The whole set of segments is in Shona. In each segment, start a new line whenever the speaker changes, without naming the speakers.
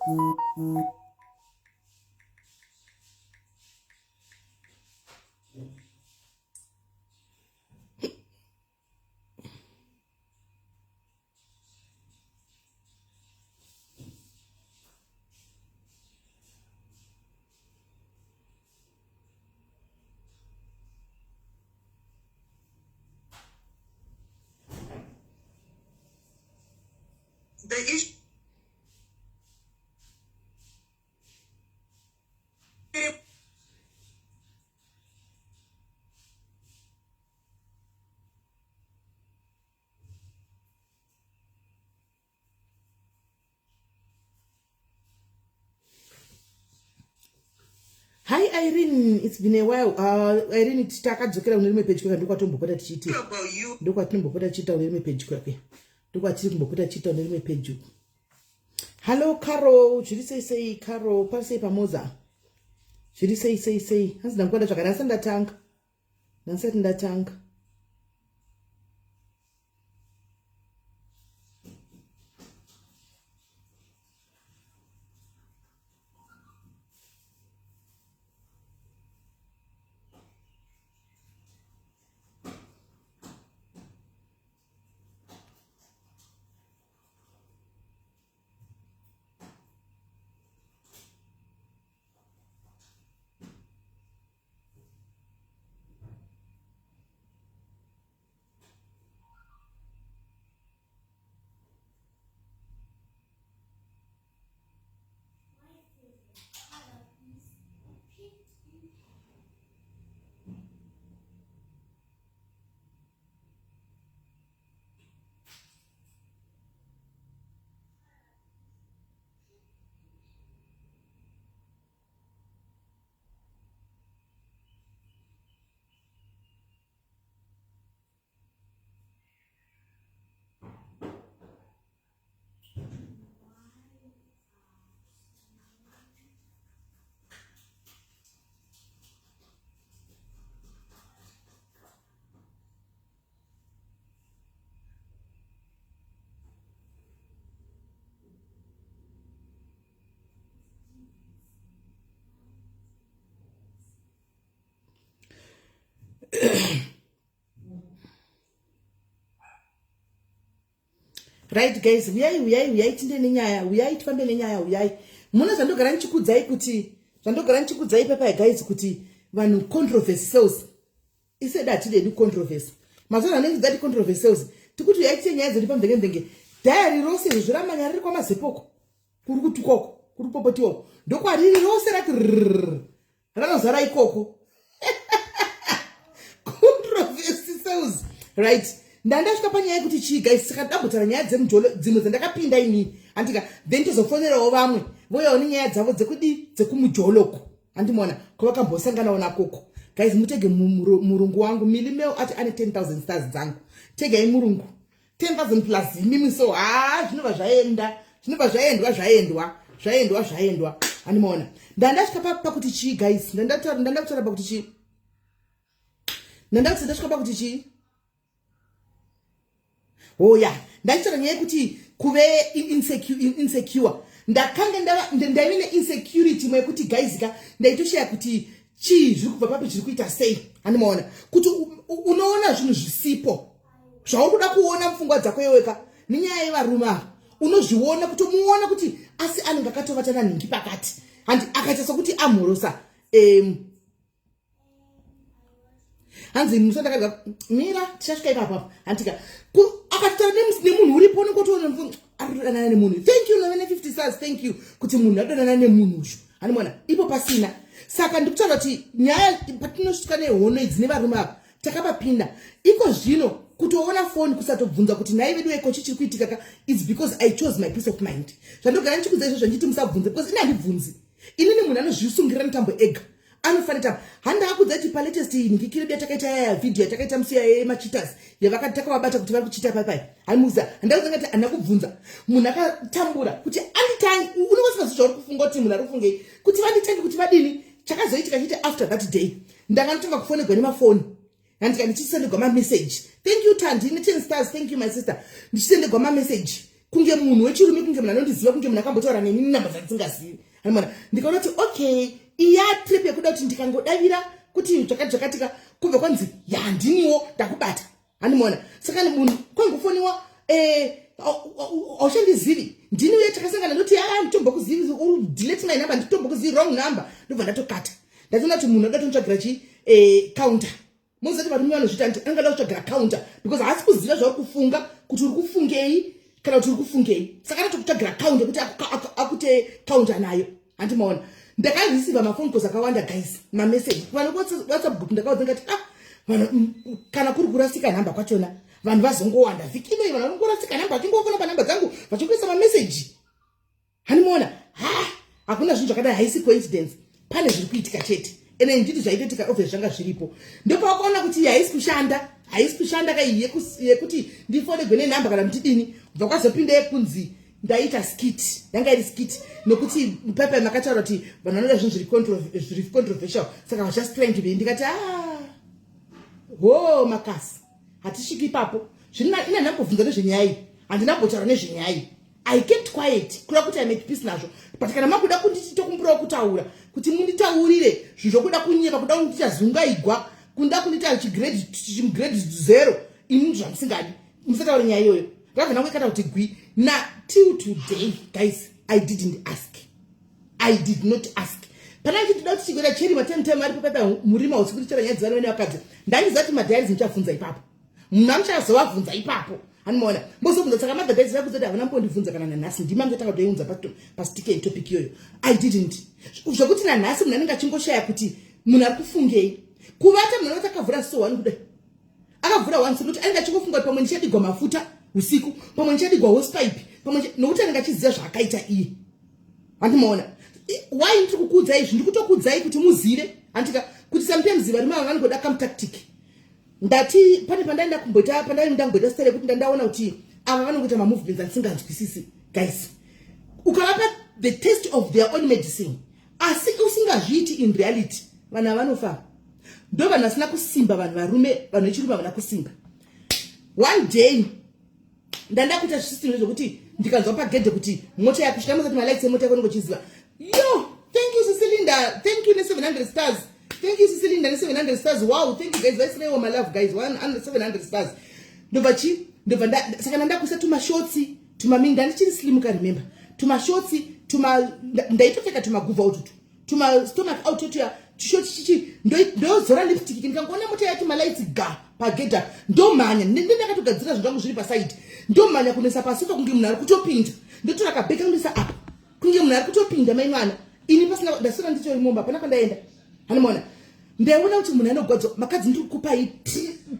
The issue
Hi Irene, it's been a while. Irene, takadzokera kune rimwe page kwake ndokwatombopota tichiiti. Ndokwatinombopota tichiita kune rimwe page kwake. Ndokwatiri kumbopota tichiita kune rimwe page uku. Hello Carol, zviri sei sei Carol, pari sei pamoza? Zviri sei sei sei? Hanzi ndakuenda zvakare asi ndatanga. Ndasati ndatanga. Right guys, huyai huyai huyai tinde nenyaya, huyai tifambe nenyaya, huyai. Muna zvandogara ndichikudzai kuti zvandogara ndichikudzai papa guys kuti vanhu controversy sales. Iseda hatidi hedu controversy. Mazuva anenge dzati controversy sales. Tikuti huyai tite nyaya dzedu pamvenge mvenge. Diary rose izvo ramanya riri kwamazepoko. Kuri kutukoko, kuri kupopotiwa. Ndokwariri rose rati rrrr. Ranozara ikoko. Controversy sales. Right. Ndandasvika panyaya yekuti chii guys saka ndambotaura nyaya dzemujolo dzimwe dzandakapinda inini. Andika then tozofonerawo vamwe voyawo nenyaya dzavo dzekudii dzekumujoloko. Andimona kwavakambosanganawo nakoko. Guys mutege murungu wangu Milimeo ati ane 10,000 stars dzangu. Tegai murungu. 10,000 plus imimi so haa zvinobva zvaenda zvinobva zvaendwa zvaendwa zvaendwa zvaendwa andimaona ndandasvika pakuti chii guys ndanda kutaura pakuti chii ndanda kuti ndasvika pakuti chii hoya oh, ndachitaura nyaya yekuti kuve insecure ndakange ndaive neinsecurity imwe yekuti guys ka ndaitoshaya kuti chii zviri kubva papi zviri kuita sei andimaona kuti unoona zvinhu zvisipo zvauri kuda kuona mupfungwa dzako iweka nenyaya yevarume ava unozviona kutomuona kuti asi anenge akatovata nanhingi pakati handi akaita sokuti amhorosa um, hanzi musa ndakadya mira tichasvika ipapo apo handika akatotaura nemunhu uripo unenge utoona ari kutodanana nemunhu thank you nove ne50 stars thank you kuti munhu adodanana nemunhu uyu hanimona ipo pasina saka ndikutaura kuti nyaya patinosvika nehono idzi nevarume ava takavapinda iko zvino kutoona foni kusatobvunza kuti nhai vedu eko chichiri kuitika ka its because I chose my peace of mind zvandogara ndichikudza izvo zvanditi musabvunze because ini handibvunzi inini munhu anozvisungirira mutambo ega anofanira handaakudza kuti palatest nhikikiri yatakaita yaya vhidhiyo yatakaita musi yemachitas yavakati takavabata kuti vari kuchita pai pai haimuza handakuza ngati handina kubvunza munhu akatambura kuti anditangi unenge usingazi zvauri kufunga kuti munhu ari kufungei kuti vanditange kuti vadini chakazoitika chiti after that day ndanga ndotanga kufonegwa nemafoni handika ndichisendegwa mameseji thank you tandi ne 10 stars thank you my sister ndichisendegwa mameseji. Kunge munhu wechirume, kunge munhu anondiziva, kunge munhu akambotaura neni namba dzandisingazivi. Hanimona, ndikaona kuti okay, iya trip yekuda kuti ndikangodavira kuti zvakati zvakatika, kubva kwanzi yandiniwo ndakubata. Hanimona, saka munhu kwangofoniwa, "Hauchandizivi, ndini uye takasangana." Ndoti, "A, nditombokuzivi, delete my number, nditombokuzivi, wrong number." Ndobva ndatokata. Ndatoona kuti munhu ada totsvagira chi counter. Muzati varume vanozviita nti angada kutsvagira counter because haasi kuziva zvauri kufunga, kuti uri kufungei kana kuti uri kufungei. Saka anatokutsvagira counter kuti akute counter nayo. Handimaona, ndakareceiva maphone calls akawanda, guys, mameseji. Vanhu WhatsApp group ndakaudza ngati, ah, vanhu, kana kuri kurasika nhamba kwachona, vanhu vazongowanda vhiki inoi. Vanhu vanongorasika nhamba, vachingofona panhamba dzangu, vachingoisa mameseji. Handimaona, ha, hakuna zvinhu zvakadai. Haisi coincidence, pane zviri kuitika chete. Ende nditi zvaitoitika obve zvanga zviripo. Ndopakaona kuti haisi kushanda, haisi kushanda kai yekuti ndifonegwe nenhamba kana ndidini. Bva kwazopinda yekunzi ndaita skit. Yanga iri skit nokuti pepe makataura kuti vanhu vanoda zvinhu zviri controversial, saka just trying to be. Ndikati, ah, ho, makasi, hatisviki ipapo. Ina ndambobvunza nezvenyaya iyi, handina mbotaura nezvenyaya iyi. I kept quiet, kureva kuti I made peace nazvo. But kana makuda kunditi tokumburawo kutaura kuti munditaurire zvinhu zvokuda kunyepa, kuda kundita zungaigwa, kuda kundita chigrade 0, ini zvamusingadi, musataure nyaya iyoyo. Ndakabva ndangoikata kuti gwi. Na till today, guys, I didn't ask, I did not ask. Pana chitida kuti chigwera cheri matemutemu aripo paipa murima usiku tichara nyaya dzevana vene vakadzi. Ndandiziva kuti madiaries muchabvunza ipapo, munhu amuchazovabvunza ipapo. Handimaona mbozobvunza. Saka madhadhaisi vakudza kuti havana mbondibvunza kana nanhasi. Ndima ndotanga kutoiunza pastike topic iyoyo. I didn't. Zvokuti nanhasi munhu anenge achingoshaya kuti munhu ari kufungei. Kuvata, munhu anoti akavhura so one kudai, akavhura one so, kuti anenge achingofunga kuti pamwe ndichadigwa mafuta usiku, pamwe ndichadigwa hosepipe, pamwe, nokuti anenge achiziva zvaakaita iye. Handimaona why ndiri kukuudzai izvi. Ndiri kutokuudzai kuti muzive, handika, kuti sometimes varume ava vanongoda kamutactic. Ndati pane pandaenda kumboita, pandaenda kumboita style yekuti ndandaona kuti ava vanongoita mamovements andisinganzwisisi. Guys, ukavapa the taste of their own medicine asi usingazviiti in reality, vanhu ava vanofa. Ndo vanhu vasina kusimba, vanhu varume, vanhu vechirume havana kusimba. One day ndanda kuita zvisystem zvokuti ndikanzwa pagedhe kuti mota yakusvika, masati malights emota yako nongochiziva. Yo, thank you, Sisilinda, thank you ne700 stars. Thank you, Sisilinda, ne700 stars. Wow, thank you, guys. Vaisireiwo malove, guys, 700 stars. Ndobva chi ndobva saka ndandakuisa tumashorts, tumamini. Ndandichiri slim ka, remember, tumashorts tuma ndaitopfeka tumaguvha ututu, tumastomach out tuya, tushort chichi, ndozora lipstick. Ndikangoona mota yati malights ga pagedha, ndomhanya. Ndakatogadzira zvinhu zvangu zviri pasaidi, ndomhanya kunoisa pasofa kunge munhu ari kutopinda. Ndotora kabheka kundoisa apa kunge munhu ari kutopinda. Mai mwana, ini pasina ndasora, nditori mumba, pana kwandaenda. Hanimona, ndaiona kuti munhu anogwadzwa. Makadzi, ndiri kukupai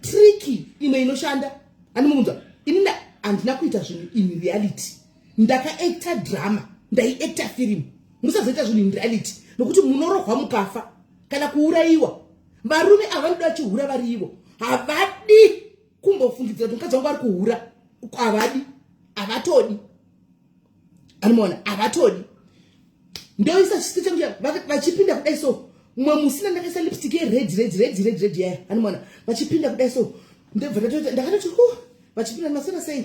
trick imwe inoshanda. Handimuunzwa, ini handina kuita zvinhu in reality, ndakaacta drama, ndaiacta film. Musazoita zvinhu in reality nokuti munorohwa mukafa kana kuurayiwa. Varume ava vanoda vachihura vari ivo, havadi kumbofungidzira kuti mukadzi wangu ari kuhura. Havadi, havatodi. Anomaona, havatodi. Ndoisa chisito changu, vachipinda kudai so. Mumwe musina ndakaisa lipstick yered, red, red, red, red yaya. Anomaona, vachipinda kudai so, ndobva ndakatoti hu, vachipinda, "Masera sei?"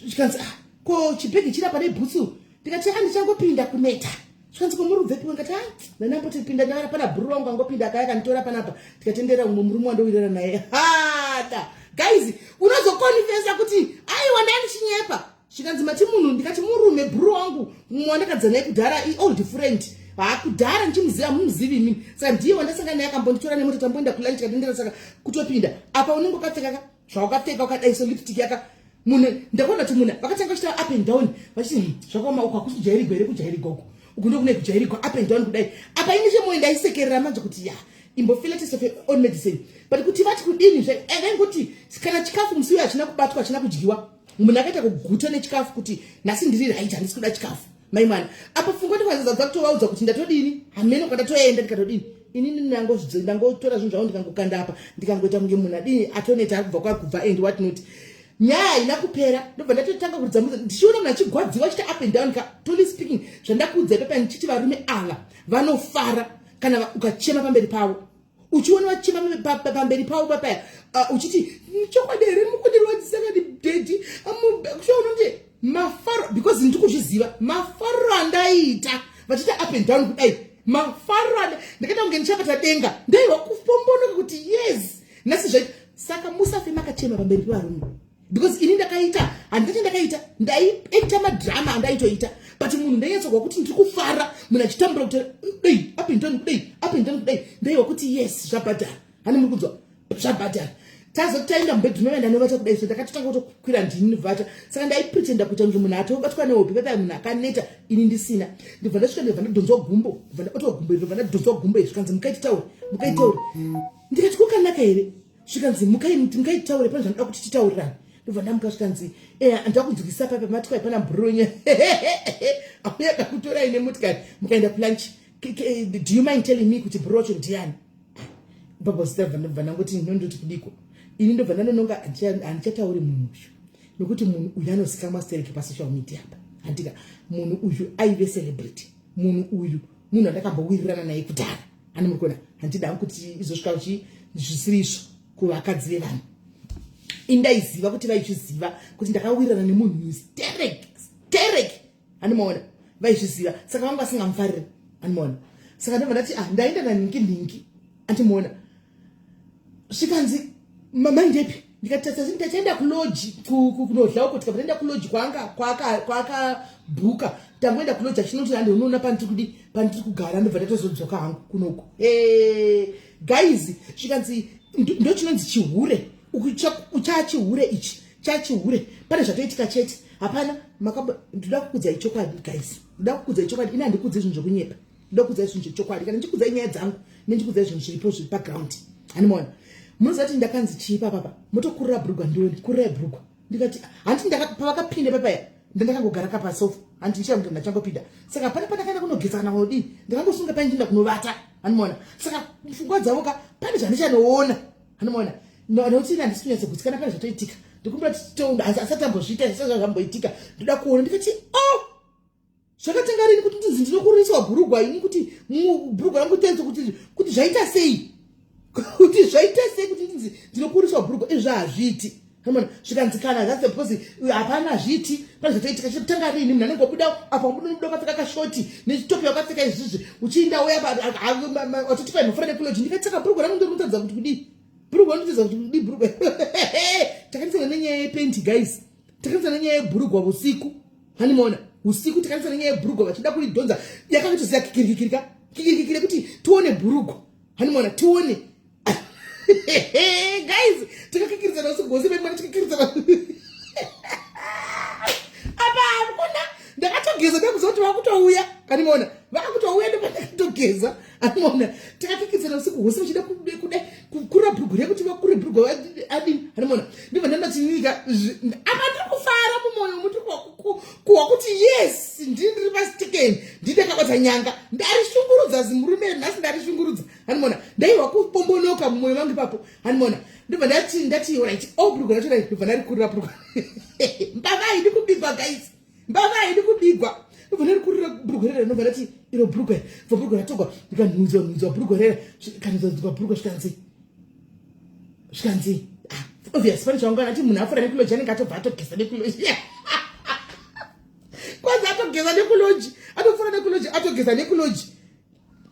Zvikanzi, "Ah, ko chibhegi chiri pane bhutsu?" Ndikati, "A, ndichangopinda kuneta." Zvikanzi, "Ko muri kubvepiwe?" Ngati, "A, ndanambotipinda, ndavana pana bhuru wangu angopinda, akaya akanditora panapa, tikatendera umwe murume wandowirira naye." Hada, guys, unozokonfesa kuti aiwa, ndandichinyepa. Zvikanzi, "Mati munhu?" Ndikati, "Murume, bhuru wangu, mumwe wandakadza naye kudhara, iold friend, hakudhara ndichimuziva, mumuzivi imini. Saka ndiye wandasangana naye, akambonditora nemota, tamboenda kulunch, katendera." Saka kutopinda apa unenge wakapfeka zvawakapfeka, wakadai so, lipstick yaka munhu. Ndakaona kuti munhu vakatanga kuchita up and down vachiti, zvakaoma uku, hakusi kujairigwa here? Kujairigwa uku, uku ndokune kujairigwa, up and down kudai." Apa ini chemwoyo ndaisekerera manje kuti ya, imbofila taste of your own medicine. But kuti vati kudini, akaingoti kana chikafu musi uyo hachina kubatwa, hachina kudyiwa. Munhu akaita kuguta nechikafu kuti nhasi ndiri right, handisi kuda chikafu. Mai mwana, apa pfungwa ndikazadza kutovaudza kuti ndatodini, hameno kwandatoenda, ndikatodini. Inini ndangotora zvinhu zvangu, ndikangokanda apa, ndikangoita kunge munhu adini, atoneta, ari kubva kwakubva and what not. Nyaya haina kupera. Ndobva ndatotanga kuridza muza, ndichiona munhu achigwadziwa, achita up and down ka. Truly speaking, zvandakuudza ipepa ndichiti varume ava vanofara kana ukachema pamberi pavo. Uchiona vachema pamberi pavo papaya, uchiti, "Chokwadi here mukundirwadzisa kadi, daddy?" Kushaona kuti mafaro. Because ndiri kuzviziva mafariro andaiita vachiita up and down kudai, mafariro anda ndakaita kunge ndichabata denga. Ndaiwa kupombonoka kuti yes, nhasi zvaita. Saka musafe makachema pamberi pevarume, because ini ndakaita, handiti ndakaita, ndaiita madrama andaitoita, but munhu ndainyatsokuwa kuti ndiri kufara. Munhu achitambura kuti dei up and down kudai, up and down kudai, ndaiwa kuti yes, zvabhadhara. Hani muri kunzwa? Zvabhadhara. Tazoti taenda mubedroom, vaenda novata kudai, so ndakatotanga kutokwira ndini vata. Saka ndaipretenda kuita kunge munhu atobatwa nehope papa, munhu akaneta, ini ndisina. Ndibva ndasvika, ndibva ndadhonzwa gumbo, ndibva ndabatwa gumbo, ndibva ndadhonzwa gumbo. Zvikanzi, "Mukai titaure, mukai titaure." Ndikati, "Kwakanaka here?" Zvikanzi, "Mukai, mukai titaure, pane zvanoda kuti titaurirane." Ndobva ndamuka. Zvikanzi, "Eya, handakunzwisa papa matikari, pana bhuronya auya kakutorai nemotikari mukaenda kulunch. Do you mind telling me kuti bhuro wacho ndiani?" Babazita ndangoti, "Ndinondoti kudiko ini?" Ndobva ndanononga, handichatauri munhu uyu, nokuti munhu uyu anozikamwa stereki pasocial media apa, handika? Munhu uyu aive celebrity. Munhu uyu munhu andakambowirirana naye kudhara. Hani muri kuona? Handida kuti izosvika uchi zvisiri izvo kuvakadzi vevanhu. Indaiziva kuti vaizviziva kuti ndakawirirana nemunhu sterek sterek. Handimaona? Vaizviziva, saka vanga vasingamufariri. Handimaona? Saka ndobva ndati, "Ah, ndaenda nanhingi nhingi." Andimuona? Svikanzi, "Mandepi?" Ndikati, "Tachaenda kulodge kunodla uko." Tikabva taenda kulodge kwaakabhuka. Tangoenda kulodge, achinoti, "Hande unoona pandiri kudi, pandiri kugara." Ndobva ndatozodzoka hangu kunoku. Guys, zvikanzi, "Ndo chinonzi chihure chachihure ichi, chachihure. Pane zvatoitika chete, hapana." Ndoda kukudzai chokwadi, guys, ndoda kukudzai chokwadi. Ini handikudzai zvinhu zvokunyepa, ndoda kukudzai zvinhu zvechokwadi. Kana ndichikudzai nyaya dzangu, nendikudzai zvinhu zviripo, zviri paground. Handimaona? Munoziva kuti ndakanzi chii papapa? "Motokurira bhurugwa, ndioni, kurirai bhurugwa." Ndikati, hanti pavakapinda papaya, ndandakangogara kapasofa, hanti ndichamuti ndachangopinda. Saka pane pandakaenda kunogeza kana kunodii, ndakangosunga pane ndinda kunovata. Handimaona? Saka pfungwa dzavo ka, pane zvandichanoona. Handimaona? Nokuti ini handisi kunyatsogutsikana, pane zvatoitika. Ndikumbira kuti asati ambozviita, zvisati zvamboitika, ndoda kuona. Ndikati, "Oh, zvakatenga rini kuti ndinzi ndinokuriswa bhurugwa ini, kuti bhurugwa rangu tenzo, kuti zvaita sei, kuti zvaita sei kuti ndinzi ndinokuriswa bhurugwa?" Izvo hazviiti. Amona? Zvikanzi, "Kana that's because hapana zviti, pane zvatoitika. Chekutanga rini? Munhu anenge wabuda apa, unobuda wakapfeka kashort nechitopi, wakapfeka izvizvi, uchiinda uya watotipa mafura nekulodge." Ndikati, "Saka bhurugwa rangu ndorinotaridza kuti kudii? Bhurugwa rinotaridza kuti kudii bhurugwa?" Takanisana nenyaya yependi, guys. Takanisana nenyaya yebhurugwa usiku. Hanimona? Usiku takanisana nenyaya yebhurugwa, vachida kuridhonza yakatoziya kikirikikirika kikirikikire kuti tione bhurugwa. Hanimona? Tione, guys. Tikakikiridzana usiku hwose, vemwana, tikakiridzana apa. Hakuna, ndakatogeza, ndakuziva kuti vakutouya. Animona? Vakutouya, ndopandakatogeza. Animona? Takakikidzana usiku hwose, vachida kuda kukura bhurugwa rekuti vakure bhurugwa adini. Animona? Ndibva ndandatinika apa, ndiri kufara mumwoyo muti kuhwa kuti yes, ndini ndiri pastikeni, ndindakabata nyanga, ndarishungurudza zimurume nhasi, ndarishungurudza. Hanimona? Ndaiwa kupombonoka mumwoyo mangu ipapo. Hanimona? Ndibva ndati, "Right, o bhurugwa racho right." Ndobva ndarikurira bhurugwa. Mbavha haidi kubigwa, guys, mbavha haidi kubigwa. Ndobva ndarikurira bhurugwa rera. Ndobva ndati, "Iro bhurugwa." Bva bhurugwa ratogwa, ndikanhudzwa nhudzwa bhurugwa rera, kanhudzwa bhurugwa. Zvikanzi, "Ah, obvious, pane zvangana ati munhu afura nekulodge, anenge atobva atogeza nekulodge." Kwanzi atogeza nekulodge, atopfura nekulodge, atogeza nekulodge.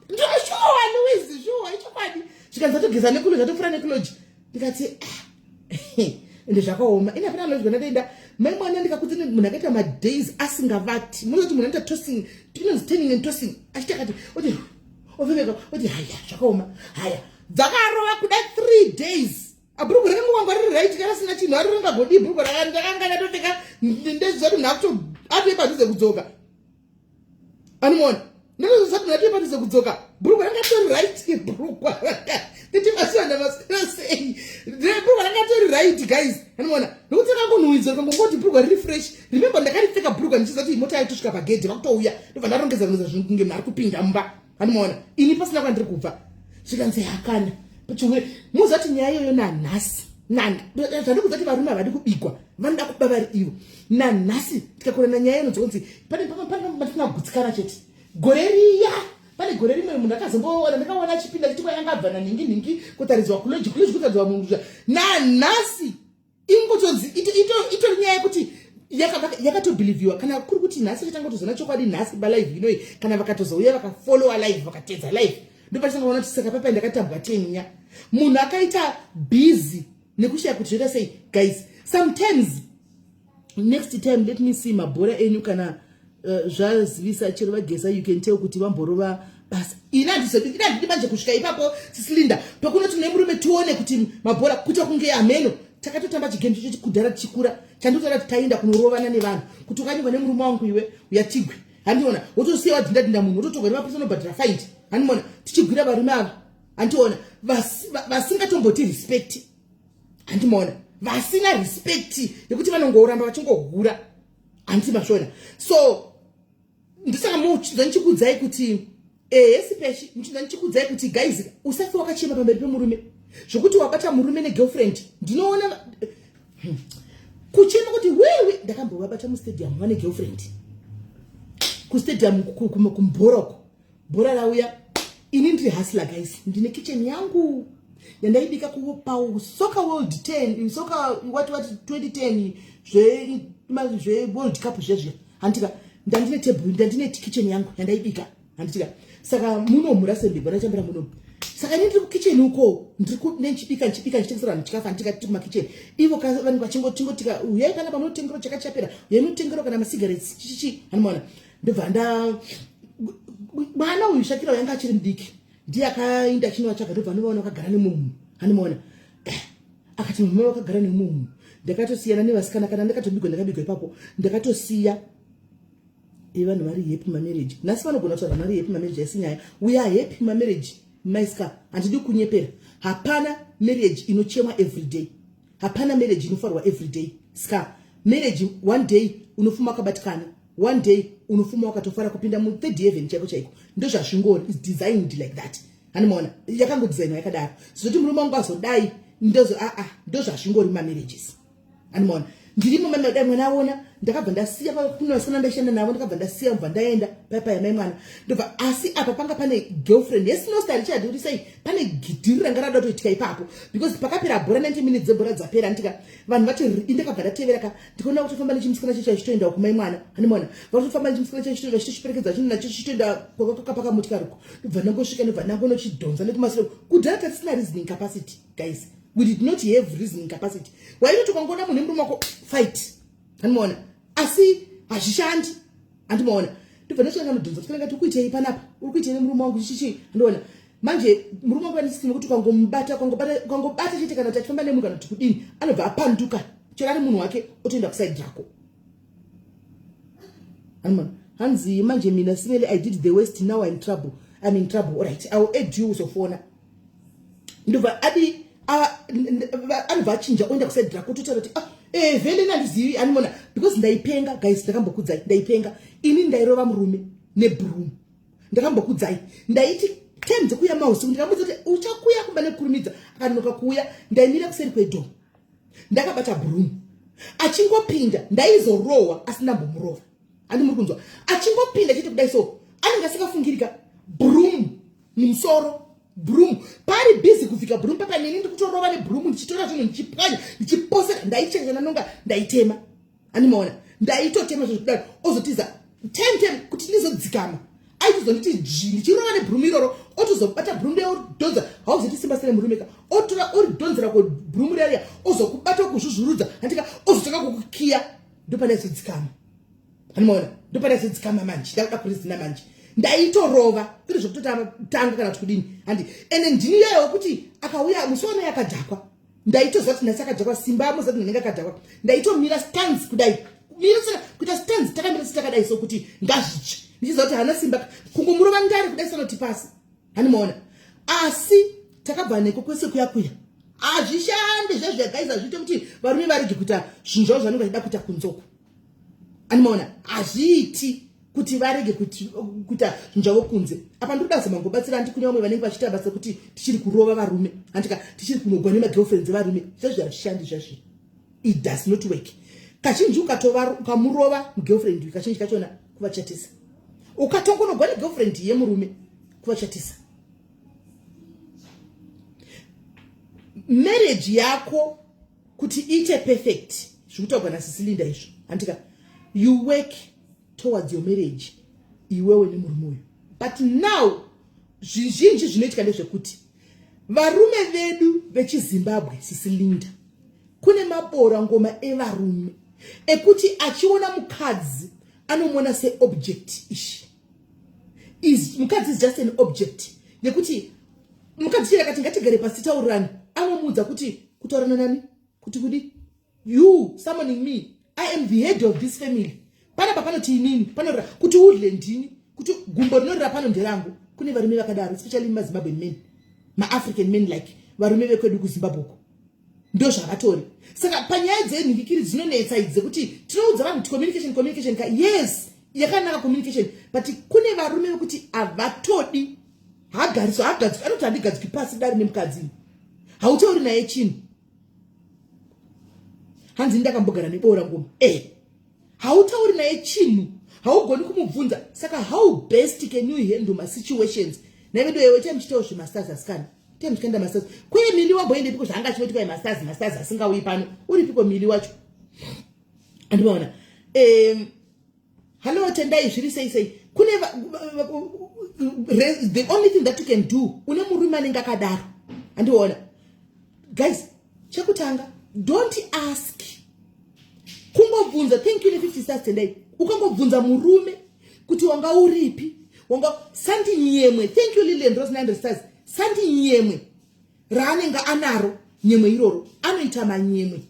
Ndoshuwa, Louise, shuwa, ichokwadi. Zvikanzi, "Atogeza nekulodge, atopfura nekulodge." Ndikati, "Ah, ende zvakaoma." Ine hapana lodge kwandatoenda, mai mwana. Ndikakudza munhu akaita madays asingavati. Munoti munhu anoita tossing, inonzi turning and tossing, achiti akati oti ofemeka, oti, "Haya, zvakaoma." Haya, dzakarova kuda 3 days, abhurugwa rakangowangwa riri right, karasina chinhu, ari ringagodi bhurugwa ndakanga ndatopfeka. Ndeziva kuti munhu akuto atoi padhuze kudzoka. Anomuona? Ndotozoti munhu atoi padhuze kudzoka, bhurugwa ranga tori right. Bhurugwa nditi masivanda maswera sei, bhurugwa ranga tori right, guys. Anomuona? Nokuti rakangonhuhwidzwa, rikangongoti bhurugwa riri fresh. Remember, ndakaripfeka bhurugwa ndichiziva kuti mota yaitosvika pagedhi, vakutouya. Ndobva ndarongedza rongedza zvinhu kunge munhu ari kupinda mumba. Anomuona? Ini pasina kwandiri kubva. Zvikanzi, "Hakana chihure." Muziva kuti nyaya iyoyo nanhasi, zvandikudza kuti varume havadi kubigwa, vanoda kuba vari ivo. Nanhasi tikakorana nyaya inonzi pane patisina kugutsikana chete. Gore riya, pane gore rimwe munhu akazomboona, ndakaona achipinda chiti kwayanga abva nanhingi nhingi, kutaridzwa kulodge, kulodge kutaridzwa munhu. Nanhasi ingotonzi itori nyaya yekuti Yakatobhilivhiwa. Kana kuri kuti nhasi chatanga kutozona chokwadi nhasi palive inoi, kana vakatozouya vakafollowa live, vakatedza live, ndopachatanga kuona kuti saka papa ndakatambwa tenya. Munhu akaita busy nekushaya kuti zvoita sei. Guys, sometimes next time let me see mabhora enyu kana zvazivisa chero vageza, you can tell kuti vamborova basa. Ini handidi manje kusvika ipapo, sisilinda pakunoti nemurume tione kuti mabhora kuita kunge ameno. Takatotamba chigame chocho kudhara tichikura, chandinotaura kuti taenda kunorovana nevanhu, kuti ukanyengwa nemurume wangu iwe uyatigwe, handiona wotosiya wadhinda dhinda munhu, wototorwa nemapurisa, unobhadhara fine. Handiona tichigwira varume ava, handiona vasingatomboti respect, handimaona vasina respect yekuti vanongoramba vachingohura, handiti mashona? So ndisaka muchinza ndichikuudzai kuti ehe, sipeshi muchinza ndichikuudzai kuti guys, usafe wakachema pamberi pemurume zvokuti wabata murume negirlfriend. Ndinoona kuchema kuti wewe ndakambovabata mustadium vane girlfriend, kustadium kumboroko, bhora rauya. Ini ndiri hustler, guys, ndine kitchen yangu yandaibika paSoccer World 10, soccer what what 2010, zveWorld Cup zvezviya, handitika? Ndandine table, ndandine kitchen yangu yandaibika, handitika? Saka muno muRustenburg vandachambira munomu. Saka ini ndiri kukitchen uko, ndiri ndichibika, ndichibika, ndichitengesera vanhu chikafu, handitika? Tiri kumakitchen, ivo vanhu vachingotingotika, uyai pana pamunotengero chakachapera, uyai munotengero kana masigarettes, chichichi, handimaona? Ndobva nda mwana uyu Shakira yanga achiri mudiki, ndiye akaenda achinovatsvaga. Ndobva anovaona vakagara nemunhu, handimaona? Akati mama vakagara nemunhu. Ndakatosiyana nevasikana, kana ndakatobigwa, ndakabigwa ipapo, ndakatosiya. Vanhu vari happy mamarriage nhasi vanogona kutaura vanhu vari happy mamarriage, aisi nyaya. We are happy mamarriage, maiska, handidi kunyepera. Hapana marriage inochemwa every day, hapana marriage inofarwa every day. Ska marriage, one day unofuma wakabatikana, one day unofuma wakatofara kupinda muthird heaven chaiko chaiko. Ndozvazvingori, is designed like that, handimaona? Yakangodesignwa yakadaro. Zoti murume wangu azodai, ndozo aa, ndozvazvingori mamarriages, handimaona? Ndirimo dai mwana aona. Ndakabva ndasiya kunosana, ndaishanda navo, ndakabva ndasiya, bva ndaenda paipai mai mwana. Ndobva asi apa panga pane girlfriend yesinosta Richard. Uri sei? Pane gidhiri ranga rada kutoitika ipapo, because pakapera bhora, 90 minutes dzebhora dzapera, ndika vanhu vati indakabva ndatevera ka, ndikaona kutofamba nechimusikana chacho achitoenda kumai mwana, handimaona? Vatofamba nechimusikana chacho vachitochiperekedza, nacho chichitoenda kwakapakamotikari uko. Ndobva ndangosvika, ndobva ndangonochidhonza nekumasure. Kudhara tatisina reasoning capacity, guys, we did not have reasoning capacity. Wainoti ukangoona munhu nemurume wako, fight, handimaona? Asi hazvishandi, handimaona? Ndobva ndasvika ndanodhonza tikana ngati, ukuitei panapa? Uri kuitei nemurume wangu? Chichichi, handiona? Manje murume wangu anesystem yekuti ukangomubata, ukangobata chete, kana kuti achifamba nemunhu kana kuti kudini, anobva apanduka, chero ari munhu wake, otoenda kuside rako. Handimaona? Hanzi manje mina simele, I did the worst, now I'm trouble, I'm in trouble. Alright, I will add you, uzofona. Ndobva adi anobva achinja, oenda kuside rako, totaura kuti, ah, vhele nandizivi, animona? Because ndaipenga, guys, ndakambokudzai, ndaipenga ini, ndairova murume nebroom. Ndakambokudzai, ndaiti time dzekuuya mausiku, ndikamudza kuti uchakuya kumba nekukurumidza. Akanonoka kuuya, ndaimira kuseri kwedoor ndakabata broom. Achingopinda ndaizorohwa, asi ndambomurova, handi muri kunzwa? Achingopinda chete kudai so, anenge asingafungirika, broom mumusoro, broom pari busy kuvhika broom papa, neni ndikutorova nebroom, ndichitora zvinhu, ndichipwanya, ndichiposera. Ndaicheka nonga ndaitema, handimaona? Ndaitotema zvinhu kudaro, ozotiza. Time time kuti ndizodzikama, aitozonditi dzvi, ndichirova nebroom iroro, otozobata broom reodhonza. Hauzoti simba sere murume ka, otora oridhonzera kubroom rariya, ozokubata, kuzvuzvurudza, handika? Ozotanga kukukiya. Ndopandaizodzikama, handimaona? Ndopandaizodzikama manje, ndakuda kurizina manje. Ndaitorova kuri zvekutotanga kana kuti kudini, handi? Ende ndini iyoyo wekuti akauya musi wano yakadhakwa, ndaitoziva kuti nhasi akadhakwa. Simba amuziva kuti ndinenge akadhakwa. Ndaitomira stands kudai, mira kuita stands, takamira setakadai so kuti ngazvitsve, ndichiziva kuti haana simba, kungomurova ndare kudai sanoti pasi, handimaona? Asi takabva neko kwese kuya kuya, hazvishandi zvezvo, guys. Hazviite kuti varume varege kuita zvinhu zvavo zvanenge vachida kuita kunzoko, andimaona? Hazviiti kuti varege kuita zvinhu zvavo kunze. Apa ndiri kuda kuzomangobatsira, handi kune vamwe vanenge vachiita basa kuti tichiri kurova varume, handika? Tichiri kunogwa nemagirlfriends evarume. Zvezvo hazvishandi zvazvi, it does not work. Kazhinji ukamurova mugirlfriend, kazhinji kachona kuvachatisa. Ukatongonogwa negirlfriend yemurume, kuvachatisa. Marriage yako kuti iite perfect, zviri kutaurwa naSisilinda izvo. Handika, you work towards your marriage, iwewe nemurume uyu. But now zvizhinji zvinoitika ndezvekuti varume vedu vechiZimbabwe, sisilinda, kune mabora ngoma evarume ekuti achiona mukadzi anomuona seobject. Ishi is mukadzi is just an object, nekuti mukadzi chii akati ngatigare pasi titaurirani, anomuudza kuti kutaurana nani, kuti kudi you summoning me? I am the head of this family. Panapa panoti inini panorira kuti udle ndini, kuti gumbo rinorira pano nderangu. Kune varume vakadaro, especially maZimbabwean men, maAfrican men, like varume vekwedu kuZimbabwe uko, ndo zvavatori. Saka panyaya dzenhikikiri dzinonetsa idzi dzekuti tinoudza vanhu kuti communication, communication ka, yes, yakanaka communication, but kune varume vekuti havatodi hagariswa, hagadzikwi, anoti handigadzikwi pasi dare nemukadzi, hautauri naye chinhu. Hanzi ndakambogara neboora ngoma e hautauri naye chinhu, haugoni kumubvunza. Saka how best can you handle masituations naivedo yewe? Tai muchitawo zvemastars, asikana, tai muchikaenda mastars kweye. Mili wamboendepiko zvaanga achinoitwa mastars? Mastars asingauyi pano, uripiko mili wacho? Andimaona. Hallo Tendai, zviri sei sei? Kune the only thing that you can do, une murume anenge akadaro, handiona guys, chekutanga, don't ask, kungobvunza. Thank you ne50 stars, Tendai. Ukangobvunza murume kuti wanga uripi, wanga sandi nyemwe. Thank you, Lilian Rose, 900 stars. Sandi nyemwe raanenge anaro, nyemwe iroro anoita manyemwe.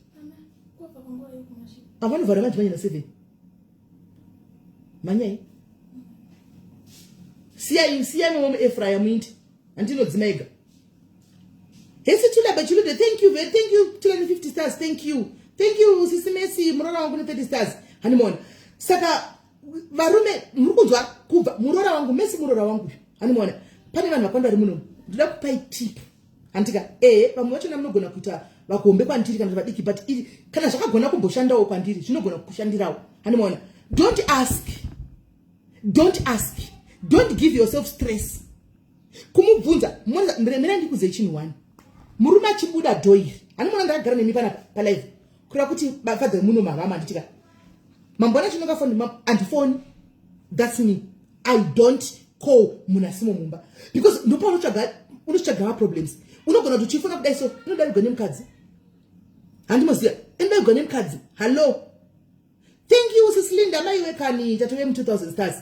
Avanovhara manje manye na7 manyai. Siyai, siyai momo muefraya muindi, handinodzima ega. Hesi Tula Bachilude, thank you very, thank you Tula ne50 stars. Thank you, thank you Sisi Messi, murora wangu ne30 stars. Hanimona. Saka varume muri kunzwa kubva murora wangu Messi, murora wangu, hanimona. Pane vanhu vakawanda vari muno, ndoda kupai tip, handika? Ehe, vamwe vachona munogona kuita vakombe kwandiri kana vadiki, but kana zvakagona kumboshandawo kwandiri, zvinogona kukushandirawo, hanimona. Don't ask, don't ask, don't give yourself stress kumubvunza. Mira ndikuze chinhu one. Murume achibuda dhoiri, hanimona, ndakagara nemi panapa palive, kureva kuti fadza muno mavama, handitika? Mambona chinonga foni, handifoni. That's me, I don't call munhu asimo mumba, because ndopaunotsvaga, unotsvaga maproblems. Unogona kuti uchifona kudai so, inodarigwa nemukadzi, handimoziva, inodarigwa nemukadzi. Hallo, thank you Sislinda, maiwekani tatove mu2000 stars.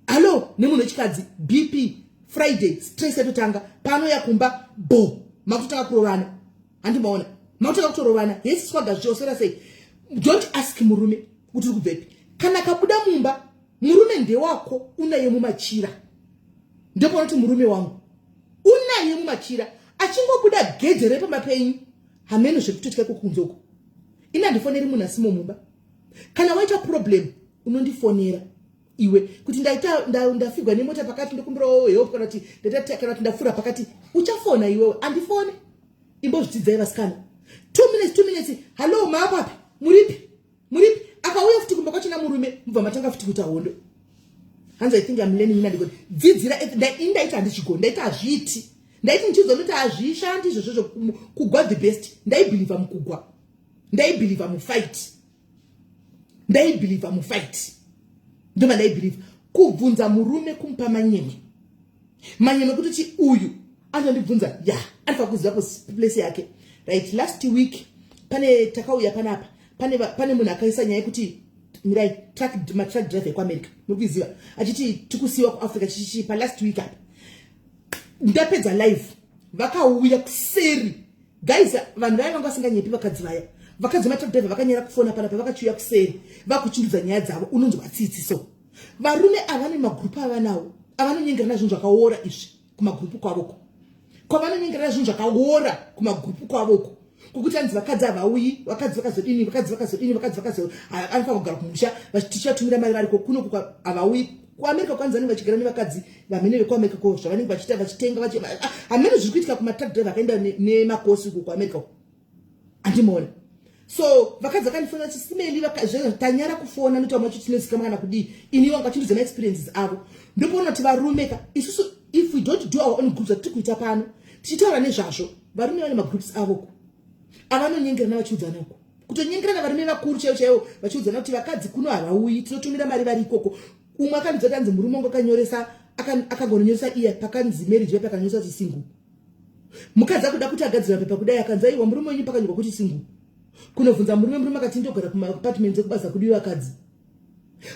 Hallo, nemunhu wechikadzi, BP, Friday stress yatotanga. Panoya kumba bo makutotanga kurovana, handimaona, makutotanga kutorovana. Hesi swaga, zvichosera sei? Don't ask murume kuti uri kubvepi. Kana kabuda mumba, murume ndewako, unaye mumachira. Ndopaunoti murume wangu, unaye mumachira. Achingobuda gedhe repamba penyu, hameno zvekutotya kokunze uko. Ini handifoneri munhu asimo mumba. Kana waita problem, unondifonera iwe kuti ndaita ndafigwa nemota pakati, ndokumbirawo help, kana kuti kana kuti ndapfuura pakati, uchafona iwewe. Andifone. Imbozvidzidzai vasikana. 2 minutes, 2 minutes, hallo, maapapi, muripi, muripi? Akauya futi kumba kwachina murume, mubva matanga futi kuita hondo. Hanzi I think I'm learning. Ina ndikoti dzidzira ini, ndaiti handichigoni, ndaiti hazviiti, ndaiti ndichizonoti hazvishandi izvozvozvo. Kugwa the best, ndaibhilivha mukugwa, ndaibhilivha mufight, ndaibhilivha mufight, ndoma ndaibhilivha kubvunza murume, kumupa manyemwe, manyemwe kuti chi uyu anondibvunza ya anofanira kuziva place yake, right? Last week pane takauya panapa, pane munhu akaisa nyaya yekuti mirai matruck driver ekuAmerica, muri kuiziva, achiti tikusiyiwa kuAfrica chichichi. Palast week apa ndapedza live, vakauya kuseri. Guys, vanhu vaya vanga vasinganyepi, vakadzi vaya, vakadzi matruck driver vakanyara kufona panapa, vakachiuya kuseri vakuchindudza nyaya dzavo. Unonzwa tsitsi. So varume ava nemagurupu avanawo avanonyengerana zvinhu zvakaora izvi kumagurupu kwavoko, kwavanonyengerana zvinhu zvakaora kumagurupu kwavoko, kwokuti hanzi vakadzi havauyi, vakadzi vakazodini, vakadzi vakazodini, vakadzi vakazo anofanira kugara kumusha, tichivatumira mari variko kuno, havauyi kuAmerica. Kwanzi vanenge vachigara nevakadzi vamene vekuAmerica, ko zvavanenge vachiita, vachitenga, hamene zviri kuitika kumatruck driver akaenda nemakosi uko kuAmerica uko, handimaona. So vakadzi vakandifonera chisimeli, tanyara kufona nokuti vamwe vacho tinozikama kana kudii. Ini vanga vachindudza maexperiences avo. Ndopoona kuti varume ka, isusu if we don't do our own groups atiri kuita pano tichitaura nezvazvo, varume vane magroups avoko avanonyengerana vachiudzana uko. Kutonyengerana varume vakuru chaivo chaivo vachiudzana kuti vakadzi kuno havauyi, tinotumira mari vari ikoko. Umwe akandidza kuti anzi murume wangu akanyoresa, akangonyoresa iye pakanzi marriage, pakanyoresa kuti single. Mukadzi akuda kuti agadzira pepa kudai, akanzi aiwa, murume wenyu pakanyorwa kuti single. Kunobvunza murume, murume akati ndogara kumaapartment ekubasa kudiwa vakadzi.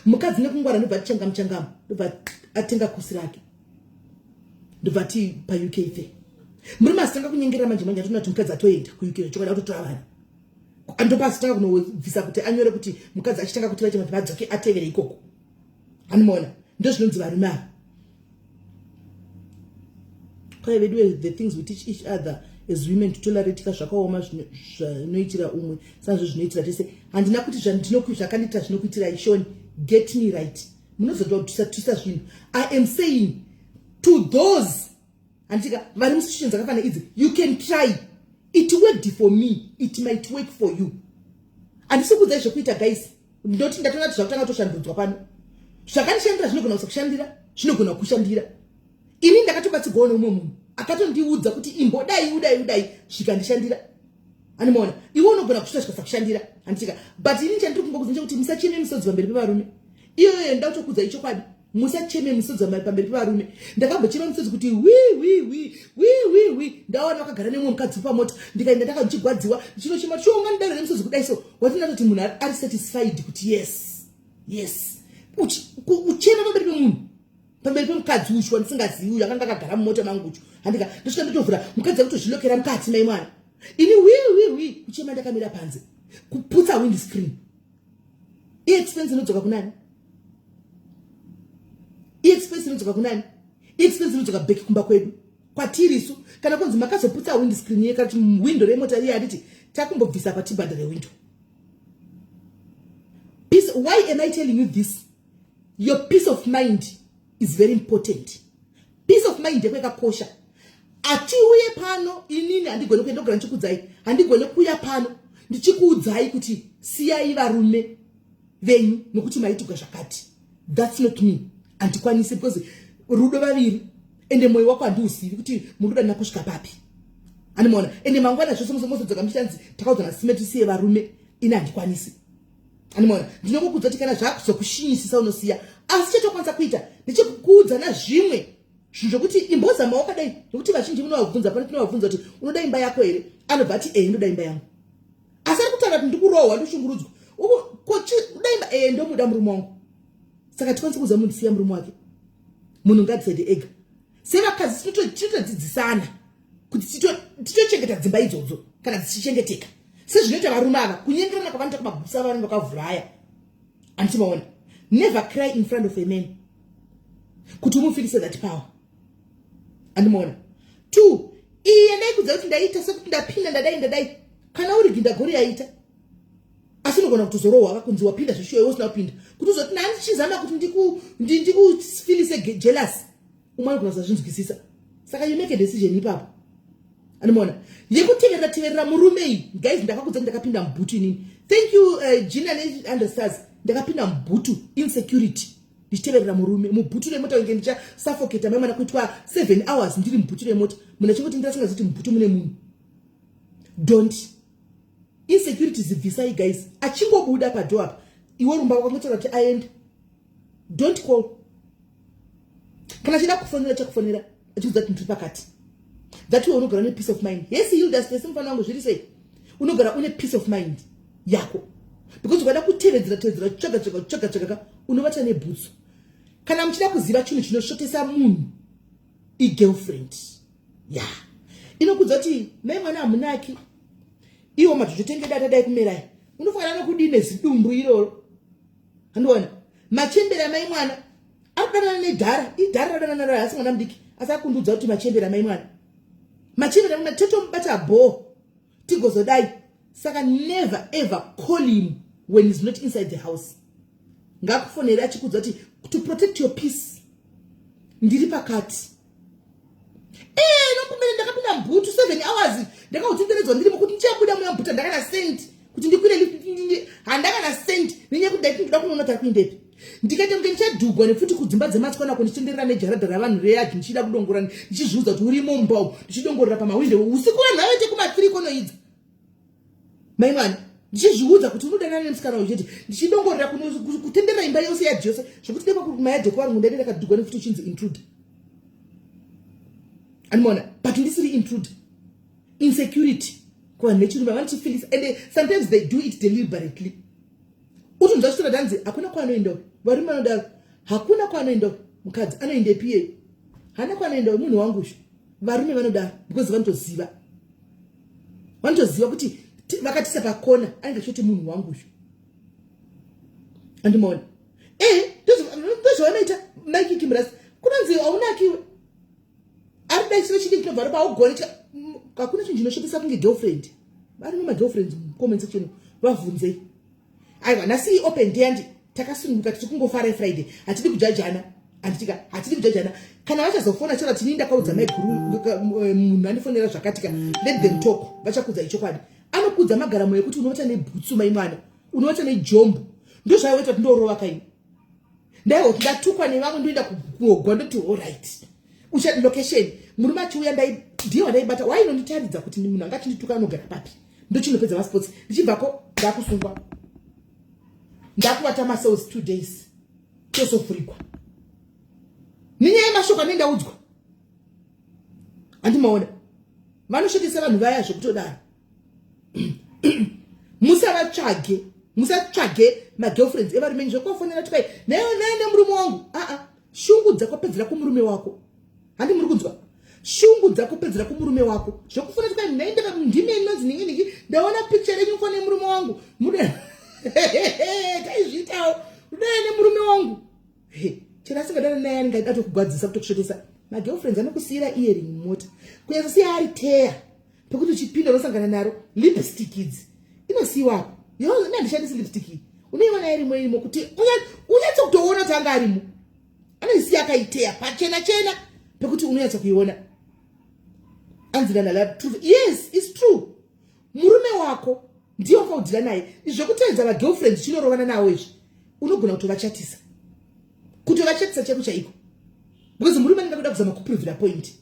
Mukadzi nekungwara ndobva ati changamu changamu, ndobva atenga kosi rake, ndobva ati paUK the murume asitanga kunyengera. Manje manje atoona kuti mukadzi atoenda kuUK, chokwadi akutotora vana. Ndopa asitanga kunobvisa kuti anyore kuti mukadzi achitanga kuti vaite kuti vadzoke atevere ikoko. Anomaona, ndo zvinonzi varume ava. Kwai vedu, the things we teach each other as women to tolerate ka, zvakaoma. Zvinoitira umwe sanzvo zvinoitira tese. Handina kuti zvakandiitira zvinokuitirai ishoni. Get me right, munozoda kutusa zvinhu. I am saying to those, handitika, vari musituation dzakafanana idzi, you can try. It worked for me, it might work for you. Handisi kuudzai zvekuita, guys. Ndoti ndatoona kuti zvakutanga kutoshandudzwa pano. Zvakandishandira zvinogona kusakushandira, zvinogona kushandira. Ini ndakatobatsirwawo neumwe munhu akatondiudza kuti imbodai, udai, udai, zvikandishandira. Animaona, iwe unogona kusvita zvikasakushandira, handitika? But ini chandiri kungokudza ndechekuti musacheme misodzi pamberi pevarume. Iyoyo nda kutokudza ichokwadi, musacheme misodzi pamberi pevarume. Ndakambochema misodzi kuti wi wi wi wi wi wi, ndaona vakagara nemumwe mukadzi pamota. Ndikaenda ndakandichigwadziwa, ndichinochema chionga ndidaro nemisodzi kudai. So watinatoti munhu ari satisfied kuti yes, uchema pamberi pemunhu, pamberi pemukadzi uchu wandisingazivi uyu akanga akagara mumota mangu uchu, handika? Ndosvika ndotovhura, mukadzi akutozvilokera mukati. Mai mwana, ini wi wi wi, kuchema ndakamira panze, kuputsa wind screen. Iexpense inodzoka kunani? Iexpense inodzoka kunani? Iexpense inodzoka back kumba kwedu kwatiri isu. Kana kunzi makazoputsa wind screen ye kana kuti window remota riya, handiti takumbobvisa patibhadhare window? Peace. Why am I telling you this? Your peace of mind is very important. Peace of mind yako yakakosha. Atiuye pano, inini handigone kuenda kugara ndichikuudzai, handigone kuuya pano ndichikuudzai kuti siyai varume venyu nokuti maitigwa zvakati. That's not me, handikwanisi, because rudo vaviri, ende mwoyo wako handiuzivi kuti muri kudanina kusvika papi. Animaona, ende mangwana zvose mozodzoka muchanzi takaudzana sime tisiye varume. Ini handikwanisi. Animaona, ndinongokudza kuti kana zvakuzokushinyisisa unosiya, asi chatokwanisa kuita ndechekukuudzana zvimwe zvinhu zvokuti imbozama wakadai, nokuti vazhinji munovabvunza pano, tinovabvunza kuti unoda imba yako here, anobva ati ee, ndoda imba yangu, asi ari kutaura kuti ndikurohwa, ndikushungurudzwa. Uda imba? Ee, ndomuda murume wangu. Saka tikwanisi kuudza munhu siya murume wake. Munhu ngadecide ega. Sevakadzi tinotodzidzisana kuti titochengeta dzimba idzodzo kana dzichichengeteka sezvinoita varume ava kunyengerana kwavanoita kumagusa vanenge vakavhuraya. Handichimaona, never cry in front of a man kuti umufilise that power. Andimaona two, iye ndaikudza kuti ndaita sekuti ndapinda, ndadai, ndadai. Kana uri gindagori yaita, asi unogona kutozorohwa kunzi wapinda zvishuwa iwe usina kupinda, kuti uzoti nandichizama kuti ndikufilise jealous. Umwe anogona kusazvinzwisisa, saka you make a decision ipapo. Anomaona, yekuteverera teverera murume iyi, guys, ndakakudza kuti ndakapinda mubhutu inini. Thank you, Gina neundestars. Ndakapinda mubhutu, insecurity, ndichiteverera murume mubhutu remota kunge ndichasuffocata. Mai mwana, kuitwa 7 hours ndiri mubhutu remota, munhu achingoti ndirasingazi kuti mubhutu mune munhu. Don't insecurities, bvisai, guys. Achingobuda padoor apa, iwe rumba wakangotaura kuti aenda. Don't call. Kana achida kufonera, chakufonera achikudza kuti ndiri pakati. That way unogara une peace of mind. Yes, Hilda Stesi, mufana wangu, zviri sei? Unogara une peace of mind yako, because ukada kutevedzera tevedzera, tsvaga tsvaga tsvaga tsvaga, unovata nebhutsu. Kana muchida kuziva chinhu chinosvotesa munhu, igirlfriend ya inokudza kuti mai mwana hamunaki, iwo matochotenge data dai kumerai, unofanira nokudii nezidumbu iroro. Handiona machembera mai mwana akudanana nedhara, idhara radanana naro, asi mwana mudiki, asi akundudza kuti machembera mai mwana, machembera mwana, totomubata bho tigozodai. Saka never ever call him when he's not inside the house. Ngakufoneri achikudza kuti to protect your peace, ndiri pakati. Ee, nokumene ndakapinda mubhutu 7 hours, ndakautenderedzwa ndirimo kuti ndichabuda muya mubhutu. Handakana cent kuti ndikwire, handakana cent, nenyaya yekuti ndaiti ndoda kunoona tari kuendepi. Ndikaita kunge ndichadhugwa nepfuti kudzimba dzematswanako, ndichitenderera nejaradha ravanhu reyadhi, ndichida kudongora, ndichizviudza kuti urimo mumba umu, ndichidongorera pamawindo usiku, vanhu vavete kuma3 konoidza. Mai mwana. Ndichizviudza kuti unodanana nemusikana uyu chete, ndichidongorera kutenderera imba yose yadhi yose, zvekuti dai kumayadhi kwarungu ndaida ndakadhugwa nekuti uchinzi intruder, andimaona, but ndisiri intruder. Insecurity kuvanhu vechirume vanochifilisa, and sometimes they do it deliberately. Utonzwa chitora danzi hakuna kwaanoendawo. Varume vanodaro, hakuna kwaanoendawo mukadzi, anoendepi iyeyo? Haana kwaanoendawo, munhu wangu uzvo. Varume vanodaro because vanotoziva kuti vakatisa pakona, anenge achitoti munhu wangu uzvo, andimaona. E, ndozvavanoita. Maikikimrasi kunonzi haunakiwe, ari dai chiro chidiki chinobva ropa, haugoni. Hakuna chinhu chinosvipisa kunge girlfriend. Varimo magirlfriends mucomment section, vavhunzei. Aiwa, nhasi open day, andi takasununguka, tiri kungofara. Friday, hatidi kujajana, handitika? Hatidi kujajana. Kana vachazofona chora tini ndakaudza maiguru, munhu andifonera zvakatika. Let them talk, vachakudza ichokwadi. Anokudza magaramo ekuti unovata nebhutsu, mai mwana, unovata nejombo. Ndozvaiwaita kuti ndorova kaini. Ndaiwa kuti ndatukwa nevamwe, ndoenda kugogwa, ndoti alright, ucha location. Murume achiuya, ndiye wandaibata, wainonditaridza kuti munhu anga achindituka anogara papi. Ndochinopedza masports, ndichibvako ndakusungwa, ndakuvata macells 2 days, tosofurigwa nenyaya yemashoko anenge ndaudzwa. Handimaona vanoshandisa vanhu vaya zvekutodaro. Musavatsvage, musatsvage magirlfriends evarume zvekuvafonera tikai naye naye nemurume wangu. Aa, shungu dzakopedzera kumurume wako. Handi muri kunzwa? Shungu dzakopedzera kumurume wako. Zvekufona tikai naindaka ndime inonzi ningi ningi, ndaona picture renyu mufone nemurume wangu, mude taizviitawo rudai nemurume wangu. Chero asingadana naye, anenge atokugwadzisa, kutokusvotesa. Magirlfriends anokusiyira earring mumota, kunyatsosiya ari teya pekuti uchipinda unosangana naro. Lipstick idzi inosiyiwapo, handishandisi lipstick iyi, unoiona irimo irimo kuti unyatso kutoona kuti anga arimo. Anoisiya akaiteya pachena chena pekuti unonyatsa kuiona. Anzi truth, yes, it's true. Murume wako ndiye wakaudhira naye. Zvekuteedza vagirlfriend chinorovana nawo izvi, unogona kutovachatisa, kutovachatisa chaiko chaiko, because murume anenge kuda kuzama kuprovira point,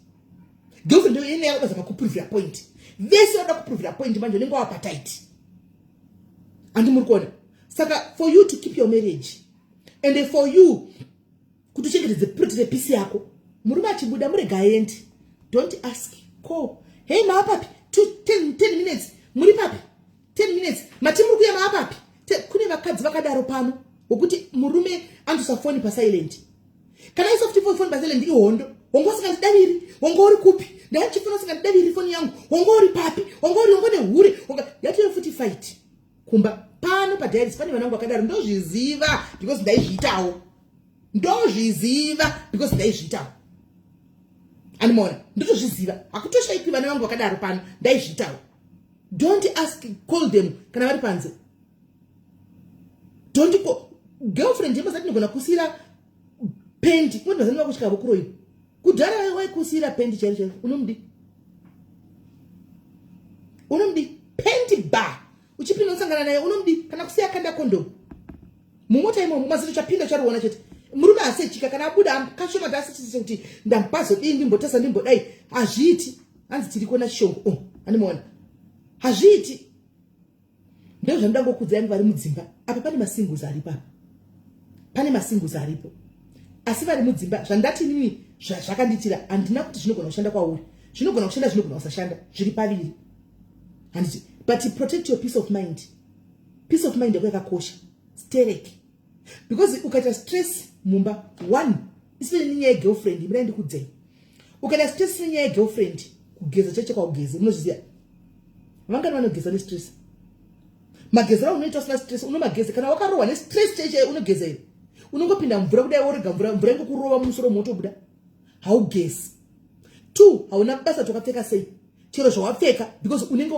girlfriend ine yakuda kuzama kuprovira point, vese vada kuprovira point. Manje unenge wapa tight, handi muri kuona? Saka for you to keep your marriage and for you kuti uchengetedze protect peace yako, murume achibuda murega aendi. Don't ask, call, "Hey, maapapi? 10 minutes, muri papi? 10 minutes, mati muri kuya, maapapi?" Kune vakadzi vakadaro pano wokuti murume anotoisa foni pasilent. Kana aisa futi foni pasilent, ihondo. "Wanga usingandidaviri, wanga uri kupi? Ndaichifona usingandidaviri foni yangu, wanga uri papi? Wanga uri wanga nehure." Yatove futi fight kumba. Pano padiaris pane vanangu vakadaro, ndozviziva because ndaizviitawo, ndozviziva because ndaizviitawo. Animaona, ndotozviziva, hakutoshayikwi vana vangu vakadaro pano, ndaizviitawo. Don't ask, call them kana vari panze. Don't call girlfriend yemazati inogona kusiyira pendi. Kune mazani vakusvika vokuroyi kudhara, waikusiyira pendi chairo chairo. Unomudi, unomudi pendi ba uchipinda unosangana naye, unomudi. Kana kusiya kanda condom mumota imomo, mazito chapinda uchariona chete. Murume asechika kana abuda kashoma tasechise kuti ndambazodii, ndimbotasa, ndimbodai, hazviiti. Hanzi tiri kuona chishongo. Oh, handimuona, hazviiti. Ndozvanoda ngokudzai vari mudzimba. Apa pane masingles aripo, apa pane masingles aripo, asi vari mudzimba, zvandati inini zvakanditira, handina kuti zvinogona kushanda kwauri. Zvinogona kushanda, zvinogona kusashanda, zviri paviri, handiti? But protect your peace of mind. Peace of mind yako yakakosha sterek, because ukaita stress mumba one, isiri nenyaya yegirlfriend, mirai ndikudzei, ukaita stress nenyaya yegirlfriend, kugeza chacho kwaugeze. Unozviziva, vangani vanogeza nestress? Magezero aunoita usina stress, unomageze. Kana wakarohwa nestress chaichai, unogeza here? Unongopinda mvura kudai, worega mvura, mvura ingokurova mumusoro, motobuda, haugezi. Two, hauna basa tokapfeka sei, chero zvawapfeka, because unenge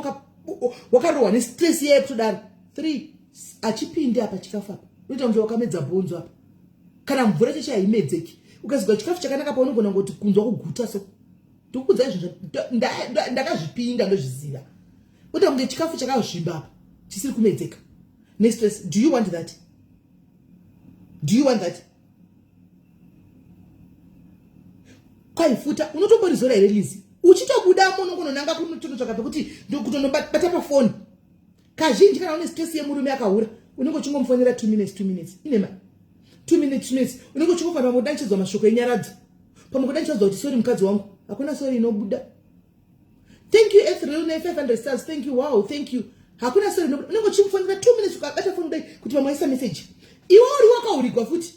wakarohwa nestress iyaye kutodaro. Three, achipindi apa chikafu apa, unoita kunge wakamedza bhonzo apa. Kana mvura cheche haimedzeki. Ukazigwa chikafu chakanaka, paunogona ngoti kunzwa kuguta. So ndikukudzai zvinhu ndakazvipinda, ndozviziva. Uita kunge chikafu chakazvimba apa, chisiri kumedzeka nestress. Do you want that? Do you want that? Kwaifuta unotomborizora here lizi? Uchitobudamo unongononanga kunotonotsvaka pekuti kutonobata pafoni. Kazhinji kana une stress yemurume akahura, unenge uchingomufonera 2 minutes, 2 minutes, inema 2 minutes, 2 minutes. Unenge uchingofanira pamwe kudanchidzwa mashoko enyaradzo, pamwe kudanchidzwa kuti sorry mukadzi wangu. Hakuna sorry inobuda. Thank you, Ethril, ne500 stars. Thank you. Wow, thank you. Hakuna sorry inobuda. Unenge uchimufonera 2 minutes, ukabata foni kudai kuti pamwe aisa message. Iwe uri wakahurigwa futi,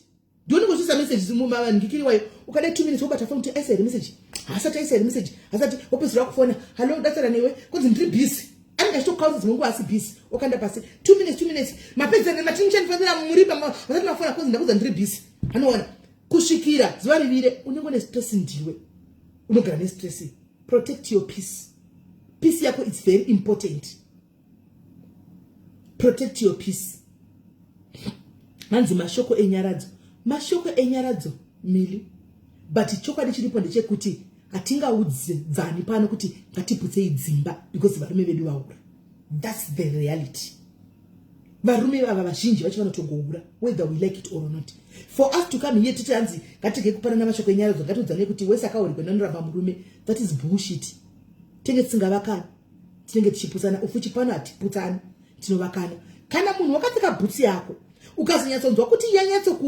ndionenge uchiisa message mumandikiri wayo. Ukadai 2 minutes, wobata foni kuti aisa here message. Hasati aisa here message? Hasati. Wopedzisira kufona, "Hallo, ndatsara newe." Kunzi, "Ndiri busy." Anenge achitokaudza dzimwe nguva asi busy. Wakanda pasi 2 minutes, 2 minutes. Mapedzana matinchanifanira muri vasati mafona, kunzi, "Ndakudza, ndiri busy." Anoona kusvikira zuva rivire. Unenge une stress, ndiwe unogara nestress. Protect your peace. Peace yako, it's very important. Protect your peace. Hanzi mashoko enyaradzo, mashoko enyaradzo mili, but chokwadi chiripo ndechekuti hatingaudzani pano kuti ngatiputsei dzimba because varume vedu vaura. That's the reality. Varume vava vazhinji vacho vanotongoura, whether we like it or not. For us to come here titi hanzi ngatirege kupanana mashoko enyaradzo, ngatiudzane kuti wese akahurigwa nanoramba murume, that is bullshit. Tinenge tisingavakani, tinenge tichiputsana. Ufuchi pano hatiputsani, tinovakana. Kana munhu wakapfeka bhutsi yako, ukazonyatsonzwa kuti yanyatso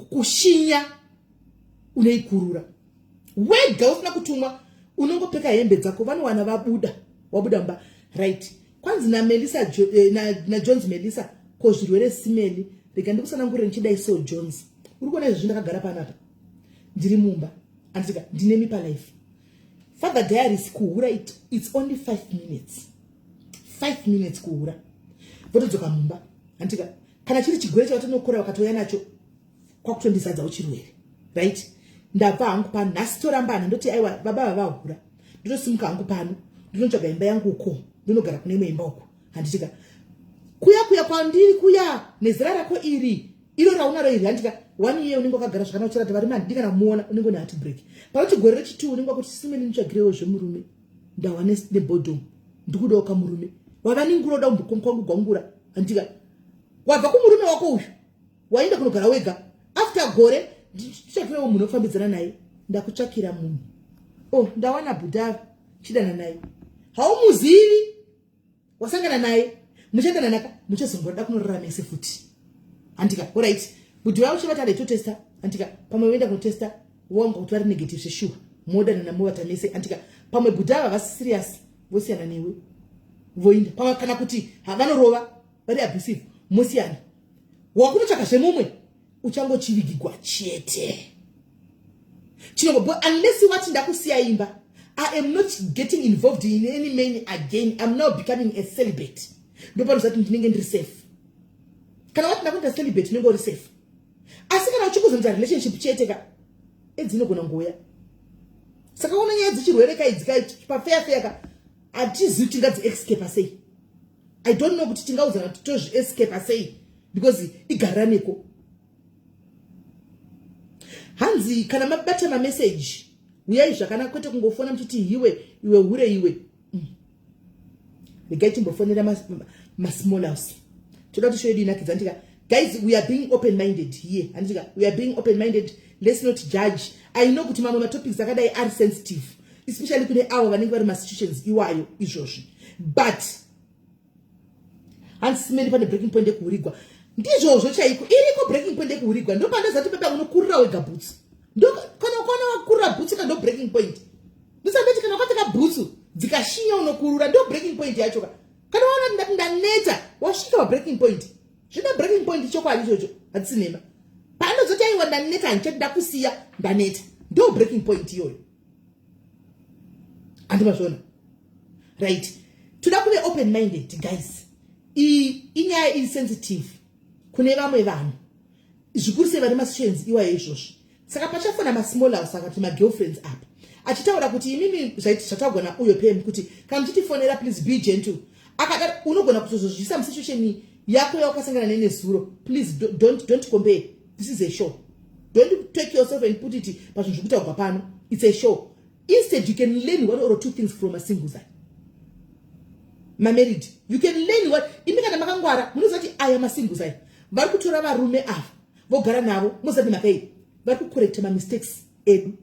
kushinya, unoikurura wega usina kutumwa. Unongopfeka hembe dzako, vanowana vabuda, wabuda mumba, right? Kwanzi naMelissa, naJones Melissa, ko zvirwere simeli? Rega ndikusanangurire ndichidai. So Jones, uri kuona izvozvi ndakagara panapa, ndiri mumba, anditika ndine mipa life Father Diaries. Kuhura, it's only 5 minutes, 5 minutes kuhura, votodzoka mumba, handitika? Kana chiri chigwere chavatonokora, vakatouya nacho kwakutondizadzawo chirwere, right? Ndabva hangu pano nhasi, torambana, ndoti aiwa, baba vavahura. Ndotosimuka hangu pano, ndinotsvaga imba yangu uko, ndinogara kune imwe imba uko, handitika? Kuya kuya kwandiri kuya nezera rako iri, iro raunaro iri, handika? One year unenge wakagara zvakanaka, uchirati varume handidi kana kumuona, unenge une heartbreak. Panoti gore rechitwo unenge wakuti simeni nditsvagirewo zvemurume, ndawa neboredom, ndikudawo kamurume. Wava ningura uda kumbokwangu, handika? Wabva kumurume wako uyu, waenda kunogara wega. After gore, nditsvakirewo munhu wekufambidzana naye. Ndakutsvakira munhu. Oh, ndawana bhudhava, chidana naye. Haumuzivi, wasangana naye, muchandana naka, muchazomboda kunorarama futi, handika? Alright, bhudhi vavo chivati adaitotesta, handika? Pamwe voenda kunotesta, wanga kuti vari negative zveshuwa, modanana, movata mese, handika? Pamwe bhudhi ava vasi serious, vosiyana newe, voinda pamwe, kana kuti havanorova, vari abusive, mosiyana, wakunotsvaka zvemumwe. Uchangochivigigwa chete chinongo, unless wati ndakusiya imba, I am not getting involved in any man again, I'm now becoming a celibate. Ndopanozati ndinenge ndiri safe. Kana wati ndakuita celibate, unenge uri safe. Asi kana uchikuzoita relationship chete ka, edzi inogona ngoya. Saka una nyaya dzechirwere kaidzi pafeya feya ka, hatizivi tingadziescapa sei. I don't know kuti tingaudzana kuti tozviescapa sei, because igariraneko. Hanzi kana mabata mameseji, uyai zvakanaka, kwete kungofona muchiti hiwe iwe, hure iwe. Regai timbofonera masmall house. Toda kuti show yedu inakidza, ndika guys, we are being open minded here, handitika? We are being open minded. Let's not judge. I know kuti mamwe matopics akadai ari sensitive, especially kune avo vanenge vari masituations iwayo izvozvi. But hanzi simeni pane breaking point yekuhurigwa. Ndizvozvo chaiko, iriko breaking point yekuhurigwa. Ndopandazati pepa unokurira wega bhutsu. Kana ukaona wakurira bhutsu ka, ndo breaking point. Ndisandati kana wakapfeka bhutsu dzikashinya, unokurura, ndo breaking point yacho ka. Kana waona ndati ndaneta, wasvika pabreaking point. Zvino breaking point chokwadi ichocho, hatisi nhema. Panozoti aiwa, ndaneta, handichati, ndakusiya, ndaneta, ndo breaking point iyoyo. Handimazviona, right? Toda kuve open minded, guys. Iyi inyaya iri sensitive kune vamwe vanhu, zvikuru sei vari masituations iwayo izvozvi. Saka pachafona masmall house akati magirlfriends apa achitaura kuti imimi, zvataurwa nauyo pem kuti kana muchitifonera, please be gentle. Akadaro unogona kutozozvisa musituation yako yawakasangana nenezuro. Please don't compare. This is a show. Don't take yourself and put it pazvinhu zviri kutaurwa pano. It's a show. Instead you can learn one or two things from a single side mamarried. You can learn what imi kana makangwara munoziva kuti aya masingles aya vari kutora varume ava, vogara navo. Moziva kuti makai vari kucorrecta mamistakes edu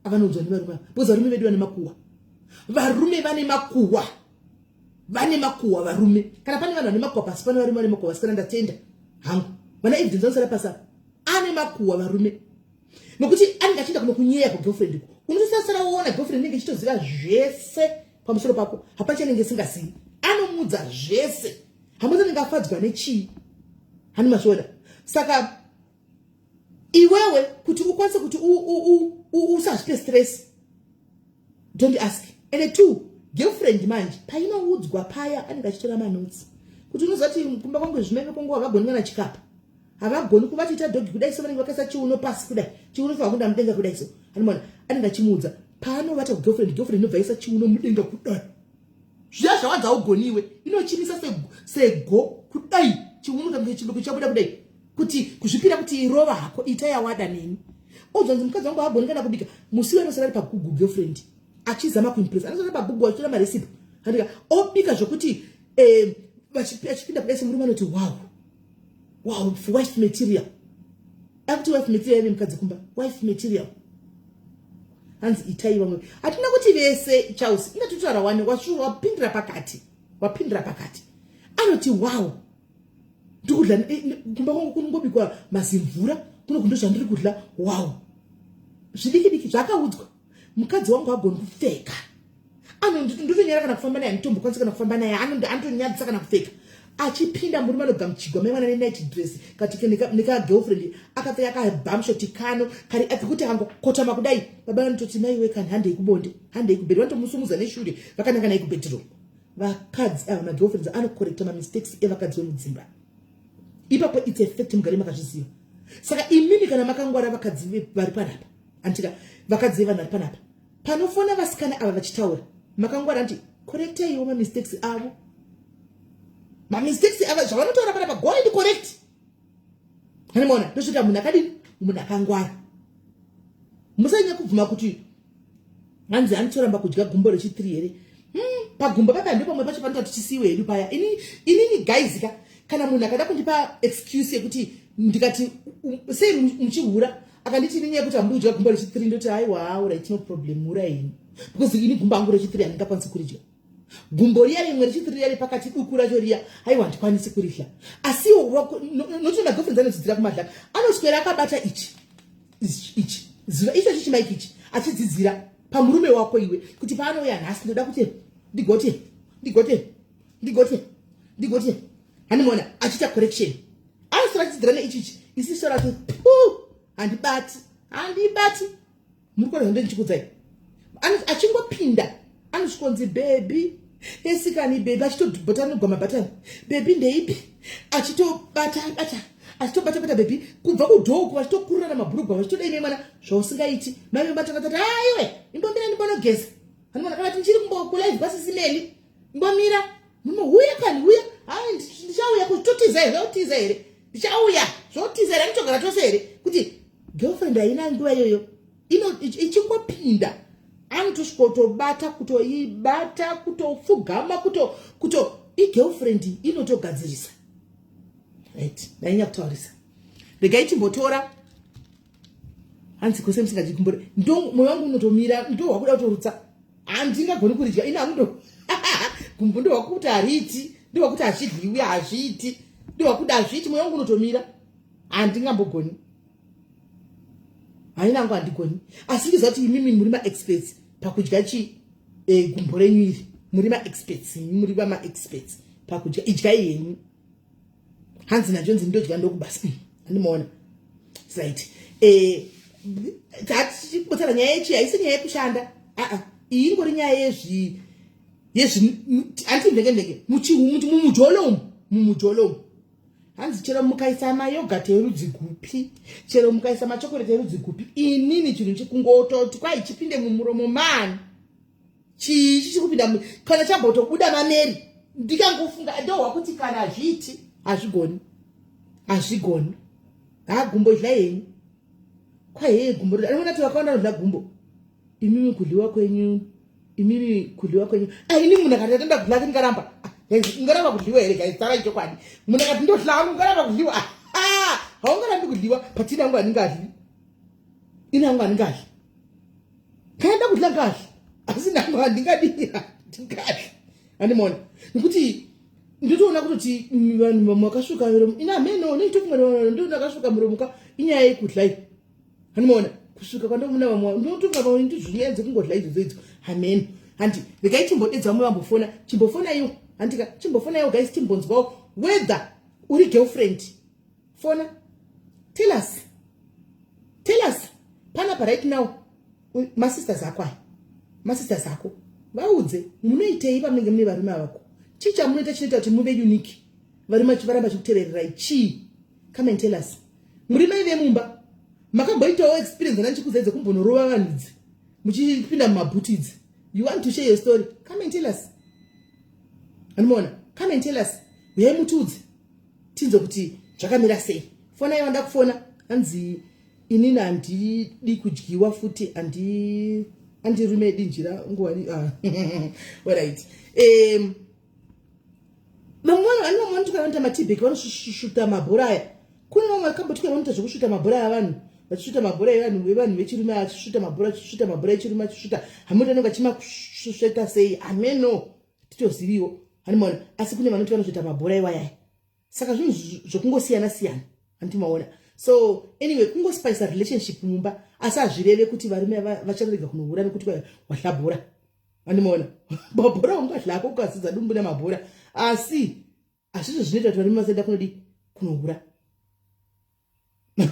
avanoudzwa nevarume ava, because varume vedu vane makuhwa. Varume vane makuhwa. Vane makuhwa varume. Kana pane vanhu vane makuhwa pasi pano, varume vane makuhwa, vasikana ndatenda hangu. Vana evidence vanosara pasi apa. Ane makuhwa varume. Nokuti anenge achienda kunokunyeya kugirlfriend uko. Unotosasara woona girlfriend inenge ichitoziva zvese pamusoro pako. Hapana chanenge isingazivi. Anomuudza zvese. Hamuzi anenge afadzwa nechii. Hani mazviona. Saka iwewe kuti ukwanise kuti usazvipe stress, don't ask. And two, girlfriend manje painoudzwa paya anenge achitora manotsi kuti unoziva kuti kumba kwangu zvimene kwangu havagoni kana chikapa, havagoni kuvatiita doggy kudai so, vanenge vakaisa chiuno pasi kudai, chiuno fanira mudenga kudai so. Anoona anenge achimuudza paanovata kugirlfriend, girlfriend inobva isa chiuno mudenga kudai. Zviya zvawadza ugoniwe inochimisa sego kudai, chiuno chabuda kudai, kuti kuzvipira kuti irova hako, ita yawada neni. Odzwanzi mukadzi wangu haagoni kana kubika. Musi we anosara ari paGoogle, girlfriend achizama kuimpress, anosara paGoogle achitora marecipe andika obika zvokuti achipinda kudai semurume anoti, Wow, wife material." Akuti wife material ine mukadzi kumba, wife material. Hanzi itai vamwe, hatina kuti vese. Charles, ingatotaura wani wapindira pakati, wapindira pakati. Anoti, "Wow, ndikudla kumba kwangu kunongobikwa mazimvura kuno kundo zvandiri kudla. Wow." Zvidiki diki zvakaudzwa, mukadzi wangu agoni kupfeka, ndotonyara kana kufamba naye, handitombokwanisi kana kufamba naye, anotonyadzisa kana kupfeka. Achipinda murume anogamuchigwa mai mwana nenight dress kati nekagirlfriend akapfeka kabamshoti kano kari kekuti angokotama kudai, baba vanototi, "Maiwe kani, handei kubonde, handei kubed." Vanotomusumudza neshure vakananga naye kubedroom. Vakadzi ava, magirlfriends anocorrecta mamistakes evakadzi vemudzimba ipapo. It's a fact, mugare makazviziva. Saka imimi kana makangwara, vakadzi vari panapa, andika vakadzi vevanhu vari panapa, panofona vasikana ava vachitaura, makangwara nti correctaiwo mamistakes avo, mamistakes ava zvavanotaura panapa. Go and correct. Animaona ndosvika munhu akadini, munhu akangwara. Musanyanya kubvuma kuti hanzi anotoramba kudya gumbo rechi3 here. Pagumbo papa ndipo pamwe pacho panoita kuti tisiwe hedu paya. Inini guys ka, kana munhu akada kundipa excuse yekuti ndikati sei muchihura, akanditi nenyaya yekuti hamudi kudya gumbo rechi3, ndoti, "Aiwa, alright, no problem, hura henyu," because ini gumbo angu rechi3 handingakwanisi kuridya. Gumbo riya rimwe rechi3 riya repakati duku racho riya, aiwa, handikwanisi kuridya. Asiwo noti magirlfriends anodzidzira kumadlaka, anoswera akabata ichi ichi ziva ichochi chimaiki ichi, achidzidzira pamurume wako iwe kuti paanouya nhasi ndoda kuti ndigote, ndigote, ndigote, ndigote. Handimaona achiita correction, anoswera achidzidzira neichichi. Isi sora kuti pu, handibati, handibati. Muri kuona zvando ndichikudzai, achingopinda anosvikonzi, "Baby, esikani baby," achitobhota mabhatani, "Baby, ndeipi?" Achitobata bata, achitobata bata baby kubva kudhouku, vachitokururana mabhurugwa, vachitodai mai mwana zvausingaiti. Mai vabatanga tati, "Aiwe, imbomira ndimbonogeza." Hanimona kana kuti ndichiri kumbokulive kwasisimeli, imbomira munohuya kani, huya. Hai, ndichauya. Kutotiza here? Zvautiza here? Ndichauya, zvotiza here? Anitogara tose here? Kuti girlfriend haina nguva iyoyo, ichingopinda anotosvikotobata, kutoibata, kutopfugama, kuto igirlfriend inotogadzirisa. Right, ndainya kutaurisa, regai timbotora. Hanzi kose musingadyi gumbo, ndo mwoyo wangu unotomira, ndo wakuda kutorutsa, handingagoni kuridya ini hangu gumbo. Ndo wakuti hariiti, ndo wakuti hazvidyiwi, hazviiti, ndo wakuti hazviiti. Mwoyo wangu unotomira, handingambogoni, haina hangu, handigoni. Asi ndiziva kuti imimi muri maexperts pakudya chi gumbo renyu iri, muri maexperts, muri vamaexperts pakudya. Idyai henyu. Hanzi najonzi ndodya ndokubasa. Handimaona right. Tatichikotsara nyaya yechi, haisi nyaya yekushanda aa, iyi ingori nyaya yezvi yezvi handiti mvenge mvenge mumujolo umu, mumujolo umu. Hanzi chero mukaisa mayoghurt erudzi gupi, chero mukaisa machokoreti erudzi gupi, inini chinhu chikungototi kwai chipinde mumuromo mani, chii chichiri kupinda? Kana chambotobuda mameri, ndikangofunga ndohwa kuti kana hazviiti, hazvigoni, hazvigoni. Ha, gumbo idya henyu. Kwaheye gumbo anoona kuti vakawanda vanodya gumbo. Imimi kudliwa kwenyu, imimi kudliwa kwenyu. Aini munhu akati atenda kudla, ndingaramba? Ungaramba kudliwa here? Guys, tarai chokwadi. Munhu akati ndodla, ungaramba kudliwa? Haungarambi kudliwa. Patina angu handingadli, ini hangu handingadli. Kana nda kudla ngadli, asi nangu handingadii, handingadli. Andimona nekuti ndotoona kutoti vanhu vamwe vakasvuka miromo ina hameno nechitofunga ndoona akasvuka muromo ka inyaya yekudla iyi. Handimaona kusvika kwandomuna vamwe ndotofunga vamwe ndizvinyaya dzekungodla idzodzo idzo hameno. Handi regai chimbodedza vamwe vambofona chimbofona iwo handika chimbofona iwo guys timbonzwawo whether uri girlfriend fona tell us tell us panapa right now masisters ako aya masisters ako vaudze munoitei pamunenge mune varume avako chii chamunoita chinoita kuti muve unique varume varamba chikutevererai chii come and tell us muri mai vemumba makamboitawo experience ana ndichikuudza idzi kumbonorova vanhu idzi muchipinda mumabhuti idzi you want to share your story come and tell us anomaona come and tell us uyai mutiudze tinzwe kuti zvakamira sei fona yawanda kufona hanzi inini handidi kudyiwa futi handi andirume dinjira nguwani ah. Alright vamwe vanhu vane vamwe vanotuka vanoita matibek vanosvuta mabhora aya kune vamwe vakambotuka vanoita zvekusvuta mabhora avanhu vachisvuta mabhora evanhu vevanhu vechirume achisvuta mabhora achisvuta mabhora echirume achisvuta hameno anenge achimasveta sei hameno titoziviwo handimaona asi kune vanoti vanosveta mabhora iwayaya saka zvinhu zvekungosiyana siyana handimaona so anyway kungospisa relationship mumba asi hazvireve kuti varume vacharega kunohura nekuti wadla bhora handimaona mabhora ungadlako ukazidza dumbu nemabhora asi hazvizvo zvinoita kuti varume vasaenda kunodi kunohura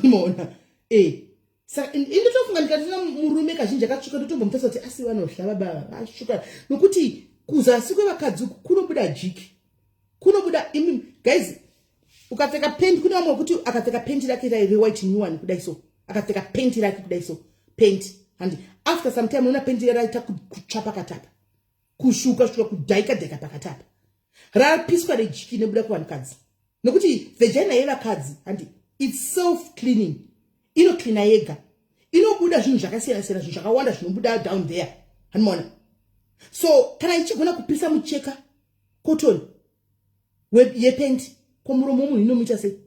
maona e saka indotofunga ndikatoona murume kazhinji akatsvuka ndotombomutarisa kuti asi vanodla baba vatsvuka nokuti kuzasi kwevakadzi uku kunobuda jiki kunobuda imi guys ukapfeka penti kune vamwe wekuti akapfeka penti rake rewhite new one kudai so akapfeka penti rake kudai so penti handi after some time unoona penti raita kutsva pakati apa kusvuka svuka kudhaika dhaika pakati apa rapiswa nejiki inobuda kuvanhukadzi nokuti vagina yevakadzi handi its self cleaning inocleana yega inobuda zvinhu zvakasiyana siyana zvinhu zvakawanda zvinobuda down there handimaona so kana ichigona kupisa mucheka cotton yepenti ko muromo womunhu inomuita sei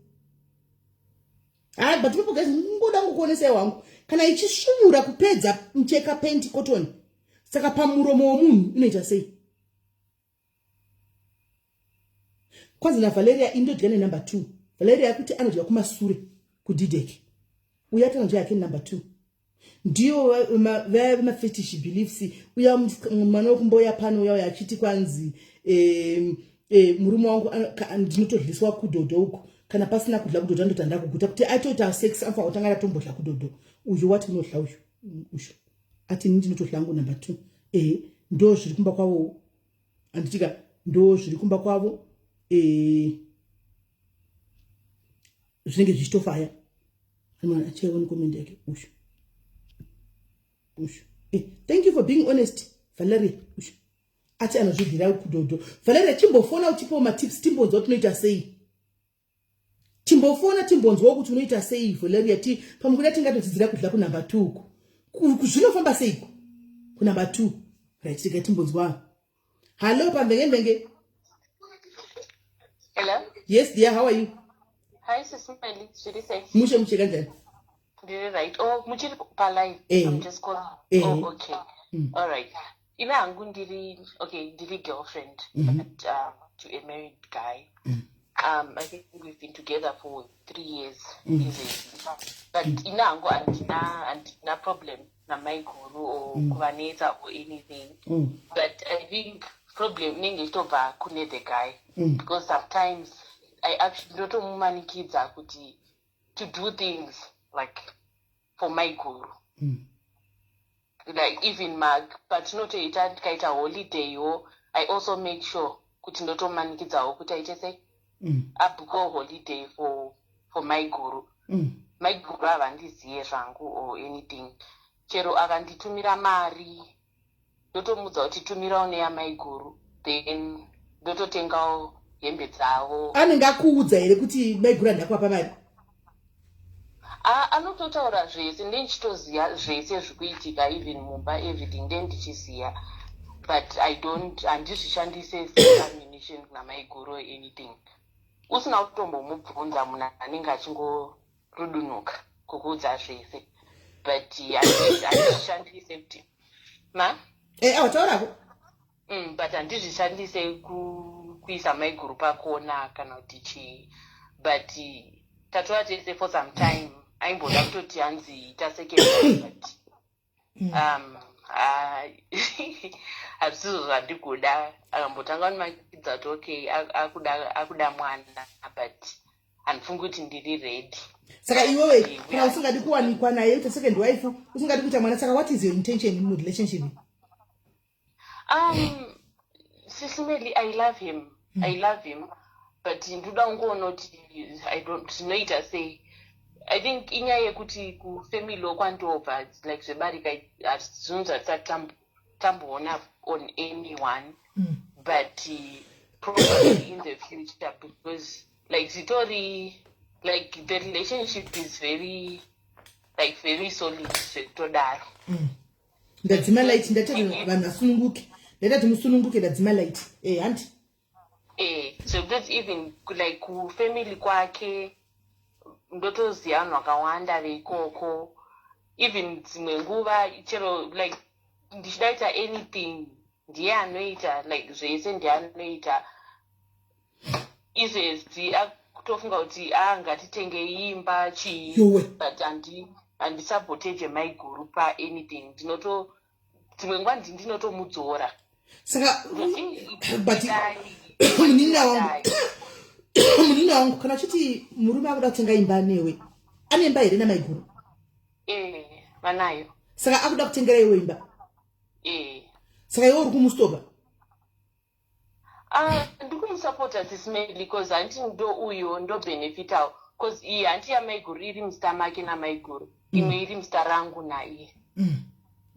hayi but ipapo guys ngoda ngokuonesai wangu kana ichisvuvura kupedza mucheka penti cotton saka pamuromo womunhu inoita sei kwanzi navaleria indodya nenumber 2 valeria yakuti anodya kumasure kudidek uye atanodya yake number 2 ndiyo vaya vemafetish beliefs uya mwana wekumboya pano uya uya achiti kwanzi murume wangu ndinotodliswa kudhodho uku kana pasina kudla kudhodho andoti andakuguta kuti atoita sex anofanira kutanga ndatombodla kudhodho uyu wati unodla uyu uyu ati ini ndinotodla angu number 2 ehe ndo zviri kumba kwavo anditika ndo zviri kumba kwavo zvinenge zvichitofaya achiona comment yake uyu uyu thank you for being honest Valeria uyu ati anozvidhira kudhodho Valeria chimbofona uchipawo matips timbonzwa tinoita sei chimbofona timbonzwawo kuti unoita sei Valeria ti pamwe kuda tingatodzidzira kudla kunumber 2 uku zvinofamba seiko kunumber 2 right tiga timbonzwa hallo pamvenge-mvenge.
Hello?
Yes dear, how are you?
Hi, Sis Melly. Zviri sei?
Mushe mushe kanjani?
Ndiri right. Oh, muchiri palive.
Eh.
I'm just calling.
Eh.
Oh, okay. All right. Ine hangu ndiri okay, ndiri girlfriend but to a married guy. I think we've been together for 3 years. Izvezvi. But ine hangu handina problem namaiguru or kuvanetsa or anything. But I think problem inenge ichitobva kune the guy because sometimes I actually ndotomumanikidza kuti to do things like for maiguru, like even mag patinotoita tikaita holidaywo, I also make sure kuti ndotomanikidzawo kuti aite sei abhukewo holiday for maiguru. Maiguru havandiziye zvangu or anything. Chero akanditumira mari ndotomudza kuti tumirawo neyamaiguru, then ndototengawo hembe dzavo.
Anenge akuudza here kuti maiguru handida kuvapa mari?
Ah, anototaura zvese, ndendichitoziva zvese zvikuitika even mumba, everything ndendichiziva, but I don't handizvishandise seammunition namaiguru or anything. Usina kutombomubvunza munhu anenge achingorudunuka kukuudza zvese, but handizvishandise kuti ma
Eh, awa taurako.
But handizvishandise kuisa maiguru pakona kana kuti chii, but tatova tese for some time. Aimboda kutoti hanzi ita second wife, but hazvisizvo zvandikuda. Akambotanga kundimakidza kuti okay, akuda mwana, but handifungi kuti ndiri ready.
Saka iwewe, kana usingadi kuwanikwa naye uita second wife, usingadi kuita mwana, saka what is your intention murelationship?
Sis Melly, I love him. I love him, but ndoda kungoona kuti I don't, zvinoita sei. I think inyaya yekuti kufamily okwandobva, like zvebarika zvinhu zvatisati tamboona on anyone, but probably in the future, because like zitori, like the relationship is very, like very solid zvekutodaro.
Ndadzima light, ndatati vanhu vasununguke, ndaitati musununguke. Ndadzima light, e, handi.
So because even like kufamily kwake ndotoziva vanhu vakawanda veikoko. Even dzimwe nguva chero like ndichida kuita anything, ndiye anoita, like zvese ndiye anoita. Izvezvi akutofunga kuti a, ngatitengei imba, chii.
Yowe.
But handisaboteje maiguru paanything. Ndinoto dzimwe nguva ndinotomudzora.
Saka but munin'ina wangu, munin'ina wangu, kana uchiti murume akuda kutenga imba newe, ane imba here namaiguru?
Eh, vanayo.
Saka akuda kutengera iwe imba?
Eh.
Saka iwe uri kumustopa?
Ah, ndikumusapota, Sis Melly, because hanti ndo uyo ndobhenefitawo, because iyi hanti yamaiguru iri muzita make namaiguru, imwe iri muzita rangu naiye.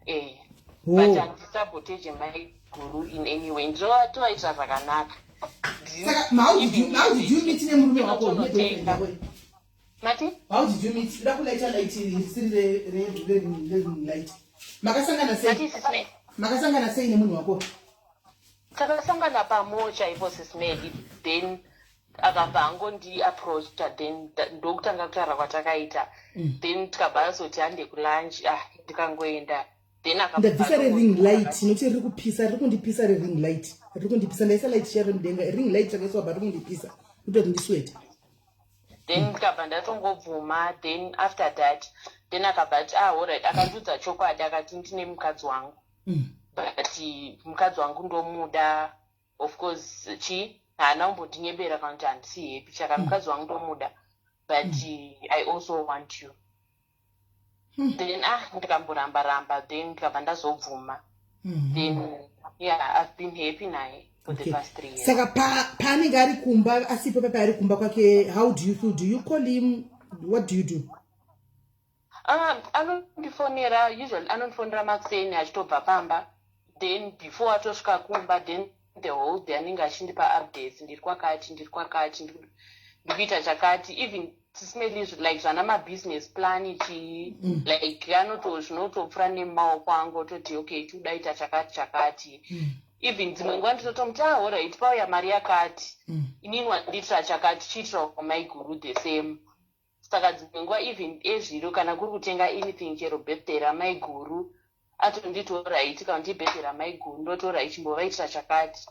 Eh. But handisaboteje maiguru in any way. Ndinotovaitira zvakanaka.
Saka how did you meet nemurume wako, negirlfriend yako?
Mati?
How did you meet? Uda kulaita light risiri re light. Makasangana sei?
Mati, Sis Melly?
Makasangana sei nemunhu wako?
Takasangana pamo chaipo, Sis Melly. Then akabva angondiapproacha, then ndokutanga kutaura kwatakaita. Then tikabva azoti hande kulunch. Ah, ndikangoenda, then akabva
Ndabvisa rering light nokuti riri kupisa, riri kundipisa. Rering light riri kundipisa. Ndaisa light chero mudenga, ring light rakaiswa pa, riri kundipisa kutoti ndiswete.
Then ndikabva ndatongobvuma. Then after that, then akabva ati, "Ah, alright." Akandiudza chokwadi, akati, "Ndine mukadzi wangu, but mukadzi wangu ndomuda." Of course chi haana kumbondinyebera kana kuti handisi happy. Chaka mukadzi wangu ndomuda, but I also want you. Then ah, ndikamboramba ramba, then ndikabva ndazobvuma. Then yeah, I've been happy naye for the past 3 years.
Saka paanenge ari kumba, asipo pape, ari kumba kwake, how do you feel? Do you call him? What do you do?
Anondifonera usually, anondifonera makuseni achitobva pamba. Then before atosvika kumba, then the whole day anenge achindipa updates: ndiri kwakati, ndiri kwakati, ndikuita chakati. Even Sis Melly, like zvana mabusiness plan chii, like anoto zvinotopfuura nemumaoko angu, ototi, "Okay, tikuda chakati chakati." Even dzimwe nguva ndinotomuti, "Ah, alright, pauya mari yakati, inini wandiitira chakati, chiitira maiguru the same." Saka dzimwe nguva even ezviro, kana kuri kutenga anything, chero birthday ramaiguru, atonditi, "Alright," kana kuti ibirthday ramaiguru, ndoti, "Alright, chimbovaitira chakati."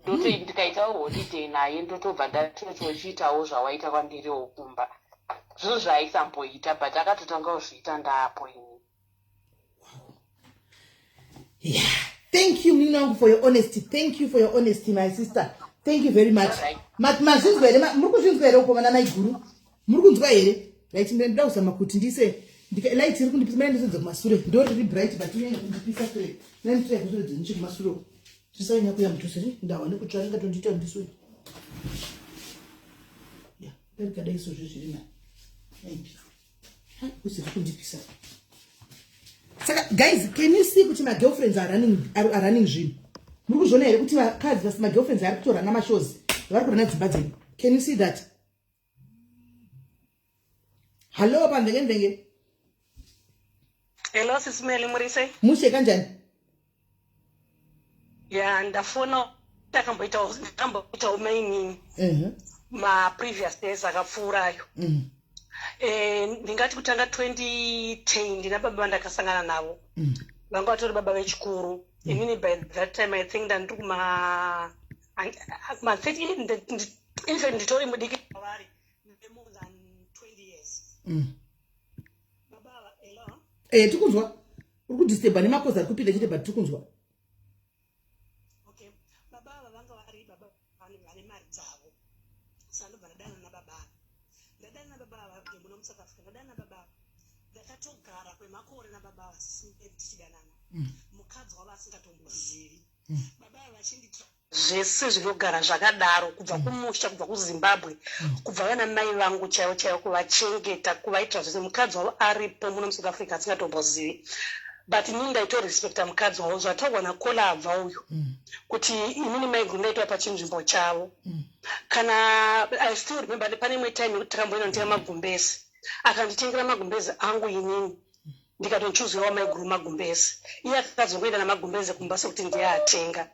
Ndoti ndikaitawo holiday naye, ndotobva ndatotochiitawo zvawaita kwandiriwo kumba. Zvinhu zvaaisamboita, but akatotanga kuzviita ndaapo ini.
Yeah, thank you, munini wangu, for your honesty. Thank you for your honesty, my sister. Thank you very much.
Alright.
Mazvinzwa here? Muri kuzvinzwa here uko, vana maiguru? Muri kunzwa here? Right, ndoda kuzama kuti ndise light iri kundipisa. Mene ndisodza kumasure, ndo riri bright, but inenge kundipisa sure. Nanditrai kusuredza niche kumasure uko, tisanyanya kuya mudhuze. Ndawa nekutsva, ringatondiita ndisure. Ya, ndarikadai izvozvo, zviri nani usiri kundipisa. Saka guys, can you see kuti magirlfriends are running zvinhu? Muri kuzviona here kuti vakadzi vasi magirlfriends ari kutorana mashows, vari kurana dzimba dzedu? Can you see that? Hallo, pamvenge mvenge.
Hello, Sis Melly, muri sei?
Mushe, kanjani?
Ya, ndafona, ndakamboitawo mainini maprevious days akapfuurayo. Ndingati kutanga 2010 ndina baba vandakasangana navo. Vanga vatori baba vechikuru. Inini by that time, I think ndandiri kuma 30, in fact nditori mudiki kwavari more than 20 years. Baba ava, hello?
Tikunzwa. Uri kudisturba nemakozi ari kupinda chete, but tikunzwa.
Okay, baba ava vanga vari baba vane mari dzavo. Saka ndobva ndadana nababa ava, ndadana nababa ava ndemuna muSouth Africa. Ndadana nababa ava, ndakatogara kwemakore nababa ava sisingeri tichidanana. Mukadzi wavo asingatombozivi. Baba ava vachinditi zvese zvinogara zvakadaro kubva kumusha, kubva kuZimbabwe, kubva vana mai vangu chaivo chaivo, kuvachengeta, kuvaitira zvese. Mukadzi wavo aripo muno muSouth Africa asingatombozivi, but inini ndaitorespecta mukadzi wavo. Zvataurwa nakola abva uyu kuti inini maiguru ndaitova pachinzvimbo chavo. Kana I still remember, pane imwe time yekuti takamboenda kunotenga magumbezi, akanditengera magumbezi angu, inini ndikatochuzirawo maiguru magumbezi. Iye akazongoenda namagumbezi kumba sekuti ndiye atenga,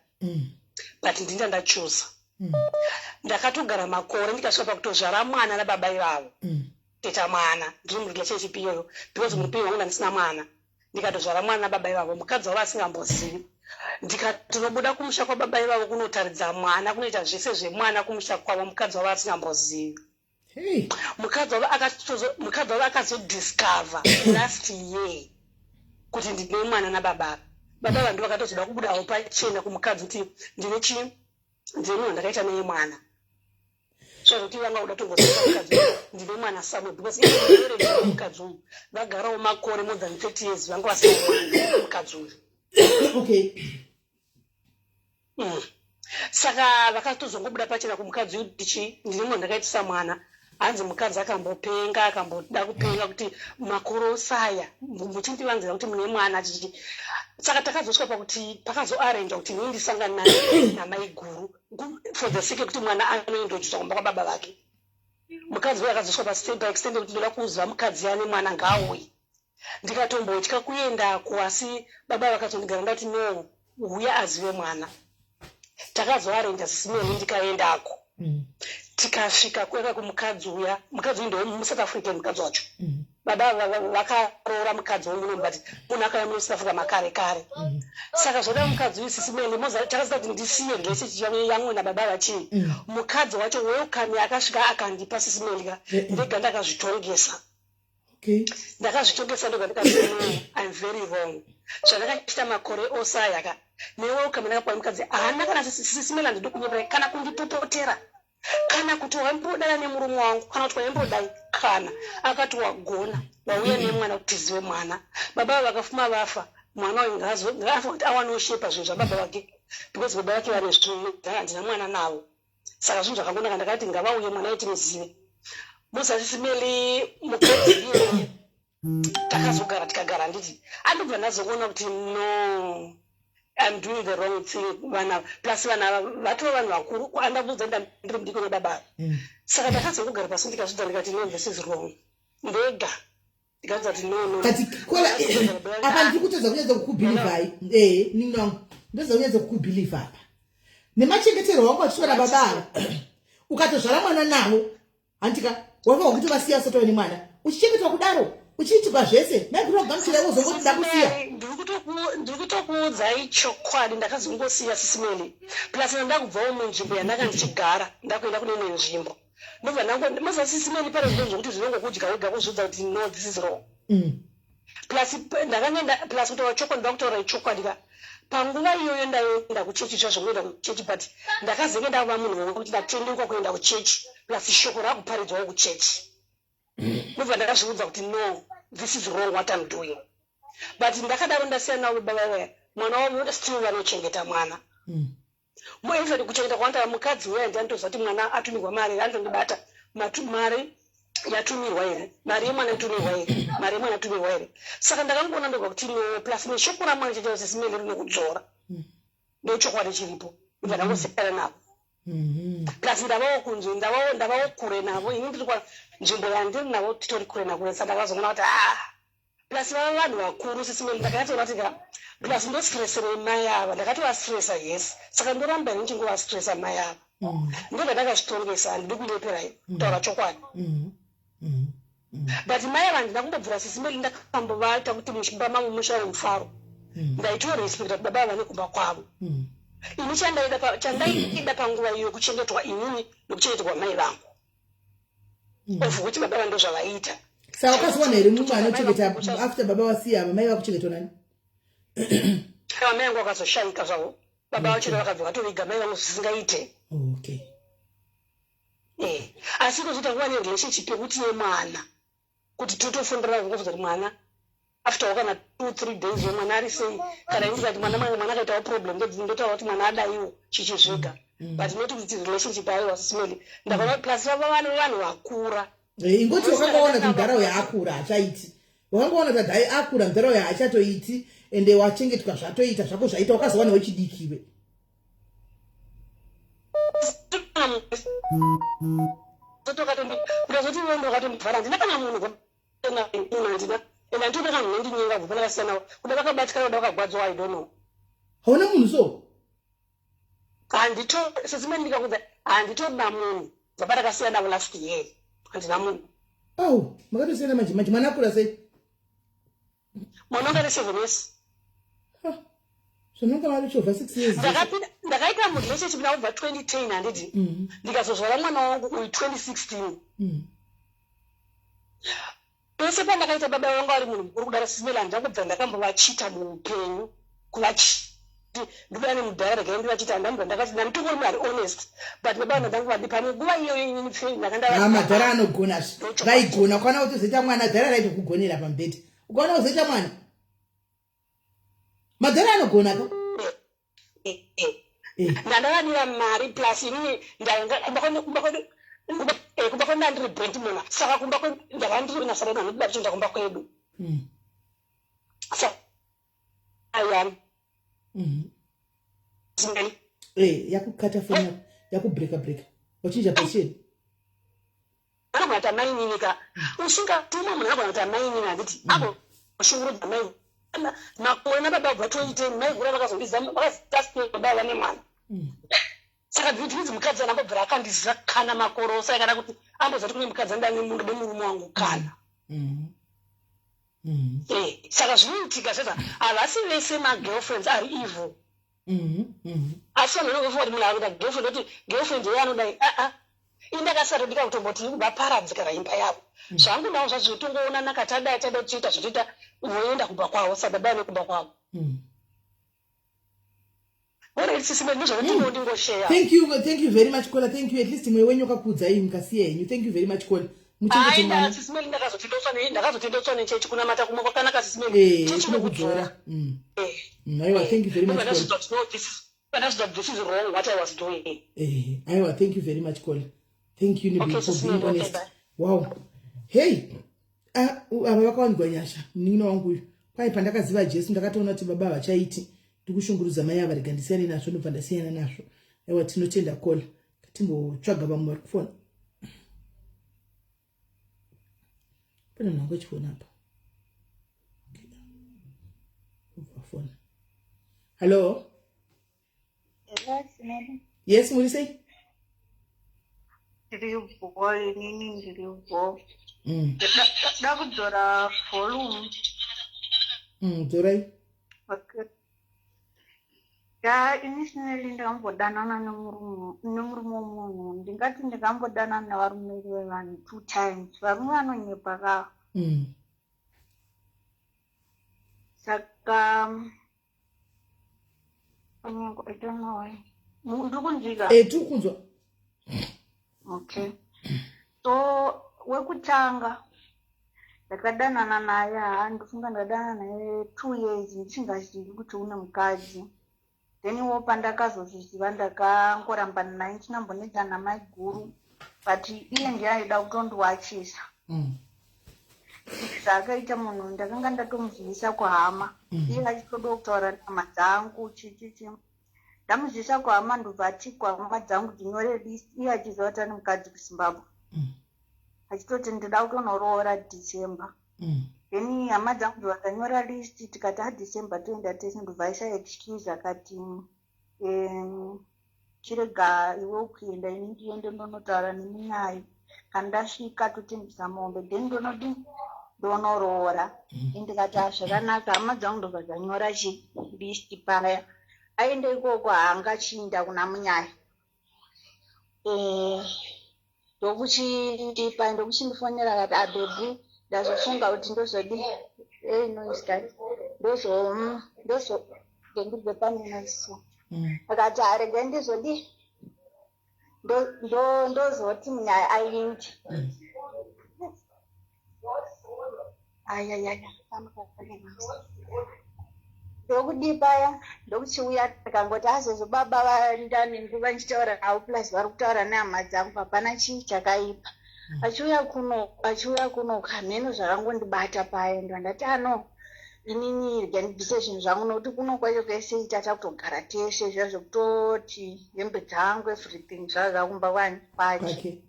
but ndinda ndachuza. Ndakatogara makore, ndikasvika pakutozvara mwana nababa ivavo. Toita mwana ndiri murelationship iyoyo, because muupenyu hwangu ndandisina mwana. Ndikatozvara mwana nababa ivavo, mukadzi wavo asingambozivi. Ndikatonobuda kumusha kwababa ivavo kunotaridza mwana, kunoita zvese zvemwana kumusha kwavo, mukadzi wavo asingambozivi.
Hey.
Mukadzi wavo akazodiscover last year kuti ndine mwana nababa ava. Baba ava ndo vakatozoda kubudawo pachena kumukadzi kuti ndine chii, ndine munhu ndakaita naye mwana. Zvakuti vanga kuda tongozivisa mukadzi uyu ndine mwana somewhere, because imarriage mukadzi uyu vagarawo makore more than 30 years, vanga vasina mwana mukadzi uyu. Saka vakatozongobuda pachena kumukadzi uyu kuti chii, ndine munhu ndakaitisa mwana. Hanzi mukadzi akambopenga, akamboda kupenga kuti makore osaya muchindivanzira kuti mune mwana chichi. Saka takazosvika pakuti pakazoarranja kuti inini ndisangane namaiguru for the sake yekuti mwana anoendodziswa kumba kwababa vake. Mukadzi uyu akazosvika paextent yekuti ndoda kuziva mukadzi ane mwana ngaauye. Ndikatombotya kuendako, asi baba vakazondigara ndati, "No, uya azive mwana." Takazoarranja sisimeni, ndikaendako. Tikasvika kueka kumukadzi uya. Mukadzi uyu ndewemuSouth African mukadzi wacho. Baba vakaroora mukadzi womuno, but munhu akauya muno South Africa makare kare. Saka zvoda mukadzi uyu, sisimeni, takaziva kuti ndisiye relationship yangu nababa vachii. Mukadzi wacho welcome akasvika akandipa, sisimeli ka, ndega ndakazvitongesa. Ndakazvitongesa ndoga, ndikati, "No, I'm very wrong." Zvandakaita makore ose aya ka, newelcome ndakapiwa mukadzi haana kana, sisimela, handidi kunyeperai, kana kundipopotera, kana kuti waimbodana nemurume wangu, kana kuti waimbodai. Kana akati, "Wagona wauya nemwana kuti tizive mwana." Baba ava vakafuma vafa, mwana uyu ngaafa kuti awanewo shepa zvinhu zvababa vake, because baba vake vane zvinhu, handina mwana navo. Saka zvinhu zvakangonaka, ndakati ngavauye mwana uyu timuzive. Muzasisimeli, mukadzi iyeye takazogara, tikagara, handiti andobva ndazokuona kuti no, I'm doing the wrong thing. Vana, plus vana ava vatova vanhu vakuru, andabudza ndiri mudiki nababa. Saka ndakazongogara pasi, ndikazvidza, ndikati, "No, this is wrong." Ndega ndikazvidza kuti no.
But kola apa ndiri kutadza kunyatsa kukubelievai. Nini wangu, ndotadza kunyatsa kukubelieva apa nemachengetero wangu achitora baba ava. Ukatozvara mwana navo, handika wanga wakutovasiya usati waine mwana, uchichengetwa kudaro, uchiitirwa zvese, maiguru vakugamuchira, wozongoti ndakusiya.
Ndiri kutokuudzai chokwadi, ndakazongosiya, sisimeli. Plus ndakubvawo munzvimbo yandanga ndichigara, ndakuenda kune imwe nzvimbo. Ndobva ndango maza, sisimeli, pane zvinhu zvokuti zvinongokudya wega kuzvidza kuti no, this is wrong. Plus ndakangenda, plus kutaura chokwadi, ndoda kutaura chokwadi ka, panguva iyoyo ndaenda kuchechi zvazvo, kuenda kuchechi, but ndakazenge ndava munhu wekuti ndatendeuka kuenda kuchechi, plus shoko rakuparidzwawo kuchechi. Ndobva ndakazviudza kuti no, this is wrong what I'm doing. But ndakadaro ndasiyana navo baba vaya, mwana wavo still vanochengeta mwana. Even kuchengeta kwanoita mukadzi uya, ndianotoziva kuti mwana atumirwa mari, anotondibata, mari yatumirwa here, mari yemwana yatumirwa here, mari yemwana yatumirwa here. Saka ndakangoona ndoga kuti no, plus neshoko ramwari chacho, sisimele, rinokudzora. Ndochokwadi chiripo, ndobva ndangosiyana navo. Plus ndavawo kunze, ndavawo kure navo. Ini ndiri kwa nzvimbo yandiri navo, titori kure nakure. Saka ndakazoona kuti ah, plus vava vanhu vakuru, sisimeli. Ndakanyatsoona kuti ka, plus ndostresserei mai ava, ndakatovastressa, yes. Saka ndoramba here ndichingovastressa mai ava? Ndobva ndakazvitongesa, handidi kunyeperai, kutaura chokwadi. But mai ava handina kumbobvira, sisimeli, ndakambovaita kuti muchimba mavo mushaye mufaro. Ndaitorespecta kuti baba vane kumba kwavo. Ini chandaida panguva iyo kuchengetwa inini nokuchengetwa mai vangu, of which baba vando zvavaiita.
Saka wakazowana here mumwe anochengeta after baba vasiya ava? Mai vakuchengetwa nani?
Mai vangu vakazoshayika zvavo. Baba vachona vakabva vatoviga mai vangu zvisingaite. Asi kuzoita nguva nerelationship yekuti yemwana, kuti totofundira kungofunza kuti mwana after wakana 2, 3 days mwana ari sei. Kana ini ndikati mwana akaitawo problem, ndotaura kuti mwana adaiwo chichi zvega, but not kuti relationship. Aiwa, Sis Melly, ndakaona plus vava vanhu vakura.
Ingoti wakangaona kuti mudhara uyo akura, hachaiti. Wakangaona kuti dai akura, mudhara uyo haachatoiti, ende wachengetwa, zvatoita zvako zvaita. Wakazowana wechidikiwe.
Kutazoti iwe ndokatondivhara, handina kana munhu, handina, ende handitoda kana munhu ndinyenga kubva pandakasiyana. Kuda vakabatikana, kuda vakagwadzwa, I don't know.
Hauna munhu so?
Handito, Sis Melly, ndikakudza, handitoda munhu. Bva pandakasiyana navo last year, handina munhu.
Au, makatosiyana manje manje. Mwana akura sei?
Mwana wanga ane 7 years.
Zvanonga vari chovha 6 years.
Ndakaita murelationship navo kubva 2010, handiti? Ndikazozvara mwana wangu uyu 2016. Pese pandakaita, baba vangu vari munhu mukuru kudaro, Sis Melly, handakubva ndakambovachita muupenyu. Kuvachiti ndikuda nemudhara, regai ndivachita, handambva ndakati ndanditongori munhu ari honest, but baba vanhu ndanguvadi panguva iyoyo. Inini pfe ndakanda.
Madhara anogona, vaigona. Ukaona kutozoita mwana, dhara raitokugonera pamubhedha. Ukaona kuzoita mwana, madhara anogona ka.
Ndandavadira mari, plus inini kumba kwedu ndandiri breadwinner, saka kumba kwedu ndanga ndiri nasara vanhu toenda kumba kwedu. Saka
Yakukata foni yako, yakubreka breka, wachinja position.
Anogona kuti amainini ka, usingatuma munhu anogona kuti amainini, handiti? Agoshungurudza mai makore nababa kubva 2010. Mai gura vakazondiza, vakazita baba vane mwana. Saka ndinzi mukadzi anambobvira akandiziva kana makore osai, kana kuti amboziva kuti kune mukadzi anoda nemunhu nemurume wangu kana. Saka zvinoitika zvezva, havasi vese magirlfriends ari evil. Asi vanhu vanongofunga kuti munhu akuita girlfriend, oti girlfriend iye anodai. Aa, ini ndakasatodika kutomboti vaparadze kana imba yavo. Zvangu nawo zvazvotongoonana katadai tada tichiita zvotoita, voenda kumba kwavo, sababa nekumba kwavo. Alright, Sis Melly, ndozvandingo ndingosheya.
Thank you, thank you very much, caller. Thank you. At least mwoyo wenyu wakakuudzai, mukasiya henyu. Thank you very much, caller. Muchengete
Aenda.
mwana.
Sis Melly, ndakazotendeutswa nechechi. Kunamata kumwe kwakanaka, Sis Melly. Chechi
kunokudzora.
kunokudzora.
Aiwa, thank you very much, caller.
Ndazviziva this is wrong, what I was doing.
Aiwa, thank you very much, caller. Thank you, Nibi,
Okay,
for
Sis
being
Melly, okay,
honest.
Bye.
Wow, hey, ava vakawanirwa nyasha. Munin'ina wangu uyu, kwai pandakaziva Jesu, ndakatoona kuti baba havachaiti, ndikushungurudza mai ava, rega ndisiyane nazvo. Ndobva ndasiyana nazvo. Aiwa, tinotenda, caller. Timbotsvaga vamwe vari kufona. Pane munhu wangu achifona apa. Okay. Ubva fona. Hallo?
Hello, Sineli.
Yes, muri sei?
Ndiri bho, inini ndiri bho. Da kudzora volume.
Dzorai.
Okay. Ya, ini Sineli, ndakambodanana nemurume wemunhu. Ndingati ndakambodanana nevarume vevanhu two times. Varume vanonyepa ka. Saka I don't know why. Ndiri kunzwika?
Eh, tiri kunzwa.
Okay, so wekutanga ndakadanana naye, haa, ndofunga ndadanana naye 2 years ndisingazivi kuti une mukadzi. Then iwo pandakazozviziva, ndakangorambana naye ndinambonetsana namaiguru, but iye ndiye aida kutondiwachisa. Zvaakaita munhu, ndakanga ndatomuzivisa kuhama. Iye achitoda kutaura nehama dzangu, chichichi. Ndamuzivisa kuhama, ndobva ati kuhama dzangu dzinyore list, iye achiziva kuti ane mukadzi kuZimbabwe. Achitoti ndida kutonoroora December. Then hama dzangu vakanyora list, tikati aDecember toenda tese. Ndobva aisa excuse, akati chirega iwe kuenda, ini ndiende ndonotaura nemunyai, kana ndasvika totengesa mombe, then ndonodi. Ndonoroora. Ndikati ah, zvakanaka. Hama dzangu ndobva dzanyora chi list paya. Aende ikoko haangachiinda kuna Munyaya. Eh, ndokuchipa ndokuchindifonera akati abhebhi ah, ndazofunga kuti ndozodii. Hey, noise guys. Ndozo ndozo ndibve pane noise. Akati arega ah, ndizodii ndozoti munyaya aindi ayayaya ndokudii paya ndokuchiuya tikangoti azozo baba vandani nguva ndichitaura navo plus vari kutaura nehama dzangu hapana chii chakaipa. Achiuya kuno achiuya kuno hameno zvakangondibata paya ndandati ano inini rega ndibvise zvinhu zvangu nokuti kuno kwacho kwese takutogara tese zviya zvekutoti hembe dzangu everything zvava zvakumba kwani kwake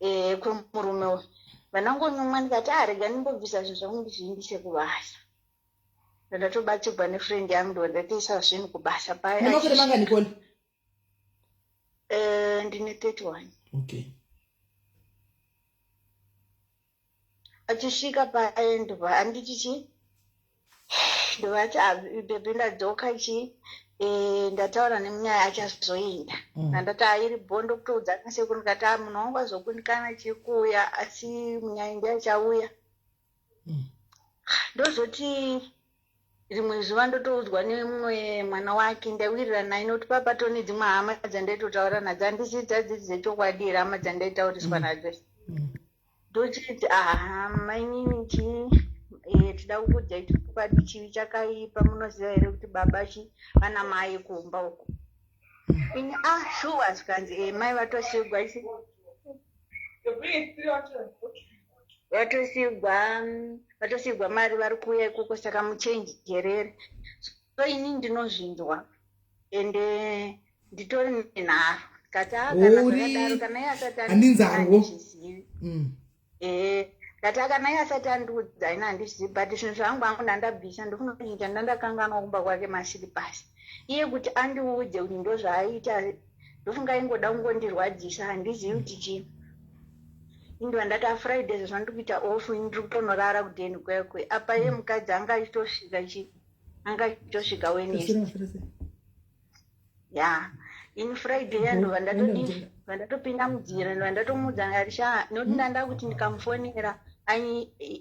eh, kwemurume uyu vandangonyumwa ndikati ah rega ndimbobvisa zvinhu zvangu ndizviindise kubasa. Ndatobatsirwa nefriend yangu ndo ndatoisa zvinhu kubasa paya.
Makore mangani Koli?
Eh, ndine 31.
Okay.
Achisvika paye ndobva anditi chi ndovati ah, bhebhi ndadzoka chi eh, ndataura nemunyaya achazoinda. Andati airi bho ndokutoudza nasekuru ndikati ah, munhu wangu azokundikana chikuuya asi munyaya ndiye achauya. Ndozoti rimwe zuva ndotoudzwa nemumwe mwana wake ndawirirana naye nokuti papatone dzimwe hama dzandaitotaura nadzo handisi dzadzidzi dzechokwadi here hama dzandaitauriswa nadzo. Ndochiti aha mainini chi eh, tida kukuudzai chokwadi chivi chakaipa munoziva here kuti baba chi vana mai kumba uko. Ini ah shuwa zvikanzi eh, mai vatosigwa chi vatosigwa vatosigwa mari vari kuuya ikoko saka muchenjerere. So ini ndinozvinzwa ende nditori nenharo kati ah, kana zvakadaro kana iye asati
handinzarwo.
Eh, kati kana iye asati andiudza ini handizvizivi but zvinhu zvangu hangu ndandabvisa ndofunga kuchinja ndandakanganwa kumba kwake masilipasi iye kuti andiudze kuti ndozvaaita ndofunga ingoda kungondirwadzisa handizivi kuti chii. Indova ndati afriday zvandiri kuita off ndiri kutonorara kudheni kwekwe apa iye mukadzi anga achitosvika chi anga achitosvika Wednesday. Ya ini friday ya ndobva ndatodii vandatopinda mudzira ndobva ndatomuudza ndikati sha nokuti ndanda kuti ndikamufonera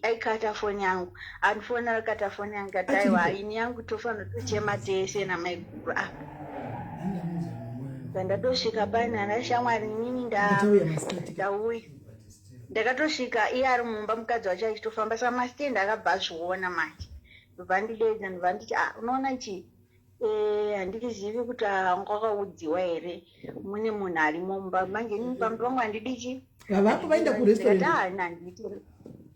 aikata foni yangu andifonera akata foni yangu kati aiwa ini yangu tofanira tochema tese namaiguru apa. Ndatosvika paine ana shamwari inini ndauya ndakatosvika iye ari mumba mukadzi wacho achitofamba saka masitendi akabva azviona manje ndobva ndideedza ndobva nditi ah unoona chii Eh, handizivi kuti wanga wakaudziwa here mune munhu arimo mumba manje inini pamba pangu handidi chi
Vavapo vaenda kurestaurant.
Ndikati, handiti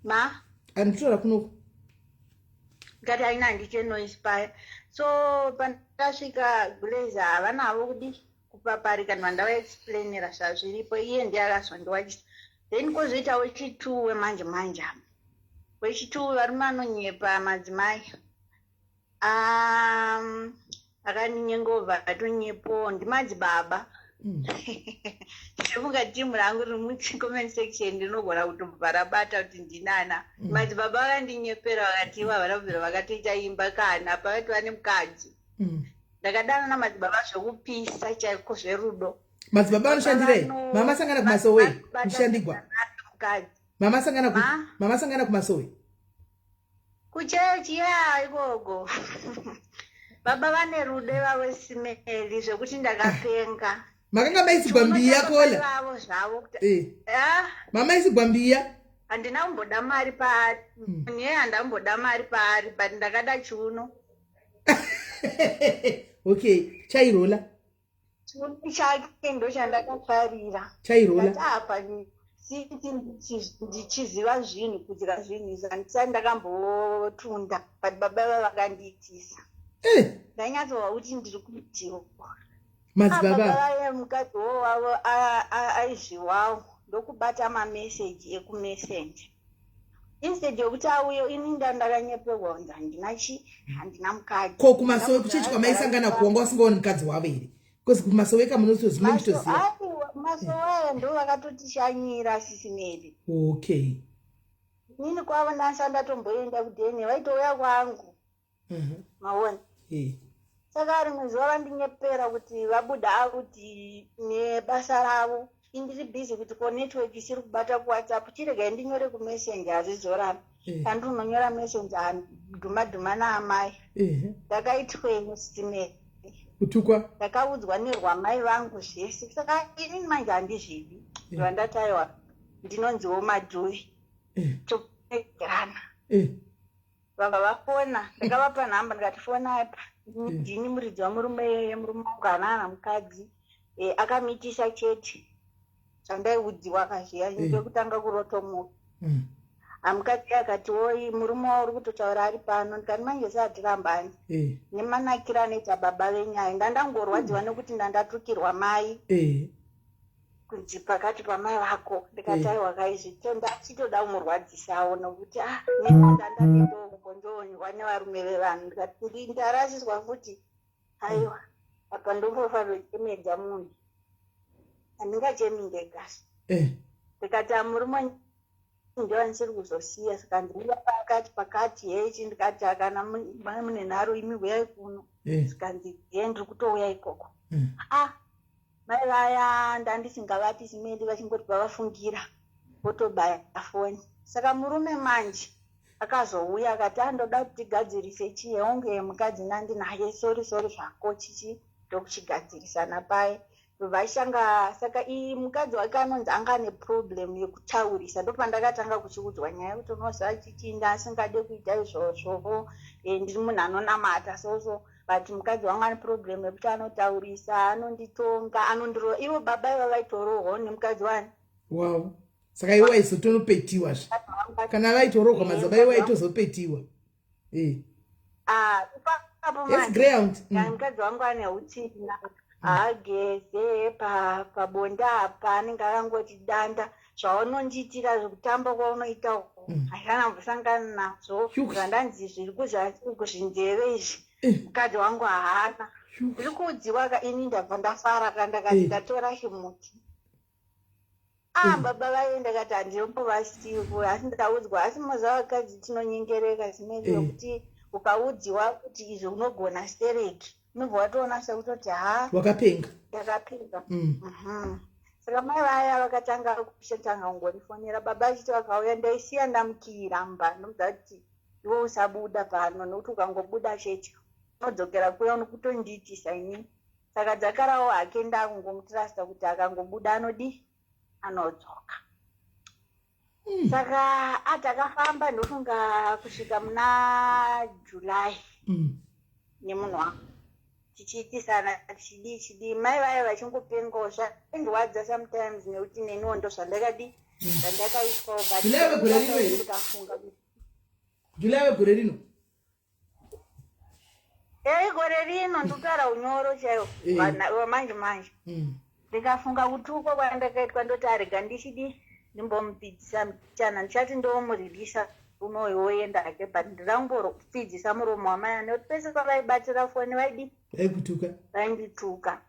ma
Anditora kunoku.
Ndikati haina handite noise paya so pandasvika guleza havana havo kudi kupaparika ndobva ndavaexplainera zvazviripo iye ndiye akazondiwachisa then kwozoita wechituwe manje manje apa wechituwe varume vanonyepa madzimai Akandinyengovha atonyepo ndimadzibaba. Ndofunga timu rangu riri mucomment section ndinogona kutobva rabata kuti ndinana. Madzibaba vakandinyepera vakati ivo havana kubvira vakatoita imba kana pakati vane mukadzi. Ndakadana namadzibaba zvekupisa chaiko zverudo.
Madzibaba vanoshandirei? Mama sangana kumasowe mushandigwa. Mama sangana ku mama sangana kumasowe.
Kuchechi ya ikoko. Baba vane rudo ivavo simeli zvekuti ndakapenga.
Makanga maisigwa mbiya kola.
Vavo zvavo kuti. Eh.
Ah. Mama isigwa mbiya.
Handina kumboda mari paari. Niye handina kumboda mari paari but ndakada chiuno.
Okay, chairola.
Chiuno chake ndochandakafarira.
Chairola.
Apa since ndichiziva zvinhu kudya zvinhu izvi handisati ndakambotunda but baba vava vakandiitisa. Ndanyatsowa kuti ndiri kuitiwa.
Madzibaba.
Baba mukadzi wo wavo aizviwawo ndokubata mameseji ekumeseji. Instead yokuti auye ini ndandakanyeperwa kunzi handina chi handina mukadzi.
Ko kumasowe kuchechi kwamaisangana kuwanga wasingaoni mukadzi wavo here? Because kumasowe ka munotoziva muchitoziva.
Masowe aya ndo vakatotishanyira sisi Mary.
Okay.
Inini kwavo ndanga ndatomboenda kudheni, vaitouya kwangu. Maona? Saka rimwe zuva vandinyepera kuti vabuda auti nebasa ravo. Indiri busy kuti ko network isiri kubata kuWhatsApp, chiregai ndinyore kuMessenger, hazvizorami. Kandi unonyora Messenger, dhuma dhuma naamai. Ndakaitweni, Simeli?
Kutukwa.
Ndakaudzwa nerwamai vangu zvese. Saka inini manje handizvidi. Ndobva ndati aiwa, ndinonziwo Madhuvi. Togerana. Vabva vafona, ndakavapa nhamba, ndikati fona apa, ndini muridzi wamurume iyeye, murume wangu haana mukadzi. Akamitisa chete, zvandaiudziwa kazviya. Ndokutanga kurotomuka. Amukadzi akati, "Oi, murume wauri kutotaura ari pano." Ndikati, "Manje sehatirambani nemanakiro anoita baba venyaya." Ndandangorwadziwa nekuti ndandatukirwa mai kunzi pakati pamai vako. Ndikati, "Aiwa kaizvi ndachitoda kumurwadzisawo nokuti ah, nemo ndandanendongonjonjwa nevarume vevanhu." Ndikati, "Ndarasiswa futi, aiwa apa ndombofanira kuchemedza munhu, handingachemi ndega." Ndikati, "Amurume ndewandisiri kuzosiya." Saka ndiuya pakati pakati hechi, ndikati, "Akana mune nharo imi, huyai kuno." Sikanzi, "Ye, ndiri kutouya ikoko." Ah, mai vaya ndandisingavati simeli, vachingoti pavafungira votobaya foni. Saka murume manje akazouya akati, "Andoda kuti tigadzirise chiye onge mukadzi nandinaye, sorry, sorry zvako," chichi ndokuchigadzirisana paye vachitanga. Saka iyi mukadzi wake anonzi anga ane problem yekutaurisa. Ndopandakatanga kuchiudzwa nyaya yekuti unoziva chichi, ndasingade kuita izvozvo, ndiri munhu anonamata soso, but mukadzi wangu ane problem yekuti anotaurisa, anonditonga, anondirova. Ivo baba iva vaitorohwawo nemukadzi wani.
Wow, saka iwe waizotonopetiwazve kana vaitorohwa madzibaba, iwe waitozopetiwa.
Ah, ipapo
Yes, ground.
Mukadzi wangu ane utsvina, haageze pabonde apa, anenge akangoti danda. Zvaunondiitira zvekutamba kwaunoita uku, handina kumbosangana nazvo.
Shuks.
Zvandanzi zviri kuzasi uku, zvinzeve izvi, mukadzi wangu haana. Ndiri kuudziwa ka ini, ndabva ndafara ka, ndakati ndatora chimuti. Ah, baba vaye, ndakati handinombovasiku, asi ndaudzwa. Asi mazuva vakadzi tinonyengereka zimweni yokuti ukaudziwa kuti izvi unogona stereki, unobva watoona sekutoti ha,
Wakapenga.
Ndakapenga. Saka mai vaya vakatanga kuchatanga kungorifonera baba achiti vakauya, ndaisiya ndamukiyira mba, ndomudza kuti iwe usabuda pano, nokuti ukangobuda chete unodzokera kuya unokutondiitisa inini. Saka dzakarawo hake, ndakungomutrasta kuti akangobuda anodi anodzoka. Saka atakafamba, ndofunga kusvika muna July nemunhu wangu tichiitisana, chidii chidii, mai vaya vachingopengawo. Zvaindirwadza sometimes nekuti neniwo ndo zvandakadi zvandakaitwawo, but
July wegore rino here?
Ndikafunga kuti
July wegore rino?
Ei, gore rino, ndikutaura unyoro chaiwo. Manje manje ndikafunga kutukwa kwandakaitwa, ndoti arega ndichidi ndimbomupfidzisa chana, ndichati ndomuririsa unoyo woenda hake, but ndida kumbopfidzisa muromo wamai, nekuti pese pavaibatira foni vaidi
Vaikutuka.
Vaindituka.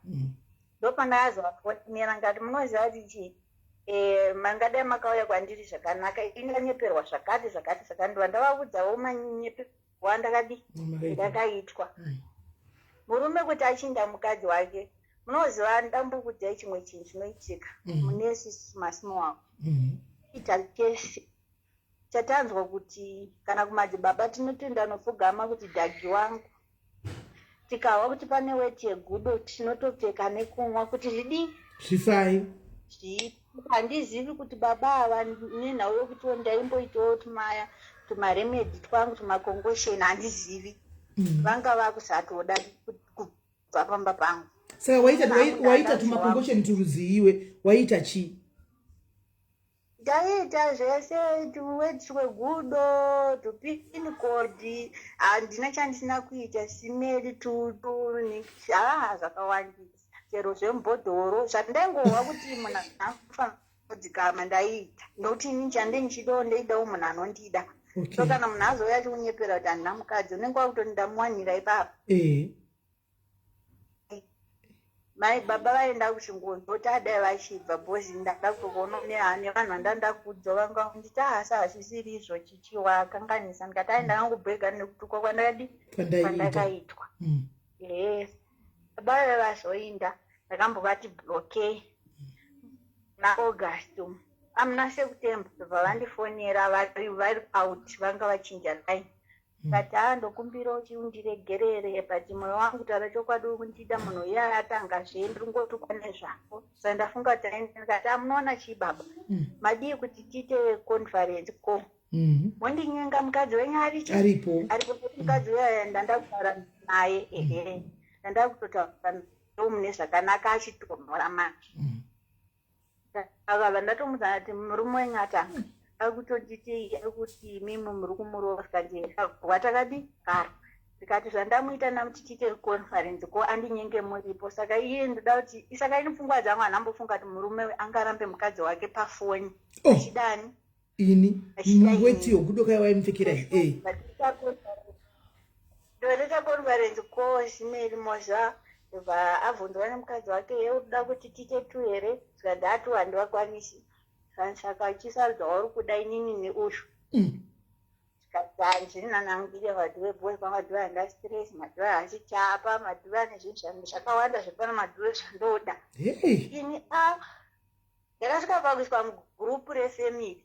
Ndopandakazovafonera ngati, "Munoziva kuti chii? Mangadai makauya kwandiri zvakanaka, inganyeperwa zvakati zvakati zvakati." Ndova ndavaudzawo manyeperwa andakadi
Makaitwa.
ndakaitwa. Murume kuti achinda mukadzi wake, munoziva, ndambokudzai chimwe chinhu chinoitika munesi masimo wavo ita kesi chatanzwa kuti kana kumadzibaba tinotenda nopfugama kuti dhagi wangu, tikahwa kuti pane weti yegudo tinotopfeka nekumwa kuti zvidii?
Zvifai.
Zviiti. Handizivi kuti baba ava nenhau yekutiwo ndaimboitawo tumaya tumaremedy twangu, tumaconcoction, handizivi vanga vakusatoda kubva pamba pangu.
Saka waita waita tumaconcoction turuziiwe, waita chii?
Ndaita zvese, tuweti twegudo, tupinikodi, handina chandisina kuita, simeri tutu, haa, zvakawandisa, chero zvemubhodhoro zvandaingohwa kuti munhu anofanira kudzikama ndaiita, nokuti ini chande ndichidawo, ndeidawo munhu anondida. So kana munhu azouya achikunyepera kuti handina mukadzi, unenge wakutondamuwanira ipapo. Mai baba vaenda kuchingonzoti adai vachibva bhozi, ndada kutokuona nevanhu vandanda kuudza, vanga nditi ahasi hazvisiri izvo, chichi wakanganisa. Ndikati ai, ndakangobhega nekutukwa kwandakadi
Kwandaiita.
Kwandakaitwa. Yes, baba vave vazoinda, ndakambovati block naAugust umu, amuna September, bva vandifonera vari out, vanga vachinja line. Kati haa, ndokumbira uchiundiregerere, but mwoyo wangu, taura chokwadi, uri kundida munhu iye atanga zve, ndiri ngotukwa nezvako, saka ndafunga kuti ndikati amunoona chii baba, madii kuti tiite conference call, mondinyenga mukadzi wenyu ari chi
Aripo.
Aripo. Mukadzi uya ndanda kutaura naye, ehe, ndanda kutotaura mune zvakanaka, achitonhora manje. Akabva ndatomudza ati murume wenyu atanga akutonditi ari kuti imimi muri kumurova, kanzi watakadi karo. Ndikati zvandamuita namuti tiite conference ko andinyenge muripo, saka iye ndoda kuti, saka ini pfungwa dzangu handambofunga kuti murume angarambe mukadzi wake pafoni achidani.
Ini
Achida ini.
Weti yogudo kai waimupfekera e.
Ndotoita conference call simeri moza, ndobva abvunzwa nemukadzi wake, ye unoda kuti tiite two here? Zvikati atu handivakwanisi, saka chisarudza wauri kuda, inini neuyu. Zvikati handina nangire madhuve boy, kwamadhuve handa stress, madhuve haasi chapa, madhuve ane zvinhu zvakawanda zvepano, madhuve zvandoda. Ini a ndakasvika pakuiswa mugurupu refamily.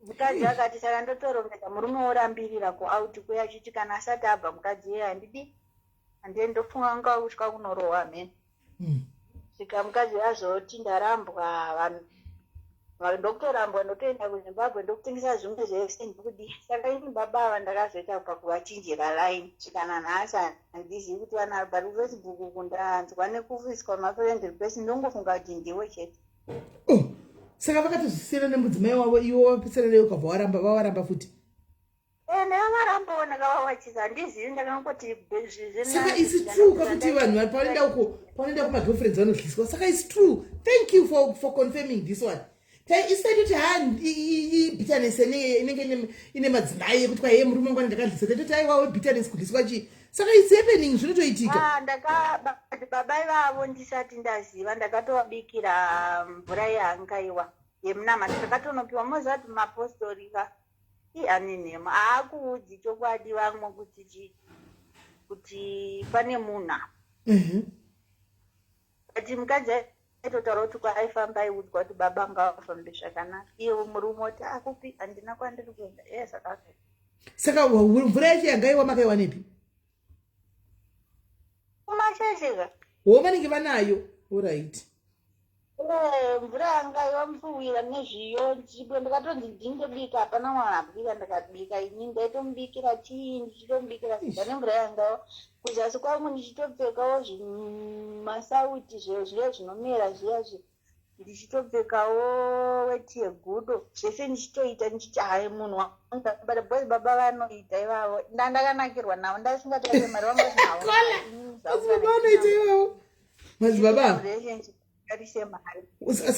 Mukadzi akati saka ndotorongedza, murume worambirira kuout kuya achiti kana asati abva mukadzi iye handidi, handie, ndofunga nga kutya kunorohwa mhene. Svika mukadzi azoti ndarambwa, vanhu ndokutorambwa, ndotoenda kuZimbabwe, ndokutengesa zvimwe zvese, ndokudii. Saka ini baba ava ndakazoita pakuvachinjira line, svika nanhasi handizivi kuti vana, but kuFacebook uku ndanzwa nekuiswa mafriend request, ndongofunga kuti ndiwe chete.
Oh, saka vakatozvisiyana nemudzimai wavo, iwo wapesana newe, ukabva waramba, vawaramba futi?
Ndakavarambawo, ndakavawachisa, handizivi, ndakangoti.
Saka its true kwakuti vanhu vari pavanoenda uko, pavanoenda kumagirlfriends vanodliswa. Saka its true. Thank you for confirming this one. Isati kuti ha, bitterness inenge ine madzimai yekuti kwaye murume wangu ndakadlisa, taitoti aiwawo bitterness, kudliswa chii. Saka its happening, zvinotoitika.
Ah, ndaka baba ivavo ndisati ndaziva, ndakatovabikira mvura yehangaiwa yemunamata, ndakatonopiwa. Moziva kuti mapostori ka i ane nhema, haakuudzi chokwadi vamwe kuti chi kuti pane munhu apa. But mukadzi aitotaura kuti kwaaifamba aiudzwa kuti baba ngavafambe zvakanaka, iye murume oti akupi, handina kwandiri kuenda, iye saka.
Saka mvura yacho yangaiwa makaiwanepi?
Kumachecheka.
Wo, vanenge vanayo, alright.
Mvura yanga yamupfuwira nezviyo chipo, ndikatonzi ndindobika, hapana mwana abika, ndakabika ini, ndaitomubikira tii, ndichitomubikira sadza nemvura yanga kuzasi kwangu, ndichitopfekawo zvimasauti zviya zvinomera zviya zvi, ndichitopfekawo weti yegudo, zvese ndichitoita, ndichiti hai, munhu wangabata boys, baba vanoita ivavo, ndandakanakirwa navo, ndasingatate mari, vanga
Kola, madzibaba vanoita ivavo, madzibaba.
Karise mari.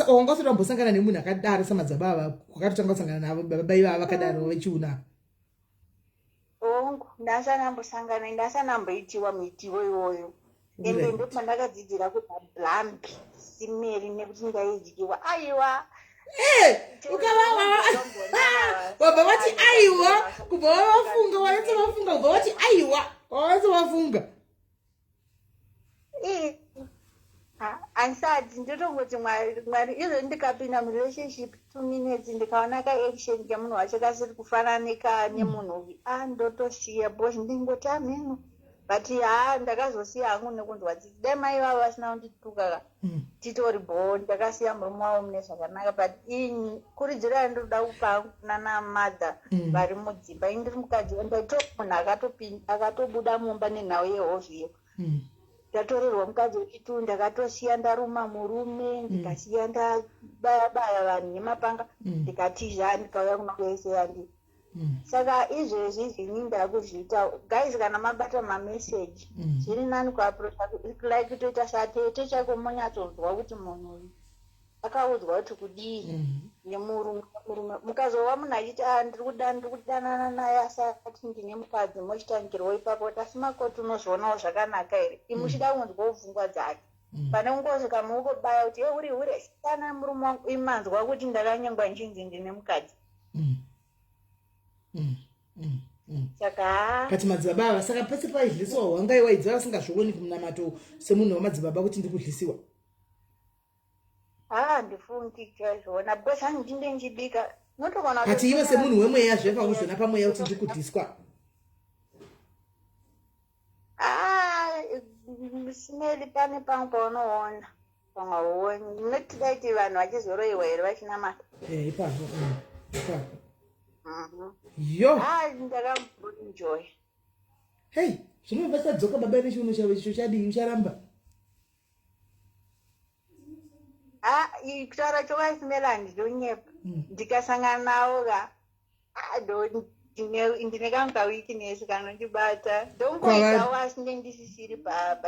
Wanga usati wambosangana nemunhu akadaro samadzibaba ava, kwakatotanga kusangana navo baba ivava vakadaro vechiuna?
Hongu, ndasanambosangana, ndasanamboitiwa muitiro iwoyo, ende ndopandakadzidzira kubva blambi simeri nekuti ndaidyiwa, aiwa.
Ukava wabva wati aiwa, kubva wavafunga, wanatsa vafunga, kubva wati aiwa, wanatsa vafunga.
Handisati, ndotongoti Mwari, Mwari. Izvo ndikapinda murelationship 2 minutes, ndikaona kaaction kemunhu wacho kasiri kufanana nemunhu uyu, a ndotosiya, because ndingoti ameno. But ha, ndakazosiya hangu nekunzwa tsitsi. Dai mai vavo vasina kundituka ka, titori bho. Ndakasiya murume wavo mune zvakanaka, but ini kurudziro yandinoda kupa nana mother vari mudzimba, ini ndiri mukadzi, ndaito munhu akatobuda mumba nenhau yehovhiyo, ndatorerwa mukadzi wechitu, ndakatosiya ndaruma murume, ndikasiya ndabaya baya vanhu nemapanga, ndikatiza, ndikauya kuno kuSA. Saka izvezvi zvini ndakuzviita, guys, kana mabata mameseji, zviri nani kuaprocha like kutoita satete chaiko, monyatsonzwa kuti munhu uyu akaudzwa kuti kudii. Nemurume, murume mukazova munhu achiti, "Ah, ndiri kuda, ndiri kudanana naye," asati, "Ndine mukadzi," mochitangirwo ipapo kuti, "Asi makoti, unozvionawo zvakanaka here?" Imi muchida kunzwawo pfungwa dzake, pane kungosvika mungobaya kuti, "E, uri hure, siyana murume wangu." Imanzwa kuti ndakanyengwa nchinzi ndine mukadzi. Saka haa.
Kati madzibaba ava, saka pese paidlisiwa hwangai waidziva vasingazvioni kumunamato semunhu wamadzibaba kuti ndiri kudlisiwa?
Haa, handifungi chaizvoona, because hani ndinde ndichibika, notogona.
Kati iwe semunhu wemweya zvefa kuzviona pamweya kuti ndiri kudliswa?
Ah, simeli, pane pamwe paunoona, pamwe hauoni. Ndinoti daiti vanhu vachizoroiwa here vachinamata?
Eh, ipapo, ipapo. Yo.
Ah, ndakamboenjoy.
Hei, zvinobva sadzoka baba nechiuno chavo icho chadii, ucharamba?
Ah, kutaura chokwadi, simeli, handidonyepa. Ndikasangana navo ka, ah, ndine kamwe kaweakness kanondibata, ndongoitawo, asi nde ndisisiri pa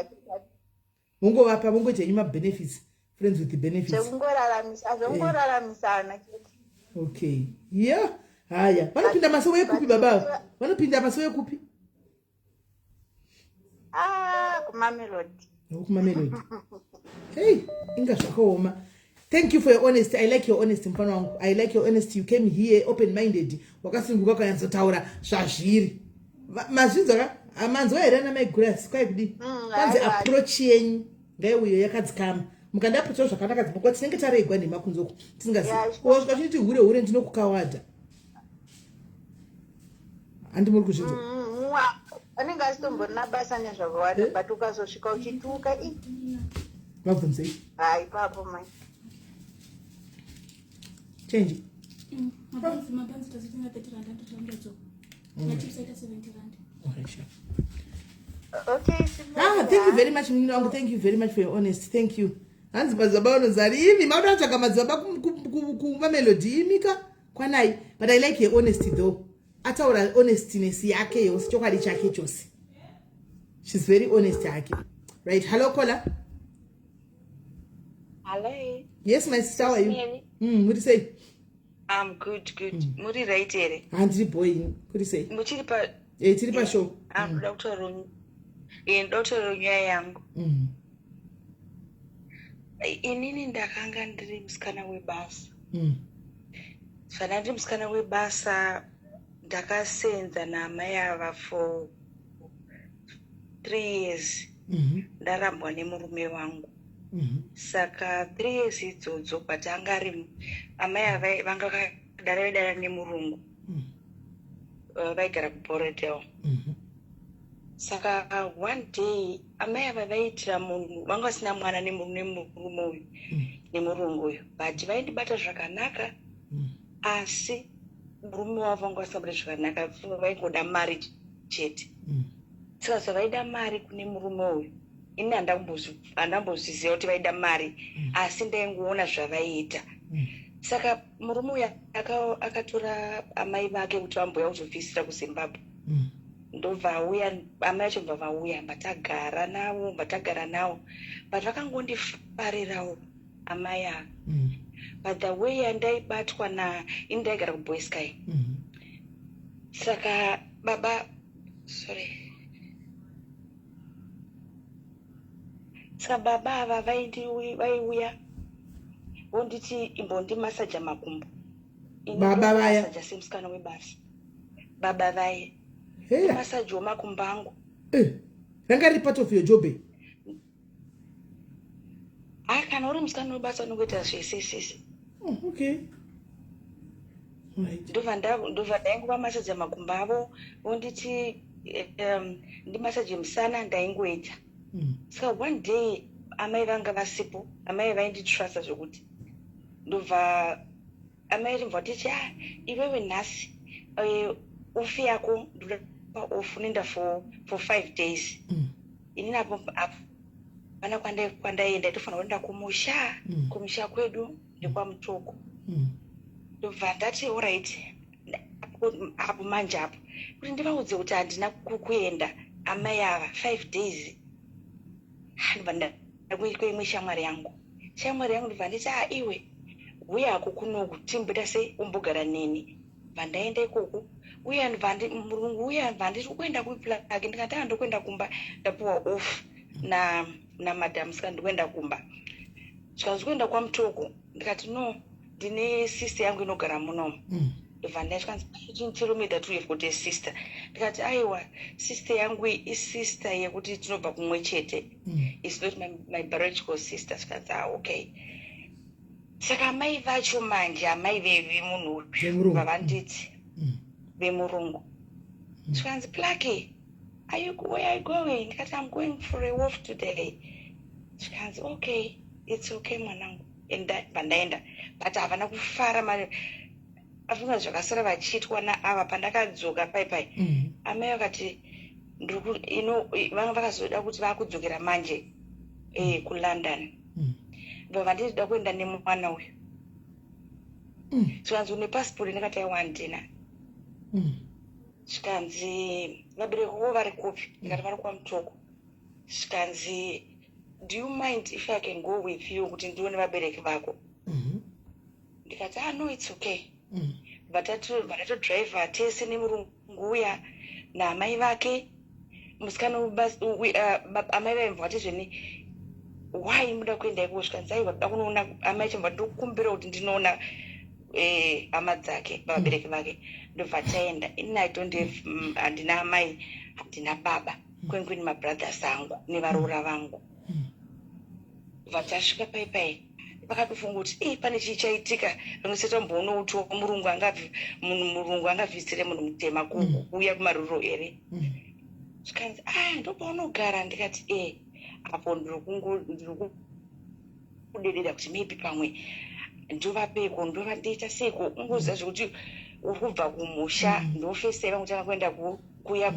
Mungovapa, mungoita henyu mabenefits, friends with the benefits.
Zvekungoraramisa, zvekungoraramisana chete.
Okay, yeah, haya, vanopinda masowe ekupi baba? Vanopinda masowe ekupi?
Ah, kumamelodi.
Kumamelodi. Hey, inga zvakaoma. Thank you for your honesty. I like your honesty, mufana wangu. I like your honesty. You came here open minded, wakasunguka, ukanyatsotaura zvazviri. Mazvinzwa ka? Manzwa here ana maigurasi? Kwai kudii? Kwanzi
Aiwa.
Approach yenyu ngaiuyo yakadzikama. Mukandiapproacha zvakanaka, dzimwe tinenge taregwa nhema kunzoku tisingazivi. Wasvika chiti hure hure, ndinokukawadha. Handi muri kuzvinzwa?
Mumwe anenge asitomborina basa nezvakawanda,
Eh?
but ukazosvika uchituka i
Vabvunzei.
Ha, ipapo mai.
Change.
Mabhanzi tazotenga R30, andotandodzoka machips aita R70.
Okay, sure.
Okay.
Ah, thank you very much, munini wangu. Thank you very much for your honesty. Thank you. Hanzi madzibaba unonzari imi mauda kutsvaga madzibaba kumamelodi, imika kwanai. But I like your honesty though. Ataura honestiness yake yose, chokwadi chake chose. She's very honest hake. Right, hello caller.
Hello.
Yes, my sister, how are you?
Mary.
Muri sei?
I'm good, good. Muri right here?
Handiri boy, kuri sei?
Muchiri pa
Eh, tiri pashow.
Ah, ndoda kutaura, ndoda kutaura nyaya yangu. Inini ndakanga ndiri musikana webasa. Zvana ndiri musikana webasa, ndakasenza naamai ava for 3 years. Ndarambwa nemurume wangu. Saka 3 years idzodzo, but anga ari amai ava vanga vakadara, vaidara nemurungu. Vaigara kuBorrowdale. Saka one day amai ava vaiitira munhu vanga vasina mwana nemurume uyu, nemurungu uyu, but vaindibata zvakanaka. Asi murume wavo vanga vasingabati zvakanaka, vaingoda mari chete. Saka zvavaida mari kune murume uyu, ini handambozviziva kuti vaida mari, asi ndaingoona zvavaiita. Saka murume uyu akatora amai vake kuti vambouya kuzobvisira kuZimbabwe. Ndobva auya, amai vacho bva vauya, mbatagara navo, mbatagara navo, but vakangondifarirawo amai ava. But the way yandaibatwa na ini, ndaigara kuBoysky. Saka baba, sorry, saka baba ava vaiuya vonditi, "Imbondimasaja makumbo." Ini
Baba vaya?
ndomasaja semusikana webasa, baba vaye.
Heya.
Masajiwo makumbo angu.
Eh, ranga riri part of your job, eh?
Ah, kana uri musikana webasa unongoita zvese sese.
Oh, okay. Right.
Ndobva ndaingova masaja makumbo avo, vonditi ndimasaje musana, ndaingoita. Saka one day amai vanga vasipo, amai vainditrusta zvokuti. Ndobva amai timbva tichi, "Ah, iwewe nhasi off yako, ndoda off, unoenda for 5 days." Inini apo apo pana kwandaenda, tofanira kuenda kumusha. Kumusha kwedu ndekwaMutoko. Ndobva ndati, "Alright." Apo manje apo kuti ndivaudze kuti handina kuenda, amai ava, 5 days. Ah, ndobva ndakuimwe shamwari yangu, shamwari yangu ndobva nditi, "A, iwe." Huyako kunoku timboita sei, umbogara neni. Bva ndaenda ikoko. Uye murungu uya bva nditi, "Ukuenda kuPlaki?" Ndikati, "A, ndokuenda kumba, ndapuwa off namadam, saka ndikuenda kumba." Zvikanzi, "Kuenda kwaMutoko?" Ndikati, "No, ndine sister yangu inogara munomu." Ndobva ndasvikanzi, "You tell me that you have got a sister." Ndikati, "Aiwa, sister yangu isister yekuti tinobva kumwe chete. It's not my biological sister." Zvikanzi, "Ah, okay." Saka amai vacho manje, amai vemunhu uyu
Vemurungu.
vavanditi vemurungu, zvikanzi, "Plaki, are you, where are you going?" Ndikati, "I'm going for a walk today." Zvikanzi, "Okay, it's okay, mwanangu." Enda. Bva ndaenda, but havana kufara mari afunga zvakasara vachiitwa naava. Pandakadzoka pai pai, amai vakati ino vanga vakazoda kuti vakudzokera manje kuLondon. Bva vandida kuenda nemwana uyu. Zvikanzi, "Une pasipoti?" Ndikati, "Aiwa, handina." Zvikanzi, "Vabereki vako vari kupi?" Ndikati, "Vari kwaMutoko." Zvikanzi, "Do you mind if I can go with you kuti ndione vabereki vako?" Ndikati, "Ah, no, it's okay." Vatatodhiraivha tese nemurungu uya naamai vake. Musikana amai vaibva vati zveni, "Why muda kuenda ikoko?" Zvikanzi, "Aiwa, toda kunoona amai." Chambva ndokumbira kuti ndinoona hama dzake, vabereki vake. Ndobva taenda. Ini I don't have, handina amai, handina baba, kwengwini mabrothers angu nevaroora vangu. Bva tasvika pai pai, vakatofunga kuti i pane chii chaitika. Vamwe setamboona kuti murungu angabvi, munhu murungu angabvisire munhu mutema kuuya kumaruro here? Zvikanzi, "A, ndopaunogara?" Ndikati, "E." Apo ndiri kudedera kuti maybe pamwe ndovapeko, ndova ndoita seiko. Ungoziva zvekuti uri kubva kumusha, ndofesai vangu tanga kuenda kuya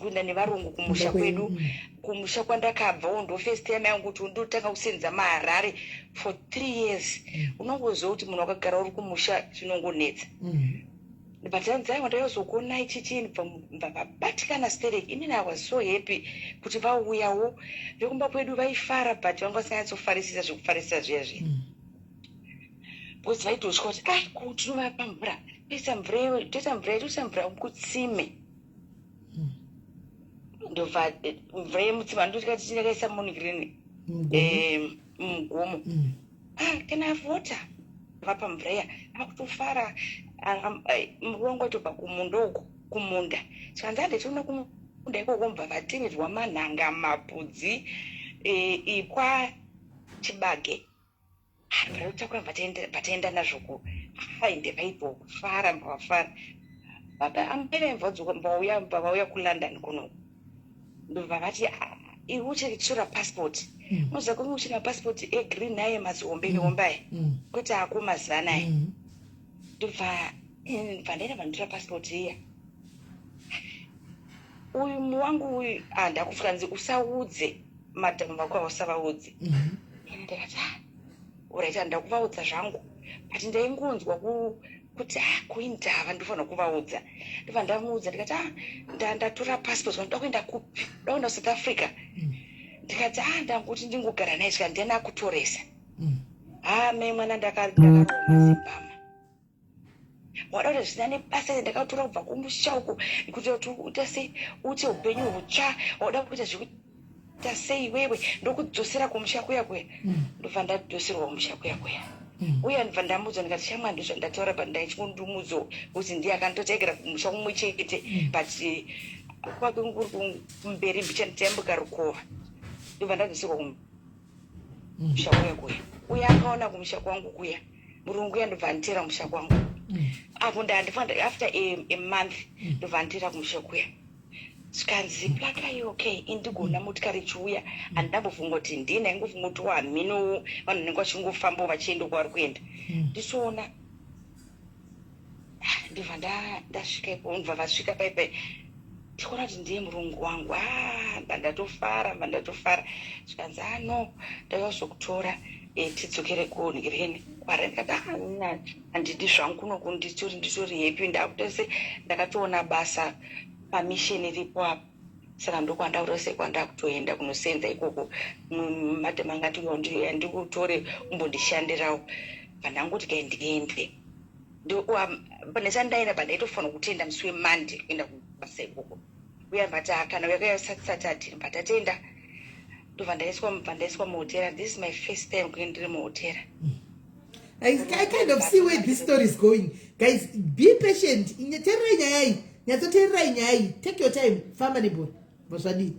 kuenda nevarungu kumusha
Kumba kwenyu,
kwedu, kumusha kwandakabvawo. Ndofirst time yangu kuti ndotanga kusenza maHarare for 3 years. Unongoziva kuti munhu wakagara uri kumusha zvinongonetsa. But hanzi, "Aiwa, ndaizokuonai chichii." Bva vabatikana sterek. Inini I was so happy kuti vauyawo. Vekumba kwedu vaifara, but vanga vasinganyatsofarisisa zvekufarisisa zviya zviya, because vaitotya kuti, "Ai, ko tinovapa mvura, toisa mvura iwe, toisa mvura, toisa mvura kutsime." Ndobva mvura yemutsime handotya kuti ndakaisa monigrini
Mugomo.
Mugomo. "Ah, can I have water?" Vapa mvura iya, akutofara. Murume wangu atobva kumunda uko, kumunda. Chikanzi, "Handichiona kumunda ikoko." Mubva vateverwa manhanga, mapudzi, ipwa, chibage. Varotakura, vataenda nazvo ku ainde. Vaibva kufara, mbva vafara. Baba amai vaibva vadzoka, vauya, vauya kuLondon kunoku. Ndobva vati, "Ah, iwe uchatora passport." Unoziva kunge uchina passport egreen aye, mazihombe hombe aya, kwete ako mazuva anaya. Ndobva bva ndaenda, vandotora passport iya. Uyu muwangu uyu handakufika nzi, "Usaudze madhamu vako, hausavaudze." Ini ndakati, "Ah, alright, handida kuvaudza zvangu," but ndaingonzwa kuti, ah, kuindava ndofanira kuvaudza. Ndobva ndamuudza, ndikati, "Ah, ndatora passport." "Ndoda kuenda kupi?" "Ndoda kuenda kuSouth Africa." Ndikati, "Ah, ndanguti ndingogara naye." Svika ndiani akutoresa? Ha, mai mwana, ndakaroma zimbama. "Wada kuti zvisina nebasa, ndakatora kubva kumusha uko kuti uita sei, uite upenyu hutsva. Wada kuita zvekuita sei iwewe? Ndokudzosera kumusha kuya kuya." Ndobva ndadzoserwa kumusha kuya kuya. Uye ndobva ndamudza, ndikati, "Shamwa, ndozvandataura, but ndaichingondumudzo kuti ndiye akandotaigara kumusha kumwe chete, but kwake kuri kumberi mbichana, tayambuka rukova." Ndobva ndadzoserwa kumusha kuya kuya. Uye akaona kumusha kwangu kuya, murungu uya, ndobva anditera kumusha kwangu. Apo ndandifanira after a month, ndobva anditera kumusha kuya. Zvikanzi, "Plaka, you okay?" Indigona motikari ichiuya, handinambofunga kuti ndini. Aingofunga kuti wamhinowo vanhu vanenge vachingofambawo vachienda kwavari kuenda. Ndichiona, ah, ndobva ndasvika ipo. Ndobva vasvika paipai, ndikuona kuti ndiye murungu wangu. Ah, mba ndatofara, mba ndatofara. Zvikanzi, "Ah, no, ndakazokutora tidzokere kunhireni kwara." Ndikati, "Ah, handidi zvangu kunoku, nditori happy." Ndakutose ndakatoona basa pamisheni iripo apa, saka ndokwandakutose kwandakutoenda kunosenza ikoko. Madhamu angati, "Ndikutore umbondishandirawo." Bva ndangoti kai ndiende. Ndisati ndaenda, bva ndaitofanira kutenda musi weMonday kuenda kubasa ikoko. Uya bvati kana yakauya Saturday, bva tatenda, ndobva ndaiswa, bva ndaiswa muhotera. This is my first time kuenda ndiri muhotera.
I kind of see where this story is going. Guys, be patient. Teererai nyaya iyi. Nyatsoteererai nyaya iyi. Take your time. Famba nebhora. Zvadii?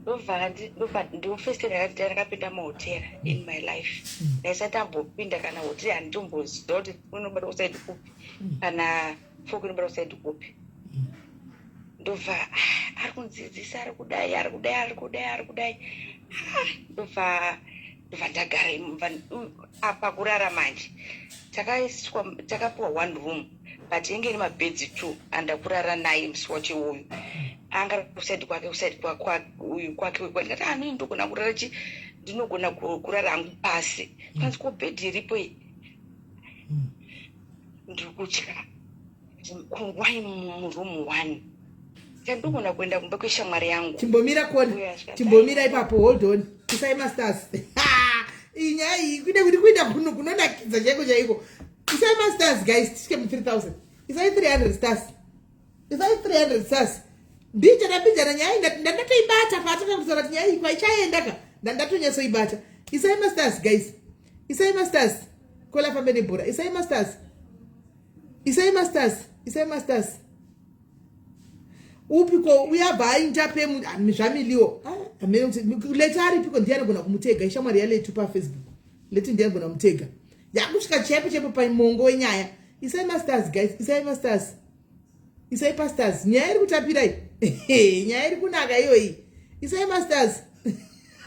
Ndobva ndo first time ndakapinda muhotera in my life. Ndaisati ambopinda kana hotera, handitomboziva kuti unobata kuside kupi, kana fork inobata kuside kupi. Ndobva ah, ari kundzidzisa, ari kudai, ari kudai, ari kudai, ari kudai. Ah, ndobva ndagara apa kurara manje. Takaiswa, takapiwa one room, but inge ine mabhedzi two. Andakurara naye musi wacho iwoyo, anga kuside kwake, kuside uyu kwake uyu. Ndikati ani ndogona kurara chi, ndinogona kurara hangu pasi. Kanzi ko bhedhi iripo iyi. Ndiri kutya wai muroom one, chandogona kuenda kumba kweshamwari yangu.
Chimbomira kona.
Uya, svika.
Chimbomira ipapo. Hold on. Isai mastars. Iyi nyaya iyi kuite kuti kuita kuno kunonakidza chaiko chaiko. Isai mastars, guys, tisvike mu3000. Isai 300 stars. Isai 300 stars. Mbijana mbijana nyaya iyi ndandatoibata paatanga kutaura kuti nyaya iyi kwaichaenda ka, ndandatonyatsoibata. Isai mastars, guys. Isai mastars. Kola fambe nebhora. Isai mastars. Isai mastars. Isai mastars. Upiko uyabva ainda pemu zvamiliwo Leti aripiko? Ndiye anogona kumutega, ishamwari yaLetu paFacebook. Leti ndiye anogona kumutega. Yakusvika chaipo chaipo pamongo wenyaya. Isai mastars, guys. Isai mastars. Isai mastars. Nyaya iri kutapirai, nyaya iri kunaka iyoyi. Isai mastars.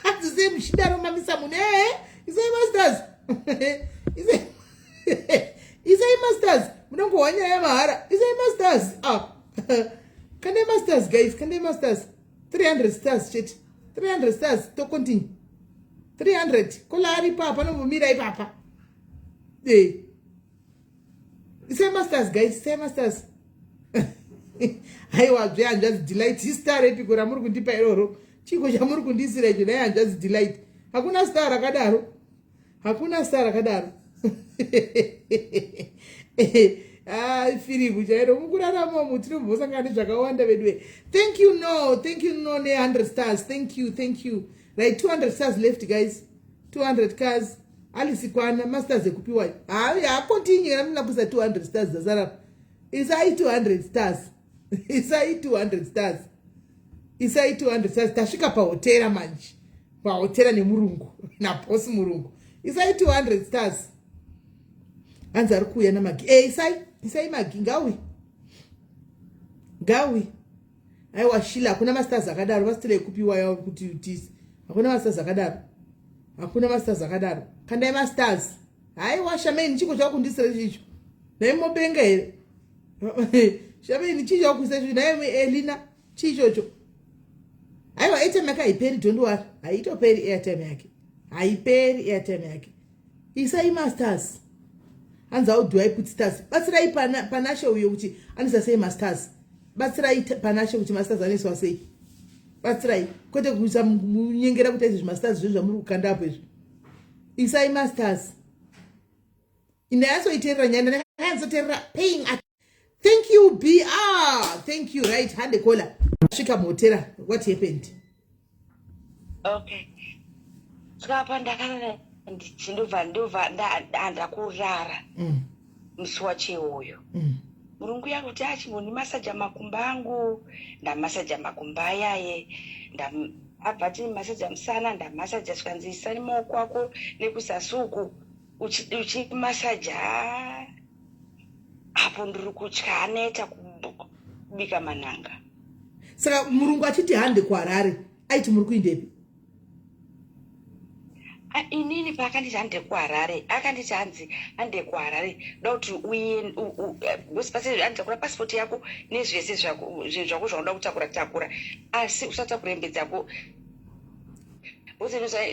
Hadzisei muchidaro mamisa munhu. Ehe, isai mastars. Isai mastars. Munongohwa nyaya mahara. Isai mastars. Ah, kandai mastars, guys. Kandai mastars. 300 stars chete, 300 stars, tocontinue. 300. Kola aripo apa, anombomira ipapa. E, isai mastars, guys. Isai mastars. Haiwazve, hanzvadzi Delight, star repiko ramuri kundipa iroro? Chiko chamuri kundisira icho? Dai hanzvadzi Delight, hakuna star rakadaro, hakuna star rakadaro. Ah, firimu chairo. Mukurarama umu tinombosangana nezvakawanda veduwe. Thank you, no, thank you, no, ne100 stars. Thank you, thank you. Right, 200 stars left, guys. 200 cars. Alisi kwana mastars ekupiwa. Hacontinue kana muna kuisa 200 stars dzasarapa. Isai 200 stars. Isai 200 stars. Isai 200 stars. Tasvika pahotera manje, pahotera nemurungu, nabosi murungu. Isai 200 stars. Hanzi ari kuuya namagi. E, isai, isai magi. Ngawi, ngawi. Aiwa Shila, hakuna mastars akadaro. Masitira ekupiwa yawo kuti utisi. Hakuna mastars akadaro, hakuna mastars akadaro. Kandai mastars. Haiwa Shamaini, chiko chakundisira chicho? Nai mopenga here, Shamaini? Chii chakuisa icho nai Elina? Chii ichocho? Aiwa, airtime yake haiperi, don't worry. Haitoperi airtime yake, haiperi airtime yake. Isai mastars. Hanzi how do I put stars? Batsirai Panashe uyo kuti anoisa sei mastars. Batsirai Panashe kuti mastars anoiswa sei. Batsirai, kwete kuisa munyengera kuti aise zvimastars zvezvo zvamuri kukandapo izvo. Isai mastars. Ndanyatsoiteerera nyaya, ndakanyatsoteerera, paying. Thank you, br, thank you. Right, hande kola. Svika muhotera, what happened?
Okay, saka apa ndakarara ndichindobva ndobva ndakurara musi wacho iwoyo. Murungu yakuti achimbondimasaja makumbo angu. Ndamasaja makumbo ayaye, abva ati masaja musana. Ndamasaja, zvikanzi isani maoko ako nekuzasi uku uchimasaja. Apo ndiri kutya, aneta kubika mananga.
Saka murungu achiti hande kuHarare, aiti muri kuindepi?
Inini paakanditi hande kuHarare, akanditi hanzi hande kuHarare, da kuti uye anditakura pasipoti yako nezvese zvako, zvinhu zvako zvaunoda kutakura takura, asi usatakura hembe dzako.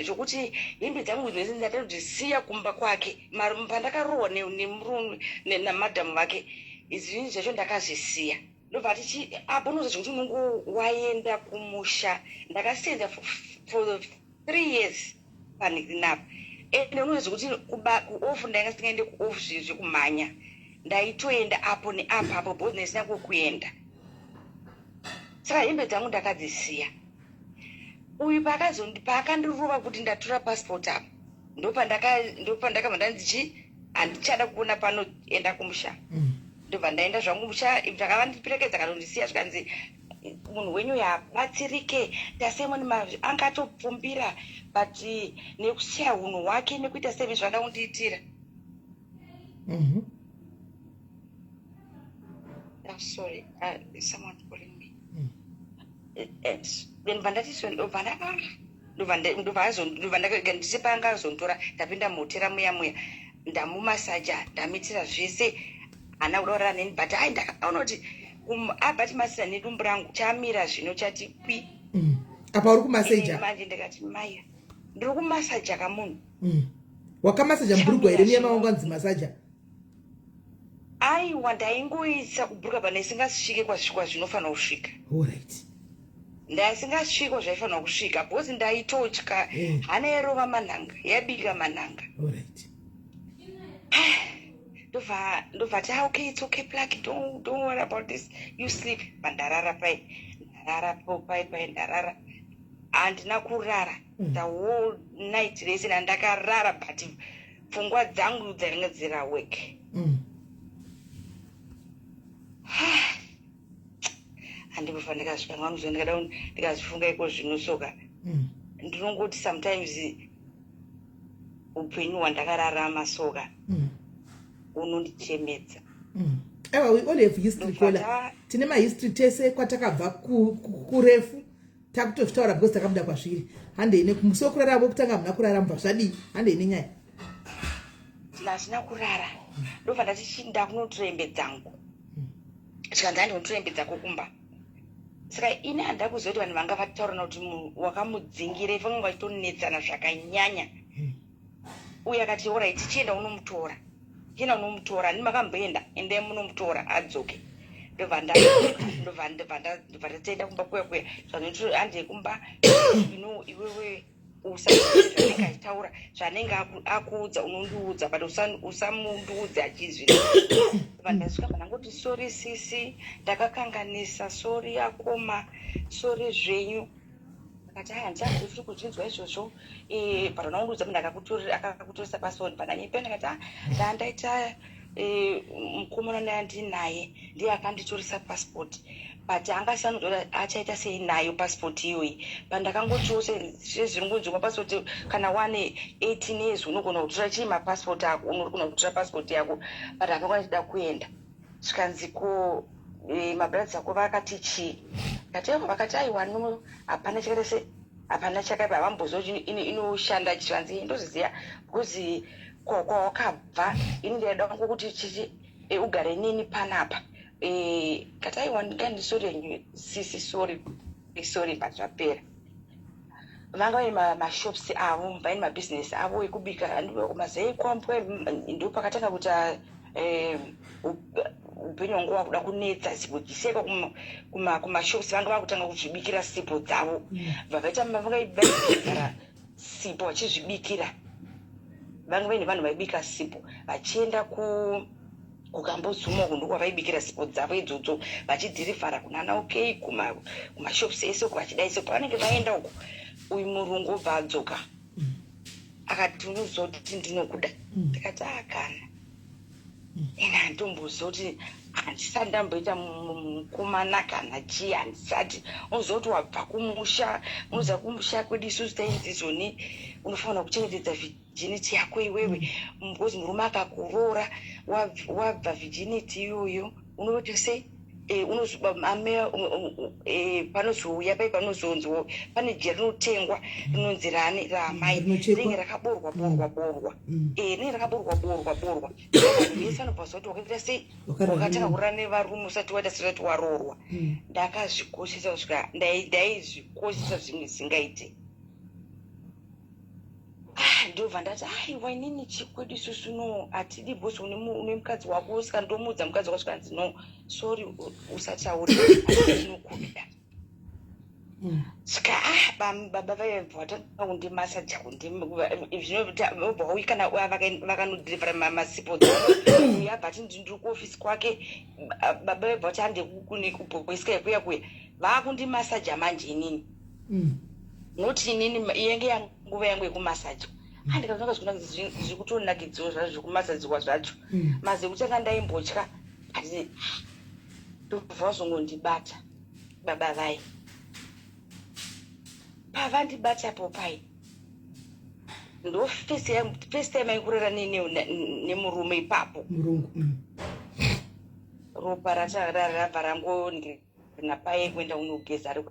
Zvokuti hembe dzangu dzese ndatodzisiya kumba kwake. Pandakarohwa nemurume namadhamu vake, zvinhu zvacho ndakazvisiya. Ndobva tichi apo unoza zvekuti unongo waenda kumusha. Ndakasenza for 3 years panapa. Ende unoziva kuti kuoff ndainga singaende kuoff zvinhu zvekumhanya. Ndaitoenda apo neapo apo because ndisina kwekuenda. Saka hembe dzangu ndakadzisiya. Uyu paakandirova kuti ndatora passport apa, ndopandakabva ndanzi chi handichada kuona pano, enda kumusha. Ndobva ndaenda zvangu musha. Ndakavandiperekedza kanondisiya, zvikanzi munhu wenyu yabatsirike tasemoni angatopfumbira, but nekusiya unhu hwake nekuita semi zvanda kundiitira. I'm sorry, someone calling me. Then vandati ndobva ndobva ndise paangazonditora, ndapinda muhotera muya muya, ndamumasaja, ndamuitira zvese, haana kuda kurara neni, but ai ndakaona kuti abati masina nedumbu rangu chamira zvino chati kwi.
Apa uri kumaseja?
Manje ndikati maya ndiri kumasaja kamunhu.
Wakamasaja mubhurugwa here muya mawanganzi masaja?
Aiwa, ndaingoisa kubhuruka pane isingasvike kwazvinofanira kusvika. Ndaisingasvike zvaifanira kusvika because ndaitotya. Hana yarova manhanga, yabika manhanga. Ndobva ti, "Ah, okay, it's okay, Plug, don't worry about this, you sleep." Pandarara pai, ndarara po pai pai, ndarara, handina kurara the whole night rese nandakarara, but pfungwa dzangu dzainge dziri awake. Handikufa ndikasvika ngamuzo, ndikada ndikazvifunga iko zvino soka. Ndinongoti sometimes upenyu hwandakararama soka unondichemedza.
Aiwa, we all have history, kola tine mahistory tese kwatakabva kurefu. Takutozvitaura because takabuda kwazviri. Handei nemusi wekurara wekutanga, hamuna kurara, mubva zvadii? Handei nenyaya.
Hazvina kurara. Ndobva ndati chinda kunotora hembe dzangu, zvikanzi handinotora hembe dzako kumba. Saka ini handida kuziva kuti vanhu vanga vataurana kuti wakamudzingira, vanga vachitonetsana zvakanyanya. Uye akati, "Alright, chienda unomutora, chienda unomutora." Handi makamboenda, endai munomutora adzoke. Ndobva ndatoenda kumba kuya kuya, zvanoti handei kumba ino, iwewe usa zvanenge achitaura, zvanenge akuudza unondiudza, but usamundiudze achizvi. Ndobva ndasvika, ndangoti, "Sorry sisi, ndakakanganisa, sorry akoma, sorry zvenyu." Akati, "Aya handichazofiri kuzvinzwa izvozvo." But unaundiudza munhu akakutoresa passport pananyepe. Ndakati, "Ah, ndandaita mukomana nandinaye ndiye akanditoresa passport, but angasanotora achaita sei nayo passport iyoyi?" Pandakangotiwo sezviringonzi mapassport, kana wane 18 years unogona kutora chii mapassport ako, unogona kutora passport yako, but akanga achida kuenda. Zvikanzi, "Ko mabrothers ako vakati chii?" Ndati, "Aiwa, vakati aiwa, no, hapana chakaita se hapana chakaipa, havamboziva kuti inoshanda." Chivanzi ndozviziva because kwawakabva ini ndaida kungu kuti chichi ugare neni panapa. Kati, "Aiwa, ndingandi sorry sisi, sorry, sorry." But zvapera. Vanga vaine mashops avo, vaine mabhizinesi avo ekubika mazai kwambwe. Ndo pakatanga kuita upenyu hwangu wakuda kunetsa zibujiseka kumashops. Vanga vakutanga kuzvibikira sipo dzavo, vavaita vaigara sipo vachizvibikira. Vanga vaine vanhu vaibika sipo vachienda kuKambuzuma uku, ndokwavaibikira sipo dzavo idzodzo, vachidhirivhara kunana OK, kumashops ese uku vachidai. So pavanenge vaenda uku, uyu murungu obva adzoka akati, "Unozoti ndinokuda?" Ndikati, "Akana, ini handitomboziva kuti handisati ndamboita mukomana kana chii, handisati." Unoziva kuti wabva kumusha, unoziva kumusha kwedu isusu tainzi zoni unofanira kuchengetedza virginity yako iwewe, because murume akakuroora wabva virginity iyoyo unoita sei? Panozouya pai panozonzwo pane jira rinotengwa rinonzi rani raamai, rinenge rakaborwa borwa borwa, rinenge rakaborwa borwa borwa. Vanhu vese vanobva kuti wakaita sei, wakatanga kurara nevarume usati waita sesati waroorwa. Ndakazvikoshesa kusvika ndaizvikoshesa zvimwe zvisingaite. Ah, ndobva ndati, "Aiwa, inini chikwedu isusu no hatidi bosi une mukadzi wako." Saka ndomuudza mukadzi wako, svikanzi, "No, sorry, usataure, ndinokuda." Svika ah baba vaibva vatanga kundimasaja kundizvinobva uyi kana vakanodhirivhara masipo uyu abva ati ndiri kuofisi kwake. Baba vaibva vati hande kuboiska kuya kuya vakundimasaja manje inini. Not inini, yenge yanguva yangu yekumasaja. Andikazonga zviri kutonakidziwo zvazvo zvekumasadziwa zvacho. Mazi ekutanga ndaimbotya, ati ndobva vazongondibata baba vai. Pavandibatapo pai ndo first time aikurara nemurume ipapo.
Murungu.
Ropa rabva rangorina paye kuenda kunogeza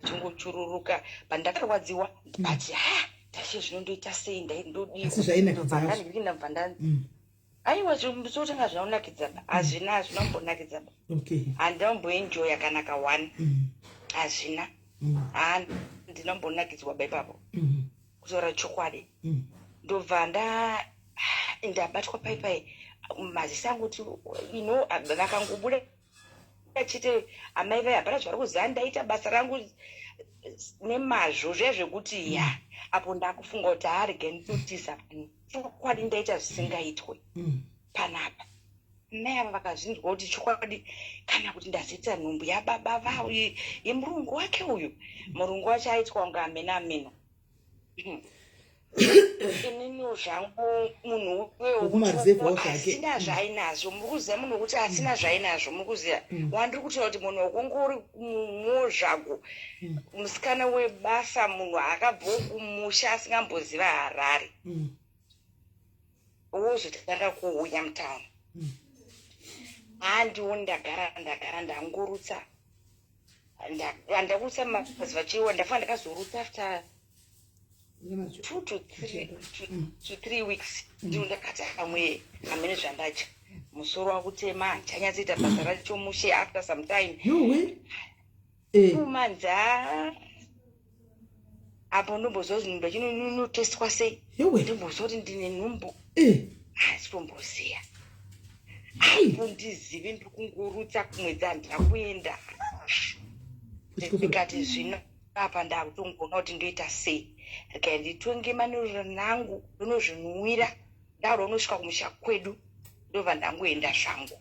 chingochururuka pandakarwadziwa, but ha ndashe zvinondoita sei.
Asi zvainakidza hazvo.
Ndodii? Nda aiwa, sotanga zvinonakidza ba, hazvina, hazvinombonakidza ba. Handamboenjoya kana ka1. Hazvina. Ha, ndinombonakidziwa ba ipapo. Kutaura chokwadi, ndobva ndabatwa pai pai maziso angu kuti vakangobuda chete amai vai, hapana zvari kuziva. Ndaita basa rangu nemazvo zviya zvekuti ya apo ndakufunga kuti haarege nditotiza. Chokwadi ndaita zvisingaitwe panapa. Mai ava vakazvinzwa kuti chokwadi kana kuti ndazoita nhumbu yababa vavo, yemurungu wake uyu. Murungu wacho aitwa kunge amena ameno. Ininiwo zvangu munhu
Wekumaruzevhawo zvake.
Asina zvaainazvo, muri kuziva, munhu wekuti asina zvaainazvo, muri kuziva wandiri kutaura kuti munhu wekungori mumwo zvago, musikana webasa, munhu akabvawo kumusha asingamboziva Harare, wozotanga kuuya mutauni. Handioni, ndagara ndangorutsa, handakurutsa mazuva chiwa, ndafanira ndakazorutsa after 2 to 3 weeks. Ndiro ndakati amwe hamene zvandadya, musoro wakutema, handichanyatsoita basa racho mushe after some time.
Yuwi.
2 months a apo ndomboziva kuti nhumbu yachinotestwa sei.
Yuwi.
Ndomboziva kuti ndine nhumbu. Handitomboziva apo, ndizive ndiri kungorutsa kumwedzi, handina kuenda. Ndikati zvino apa ndakutongoona kuti ndoita sei, regai nditonge manyorero nangu, ndonozvinwira ndaro unosvika kumusha kwedu, ndobva ndangoenda zvangu.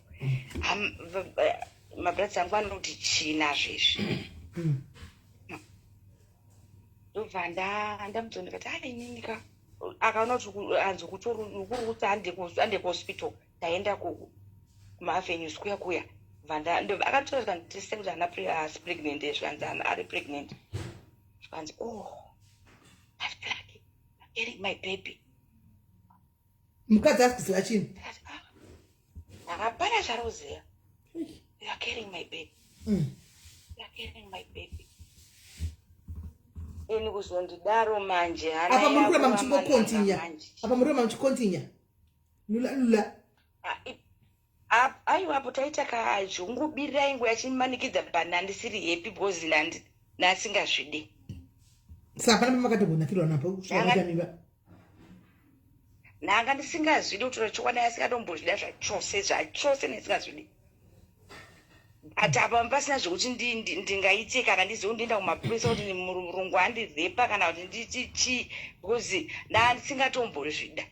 Mabhuratsi angu anoti chii nazvo izvi? Ndobva ndamudza ndikati a inini ka akaona kuti anzi kurutsa, hande kuhospital. Ndaenda kumaavenues kuya kuya, akatora zvikanditesta kuti haana haasi pregnant. Zvikanzi ari pregnant. Zvikanzi, "Oh, that's lucky, I'm getting my baby."
Mukadzi asi kuziva chinhu?
Ndikati, "Ah, hapana chaari kuziva. You are carrying my baby. You are carrying my baby." Ini kuzondidaro manje hana
Apa muri kuramba
yakuramba
muchingokontinya.
manje.
Apa muri kuramba muchikontinya lula lula.
Ah, aiwa, apo taita kazvongobirira ingo yachimanikidza, but nandisiri happy because ndasingazvidi.
Saka pana pamakatogonakirwa napo kusvika maita mimba?
Ndanga ndisingazvidi, kutora chokwadi, asingatombozvida zvachose zvachose, ndisingazvidi. But apa pasina zvekuti ndingaite kana ndizive kundienda kumapurisa kuti murungu andirepa kana kuti nditi chii, because ndandisingatombozvida.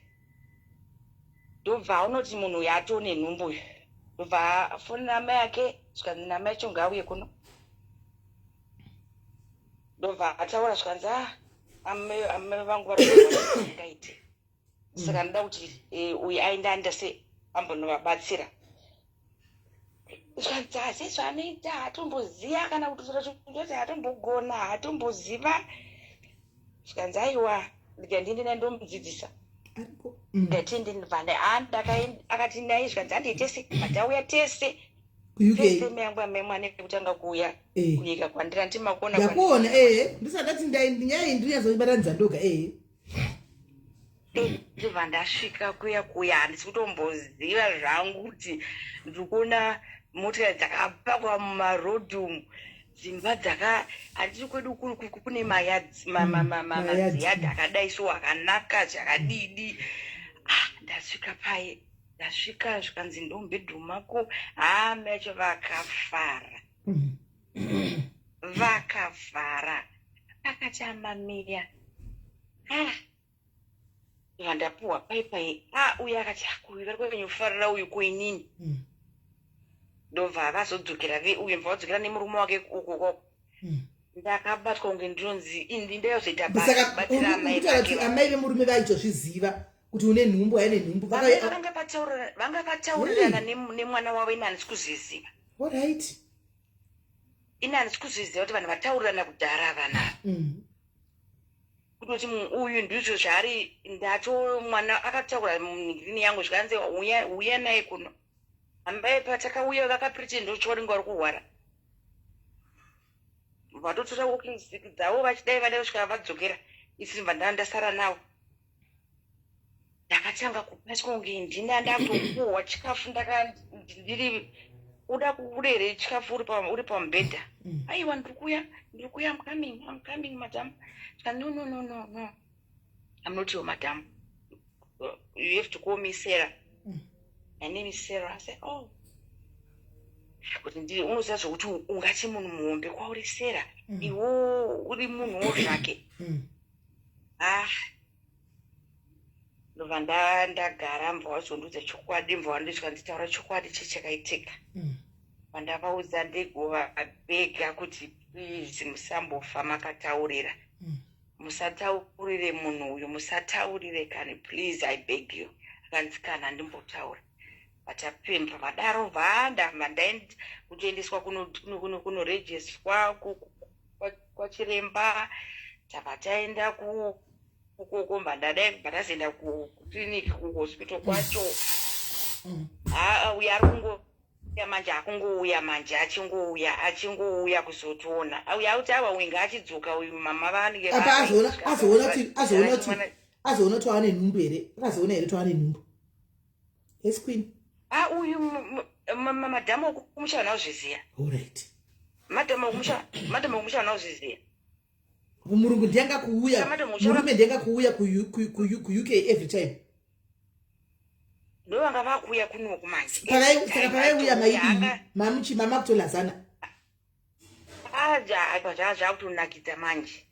Ndobva aona munhu uyu atone nhumbu uyu, ndobva afonera amai ake, zvikanzi namai acho ngaauye kuno. Ndobva ataura, zvikanzi a amai vangu vari ngaite, saka ndoda kuti uyu aende aenda se ambonovabatsira. Zvikanzi asi zvaanoita haatomboziva kana kutotora chindoti haatombogona, haatomboziva. Zvikanzi aiwa, ndikati naye ndomudzidzisa.
Ariko.
Ndati ndinivane akati nai, zvikanzi handei tese, matauya tese.
KuUK?
First time yangu yamai kutanga kuuya kunyika kwandiri, andimakuona.
Ndakuona, ee, ndisati ndati nyaya iyi ndinyazoibatanidza ndoga, ee.
Ndobva ndasvika kuya kuya, handisi kutomboziva zvangu kuti ndiri kuona motikari dzakapakwa mumarodhi umu, dzimba dzaka handiti kwedu kune
Mayadhi.
Maziyadhi akadai so, akanaka zvakadidi. Ah, ndasvika paye, ndasvika, zvikanzi ndomubedroom mako. Haa, mai acho vakafara. Vakavhara, akati amamiya, ah, vandapuhwa paipai. A, uyo akati akuyu vari kunyanya uyu kuinini. Ndobva vazodzokera uyo, bva vadzokera nemurume wake uko koko. Ndakabatwa kunge ndinonzi indi ndayozoita basa
Saka
kubatsira amai
urikutaura
vake.
kuti amai vemurume vaitozviziva kuti une nhumbu, aine nhumbu?
Amai vanga vataurirana nemwana wavo. Ini handisi kuzviziva. Ini handisi kuzviziva kuti vanhu vataurirana kudhara vana, kutoti uyu ndizvo zvaari. Ndato mwana akataura munhirini yangu, zvikanzi uya naye kuno. Ambai patakauya vakapretend chokwadi kunge vari kurwara, vatotora walking stick dzavo vachidai vada kusvika vadzokera. Isi bva ndasara navo, ndakatanga kubatwa kunge ndina ndakutopuhwa chikafu. Ndaka ndiri uda kubuda here chikafu uri pamubhedha? Aiwa, ndiri kuuya, ndiri kuuya, I'm coming, I'm coming, madam. Saka, no, no, no, no, no, I'm not your madam. You have to call me Sarah. My name is Sarah. I said, oh, kuti ndiri unoziva zvokuti ungati munhu muhombe kwauri Sarah, iwo uri munhuwo zvake. Ah, ndobva ndagara, mbva wazondiudza chokwadi, mbva wandisvika nditaura chokwadi chechakaitika. Vandavaudza ndegova bhega kuti please musambofa makataurira. Musataurire munhu uyu, musataurire kani, please, I beg you. Akanzi kana ndimbotaura vatapemba vadaro vanda vandaenda kutoendeswa kunorejiswa kwachiremba. Tabva taenda ukoko, mbandadai bva tazoenda kukliniki, kuhospital kwacho. Haa, uyo ari kungouya manje, akungouya manje, achingouya, achingouya kuzotiona. Uyo akuti awa uyu ngaachidzoka uyu, mama vanenge
Apa azoona kuti ane nhumbu here? Akazoona here kuti ane nhumbu? Yes, queen.
Ah, uyu madhamu okumusha vana kuzviziya. Madhamu okumusha vana kuzviziya.
Murungu ndiyanga kuuya.
Saka madam
Murume ndiyanga kuuya kuUK every time?
Ndo vanga vakuuya kunoku manje.
Saka pavaiuya maidii? Mamuchi mama kutolazana?
Aja zvakutonakidza manje.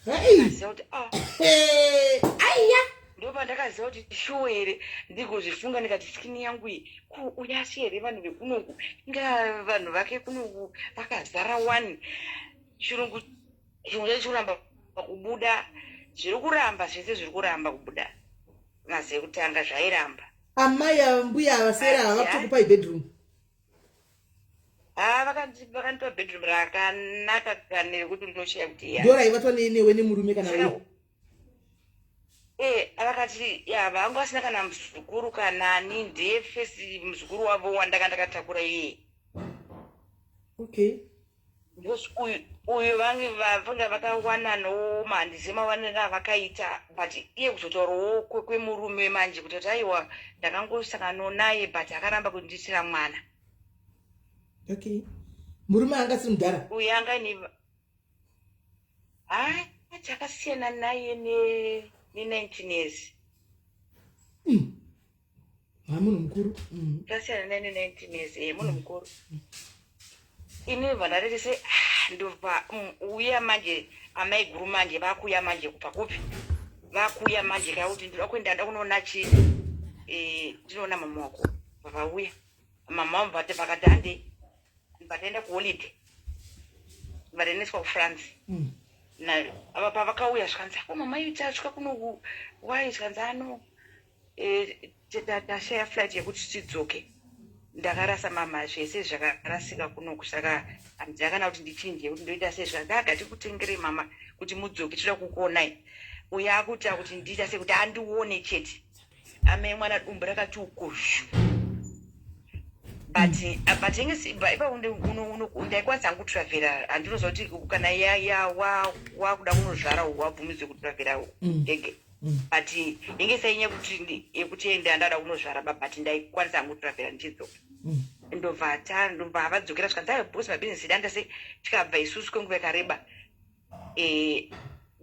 Hei.
Aziva kuti, ah,
Hey, aiya.
Ndo pandakaziva kuti shuwa here, ndigozvifunga ndikati skin yangu iyi ku uyasi here vanhu vekunoku, inga vanhu vake kunoku vakazara wani. Chirungu chacho chikuramba kubuda, zviri kuramba zvese, zviri kuramba kubuda. Mazive kutanga zvairamba.
Amai ava, mbuya ava, Sera ava, vakutokupai bedroom?
Ha, vakandipa bedroom rakanaka kane rekuti unoshaya kuti ya.
Ndo raivatwa newe nemurume kana we?
Eh, vakati ya vanga vasina kana muzukuru kanani, ndiye first muzukuru wavo wandanga ndakatakura iye. Because uyu vange vanga vakawananawo, mahandisi mawaniro avakaita, but iye kuzotaurawo kwemurume manje kuti ati aiwa, ndakangosanganawo naye but akaramba kundiitira mwana.
Okay, murume anga asiri mudhara?
Uyu anga ine, ha, takasiyana naye ne 19 years.
Ha, munhu mukuru.
Takasiyana naye ne 19 years, e munhu mukuru. Ini bva ndariti se, ah, ndobva uya manje amai guru manje vakuuya manje kubva kupi, vakuuya manje kakuti ndoda kuenda, nda kunoona chi ndinoona mama wako. Vauya mama vangu, vati vakati hande, vataenda kuholiday, vataendeswa kuFrance. Na ava pavakauya zvikanzi, ako mama iyu tasvika kunoku wai? Zvikanzi ano tashaya flight yekuti tidzoke, ndakarasa mama, zvese zvakarasika kunoku, saka handina kana kuti ndichinje kuti ndoita sei. Zvikanzi aga tikutengerei mama kuti mudzoke, toda kukuonai. Uyo akuita kuti ndiita sei kuti andione chete. Amai mwana dumbu rakati ukoshu, but inge ipapo ndaikwanisa hangu kutravhera. Handinoziva kuti kana wakuda kunozvara wabvumidzwe kutravhera ndege, but inge sainya kuti yekuti enda ndada kunozvara ba, but ndaikwanisa hangu kutravhera ndichidzoka. Ndobva vadzokera, zvikanzi aiwa, because mabhizinesi edu anda sei, tikabva isusu kwenguva yakareba,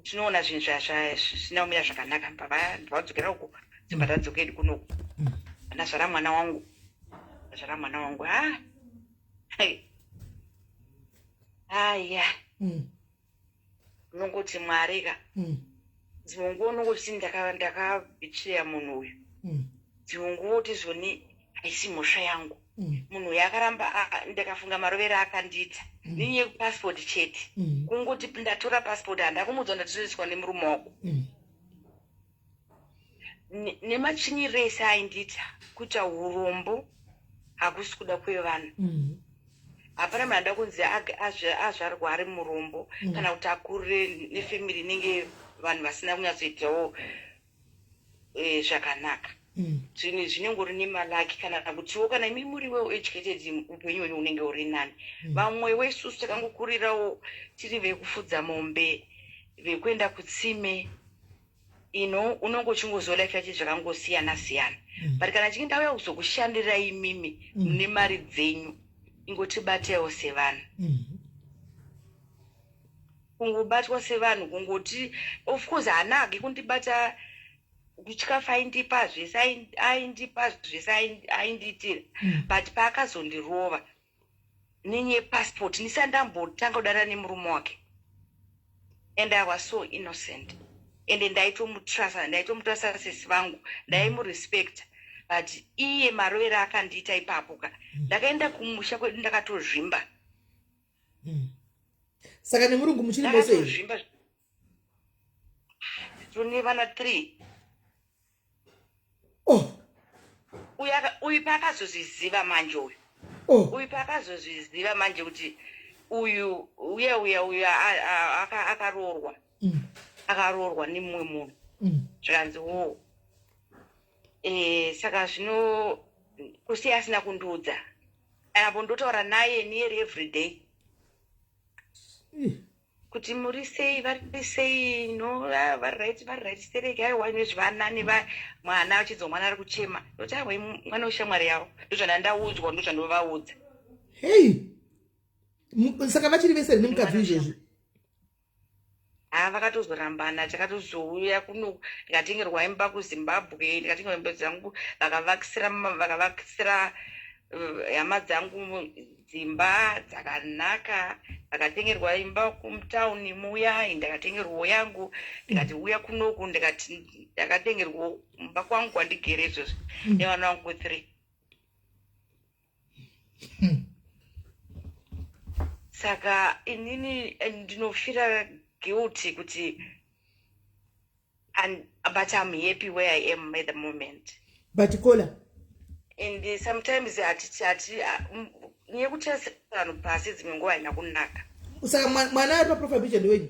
tinoona zvinhu zvisina kumira zvakanaka. Vadzokera uko, dzibva tadzoka edu kunoku. Ndazvara mwana wangu, ndazvara mwana wangu. Ha. Aya. Unongoti Mwari ka. Dzimwe nguva unongoti ndakabhichiya munhu uyu. Dzimwe nguva uti zvoni haisi mhosva yangu. Munhu uyu akaramba, ndakafunga marovero akandiita. Nenyaya yepassport chete. Kungoti ndatora passport, handakumuudza ndatotoiswa nemurume wako. Nematsvinyiriro ese aindiita, kuita urombo hakusi kuda kwevanhu. Hapana munhu anoda kunzi azvarwa ari murombo kana kuti akurire nefamily inenge vanhu vasina kunyatsoitawo zvakanaka. Zvinhu zvinengori nemaluck, kana kutiwo kana imi muri well educated, upenyu hwenyu hunenge huri nani. Vamwe wesusu takangokurirawo tiri vekufudza mombe, vekuenda kutsime ino, unonge uchingoziva life yacho zvakangosiyana siyana. But kana chinge ndauya kuzokushandira imimi mune mari dzenyu, ingotibataiwo sevanhu. Kungobatwa sevanhu, kungoti of course haana kundibata kuchikafu, aindipa zvese, aindipa zvese, aindiitira. But paakazondirova nenyaya yepassport, ndisati ndambotanga kudara nemurume wake, and I was so innocent, ende ndaitomutrasa, ndaitomutrasa sesi vangu, ndaimurespecta. But iye marovero akandiita ipapo ka, ndakaenda kumusha kwedu ndakatozvimba.
Saka nemurungu muchiri mose here?
Ndakatozvimba tine vana 3.
Oh.
Uyu paakazozviziva manje uyu, uyu paakazozviziva manje kuti uyu uya uya uyu akaroorwa, akaroorwa nemumwe munhu, zvikanzi wo saka zvino kusiya asina kundiudza apo, ndotaura naye nearly every day kuti muri sei, vari sei? No, vari right, vari right stereki. Aiwa, nezvanani mwana achinzwa mwana ari kuchema, ndoti aiwa, mwana weshamwari yavo, ndozvandandaudzwa, ndozvandovaudza.
Hei, saka vachiri vese here nemukadzi izvezvi?
Ha, vakatozorambana. Takatozouya kuno, ndikatengerwa imba kuZimbabwe, ndikatengerwa imba dzangu, vakavakisira hama dzangu dzimba dzakanaka, vakatengerwa imba kumutauni muya, ndakatengerwawo yangu, ndikati uya kunoku, ndikati ndakatengerwawo kumba kwangu kwandigere izvozvo nevana vangu 3. Saka inini ndinofeela guilty kuti but I'm happy where I am at the moment.
But kola
And sometimes hati nyekuti vanhu pasi dzimwe nguva haina kunaka.
Saka mwana ari paprofile picture ndewenyu?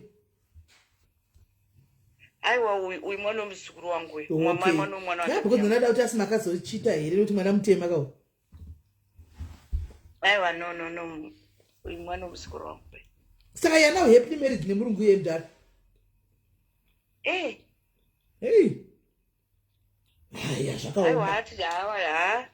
Aiwa, uyu mwana wemuzukuru wangu uyu. Mwana wemwana.
Yeah, because ndinoda kuti asi makazochita here, nekuti mwana mutema kawo.
Aiwa, no, no, no, uyu mwana wemuzukuru wangu uyu.
Saka you're now happily married nemurungu iye mudhara?
Eh.
Hei, haya,
Aiwa.
Zvakaoma.
Hati hawa, ha,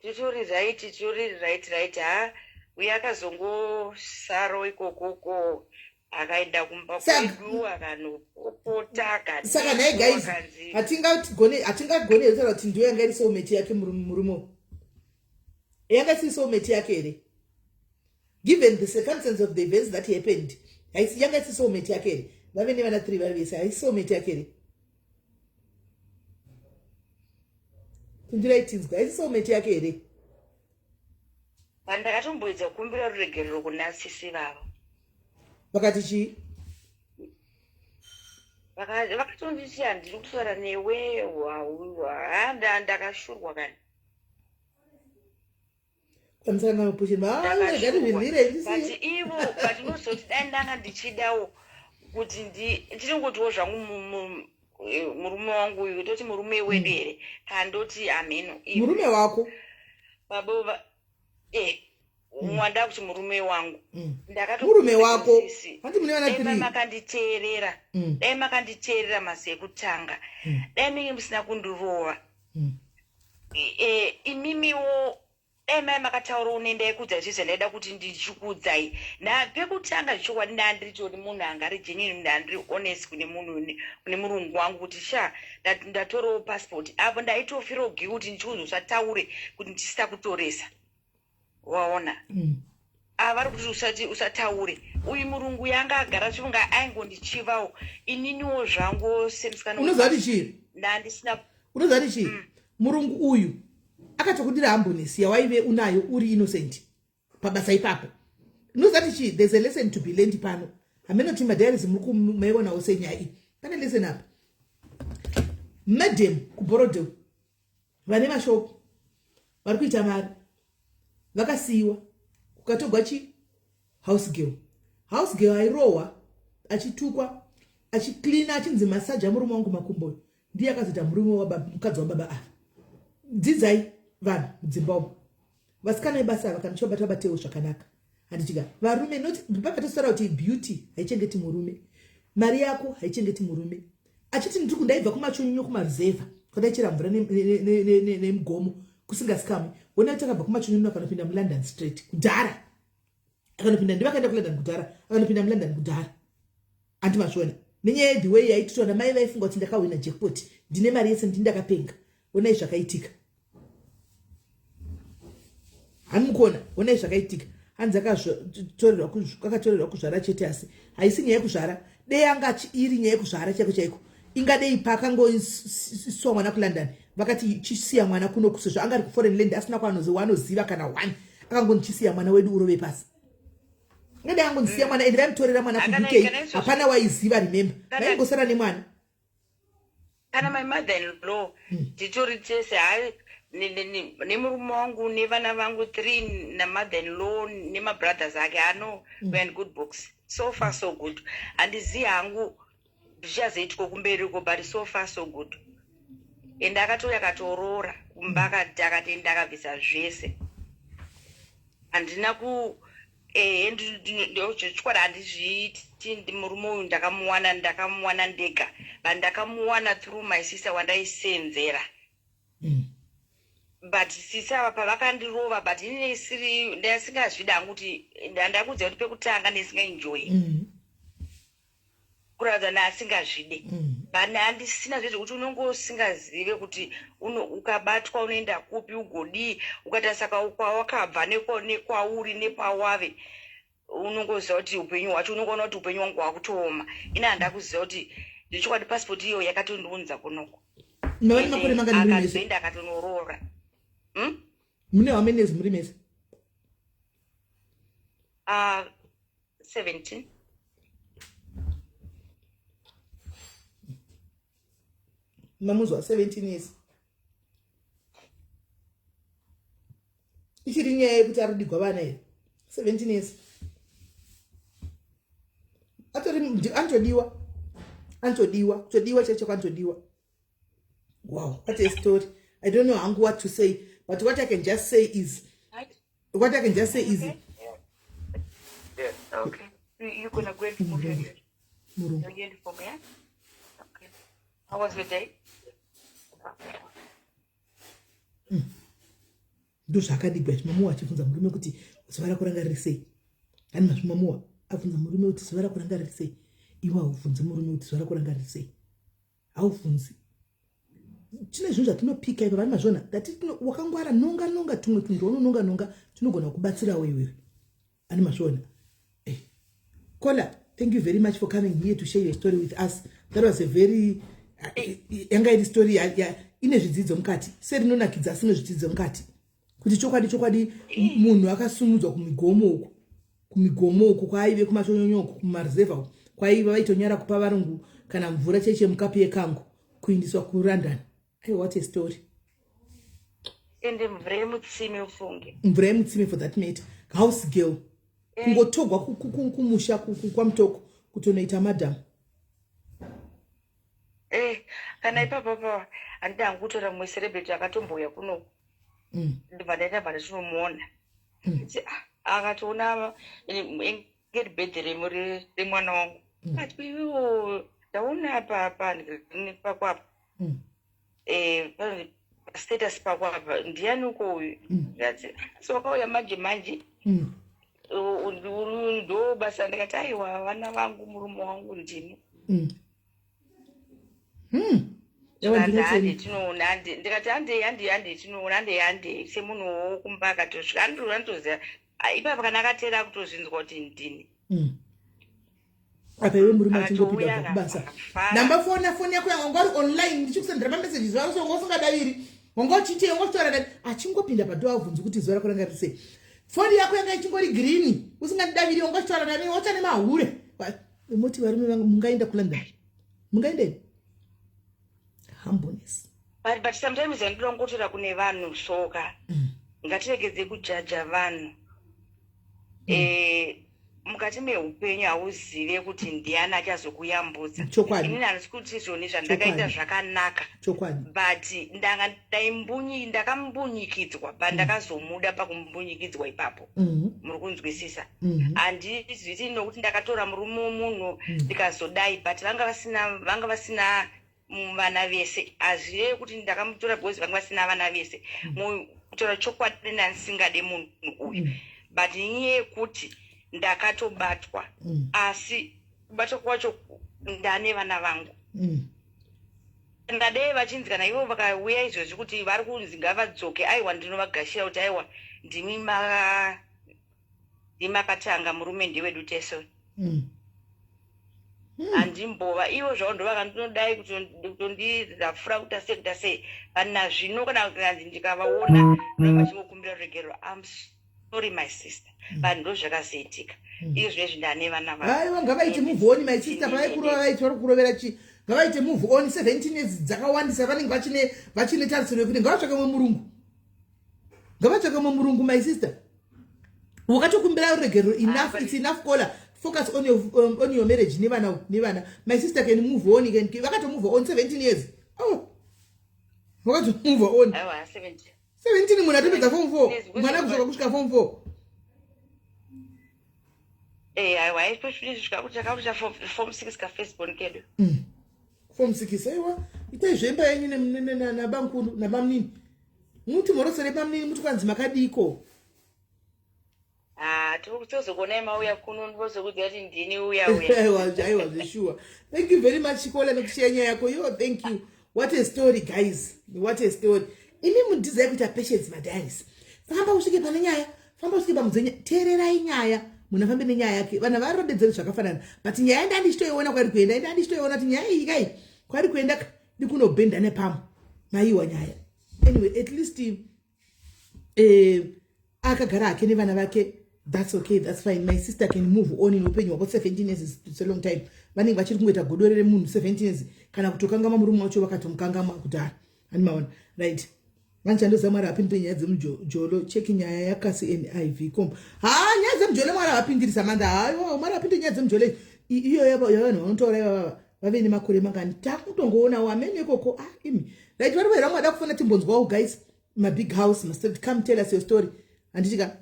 titori right, titori right. Ha, uye akazongosaro ikokoko, akaenda kumba kwedu akanopopota.
Saka nhai guys, hatingagone here kutaura kuti ndiyo yanga iri soulmate yake? Murume yanga isiri soulmate yake here, given the circumstance of the events that happened? Haisi yanga isiri soulmate yake here? Vave nevana 3 vari vese, haisi soulmate yake here? Pindurai tinzwa, haisi soulmate yake here?
Pandakatomboedza kukumbira ruregerero kuna sisi vavo.
Vakati chii?
Vakatonditi handiri kutaura newe. Ha, ndakashurwa kani.
Pamusangano pusheni.
But ivo, but unozoti dai ndanga ndichidawo kuti ndinongotiwo zvangu murume wangu uyu, toti murume wedu here, kana ndoti hameno.
Murume wako.
Baba mwanda kuti murume wangu.
Murume wako, handi mune vana
3. Makanditeerera, dai makanditeerera masi ekutanga, dai minge musina kundirova. Imimiwo dai mai makataurawo nendaikudza izvi zvandaida kuti ndichikuudzai pekutanga. Zvechokwadi ndandiritori munhu anga ari genuine, ndandiri honest kune munhu, kune murungu wangu, kuti sha, ndatorawo passport apo, ndaitofeelawo guilty ndichiunza usataure kuti ndisina kutoresa, waona. Ava vari kuti usati usataure. Uyu murungu yanga agara achifunga aingondichivawo. Ininiwo zvangu semusikana
Unoziva kuti chii?
Ndandisina.
Unoziva kuti chii? Murungu uyu akatokudira humbleness yawaive unayo uri innocent pabasa ipapo. Unoziva kuti chii? There's a lesson to be learned pano. Hameno kuti madiaries muri kumaionawo senyaya iyi. Pane lesson apa. Madam kuBorodale vane mashop vari kuita mari vakasiyiwa kukatogwa chi house girl. House girl airohwa achitukwa achicleana achinzi masaja murume wangu makumbo ndiye akazoita murume wababa mukadzi wababa ava. Dzidzai vanhu mudzimba umu vasikana vebasa ava kana muchivabata vabatewo zvakanaka handitika varume not pakatotaura kuti beauty haichengeti murume mari yako haichengeti murume achiti ndiri kundaibva kumachonyonyo kumaruzevha kwandaichera mvura nemugomo kusingazikamwi wona takabva kumachonyonyo akanopinda mulondon street kudhara akanopinda ndivakaenda kulondon kudhara akanopinda mulondon kudhara anti mazviona nenyaya yethe way yaititwa namai vaifunga kuti ndakahwina jackpot ndine mari yese ndini ndakapenga onai zvakaitika hani mukuona onai zvakaitika hanzi akatorerwa kuzvara chete asi haisi nyaya yekuzvara dei anga iri nyaya yekuzvara chaiko chaiko ingadei pakangoiswa mwana kulondon vakati chisiya mwana kuno kusezvo anga ari kuforeign land asina kwaanoziva kana one akangonzi chisiya mwana wedu urove pasi ingadei angonzisiya mwana ende vaimutorera mwana kuuk hapana waiziva remember vaingosara nemwana
kana my mother in law titori tese hai nemurume wangu nevana vangu 3 namother in law nemabrothers ake ano we are in good books so far so good. Handizivi hangu zvichazoitwa kumberi uko, but so far so good. And akatouya akatoroora kumba akati akatenda akabvisa zvese. Handina ku ehe chokwadi handizviiti murume uyu ndakamuwana ndakamuwana ndega but ndakamuwana through my sister wandaisenzera. But sisi ava pavakandirova but inini isiri ndasingazvidi hangu kuti ndandakuudza kuti pekutanga ndisingaenjoyi kuratidza ndaasingazvide but handisina zve zvekuti unonge usingazive kuti ukabatwa unoenda kupi ugodii ukatarisa kwawakabva nekwauri nepawave unongoziva kuti upenyu hwacho unongoona kuti upenyu hwangu hwakutooma. Ini handakuziva kuti zvechokwadi passport iyo yakatondiunza kunoko.
Mava nemakore mangani muri mese?
Akazoenda akatonoroora.
Mune how many years muri mese?
17.
Mamuzwa 17 years. Ichiri nyaya yekuti arudigwa vana here? 17 years. Atori anotodiwa. Anotodiwa, kutodiwa chaicho anotodiwa. Wow, what a story. I don't know hangu what to say, but what I can just say is what I can just say is
Okay. Yeah. Okay. You gonna go and remove
Murungu.
your uniform, yeah? Okay. How was your day?
Ndozvaakadigwa izvi. Mamuwa achibvunza murume kuti zuva rako ranga riri sei. Hani mazvi mamuwa abvunza murume kuti zuva rako ranga riri sei. Iwe haubvunzi murume kuti zuva rako ranga riri sei. Haubvunzi. Tine zvinhu zvatinopika ipa vari mazviona dati wakangwara nonga nonga tumwe tunhu twaunononga nonga tinogona kubatsirawo iwewe. Ani mazviona. Kola, thank you very much for coming here to share your story with us. That was a very yanga iri story ine zvidzidzo mukati. Serinonakidza asi ine zvidzidzo mukati. Kuti chokwadi chokwadi munhu akasumudzwa kumigomo uku. Kumigomo uku kwaive kumachonyonyo uku kumareserve uku. Kwaiva vaitonyara kupa varungu kana mvura cheche mukapu yekangu kuindiswa kuLondon. Hey, what a story.
Ende mvura yemutsime ufunge.
Mvura yemutsime for that matter. House girl. Kungotogwa kumusha kwaMutoko kutonoita madam.
Kana ipapo pa handida hangu kutora mumwe celebrity akatombouya kunoku. Ndibva ndaita bva ndichinomuona. Akatoona birthday remwana wangu. Ati iwewo ndaona apa apa pako apa. Status pako apa ndiani uko uyu? Ndikati so wakauya manje manje. Ndo basa ndikati aiwa vana vangu murume wangu ndini. Tinoona ndikati hande hande hande tinoona hande hande semunhu wokumba akatosvika andoziva. Ah, ipapa kana akateera kutozvinzwa kuti ndini.
Apa iwe murume achingopinda kubva kubasa namba fona foni yako yanga wanga uri online ndichikusendera mameseji zuva rose wanga usingadaviri wanga uchiitei wanga uchitaura nani achingopinda padho abvunzi kuti zuva rako ranga riri sei foni yako yanga ichingori green usingandidaviri wanga uchitaura nani wacha nemahure moti varume vangu mungaenda kulondon mungaendei humbleness
but sometimes andinoda kungotaura kune vanhu soka ngatiregedze kujaja vanhu. Mukati meupenyu hauzive kuti ndiani achazokuyambutsa.
Chokwadi.
Inini handisi kuti zvoni zvandakaita zvakanaka.
Chokwadi.
But ndanga ndaimbunyi ndakambunyikidzwa but ndakazomuda pakumbunyikidzwa ipapo. Muri kunzwisisa? Handizviti nokuti ndakatora murume wemunhu ndikazodai, but vanga vasina vana vese. Hazvirevi kuti ndakamutora because vanga vasina vana vese. Kutaura chokwadi ndandisingade munhu uyu. But inyaya yekuti ndakatobatwa. Asi kubatwa kwacho ndane vana vangu. Ndadei vachinzi kana ivo vakauya izvozvi kuti vari kunzi ngavadzoke, aiwa ndinovagashira kuti aiwa ndimi makatanga, murume ndewedu tese. Handimbova ivo zvavo ndo vakandinodai kutondirafura kuita sei kuita sei, but nazvino kana kanzi ndikavaona ndinova vachingokumbira ruregerero. I'm sorry my sister, but ndo zvakazoitika. Izvezvi ndane vana vangu.
Aiwa, ngavaite move on my sister. Pavaikurova vaiti vari kurovera chi, ngavaite move on. 17 years dzakawandisa, vanenge vachine tarisiro yekuti ngavatsvake mumwe murungu, ngavatsvake mumwe murungu. My sister, wakatokumbira ruregerero, enough. It's enough. Caller, focus on your marriage nevana. My sister can move on, can vakatomove on 17 years. Oh, vakatomove on.
Aiwa, 17.
17, munhu atopedza form 4, mwana kusvika form 4.
Aiwa, aitosvika kuti takakuita form 6 kafirstborn kedu.
Form 6. Aiwa, itai zvemba yenyu nabankuru nabamunini, muti mhorosere bamunini, muti kwanzi makadiko.
Ah, tozokuonai mauya kuno, ndozokudza kuti ndini uya uya.
Aiwa, aiwa, zveshuwa. Thank you very much, caller, nekushiya nyaya yako yo. Thank you. What a story, guys, what a story. Imi mudhizai kuita patience, madiaries. Famba usvike pane nyaya, famba usvike pamudzenya, teererai nyaya, munhu afambe nenyaya yake. Vanhu havarondedzeri zvakafanana, but nyaya nda ndichitoiona kwairi kuenda, nda ndichitoiona kuti nyaya iyi kai kwairi kuenda ndikunobhenda nepamwe maiwa nyaya. Anyway, at least akagara hake nevana vake. That's okay, that's fine. My sister can move on neupenyu hwako. 17 years is a long time. Vanenge vachiri kungoita godore remunhu 17 years, kana kutokangama murume wacho, vakatomukangamwa kudhara. Hani maona? Right, vanichandoziva Mwari hapindire nyaya dzemujolo. Cheki nyaya yakasi niv com. Ha, nyaya dzemujolo Mwari havapindirisa manda. Haiwa, Mwari hapindire nyaya dzemujolo iyo yavanhu vanotaura ivavava vave nemakore mangani takutongoonawo amene ikoko. Ah, imi, right, vari vaira mwada kufana timbonzwawo guys. Mabig house must come tell us your story, handitika?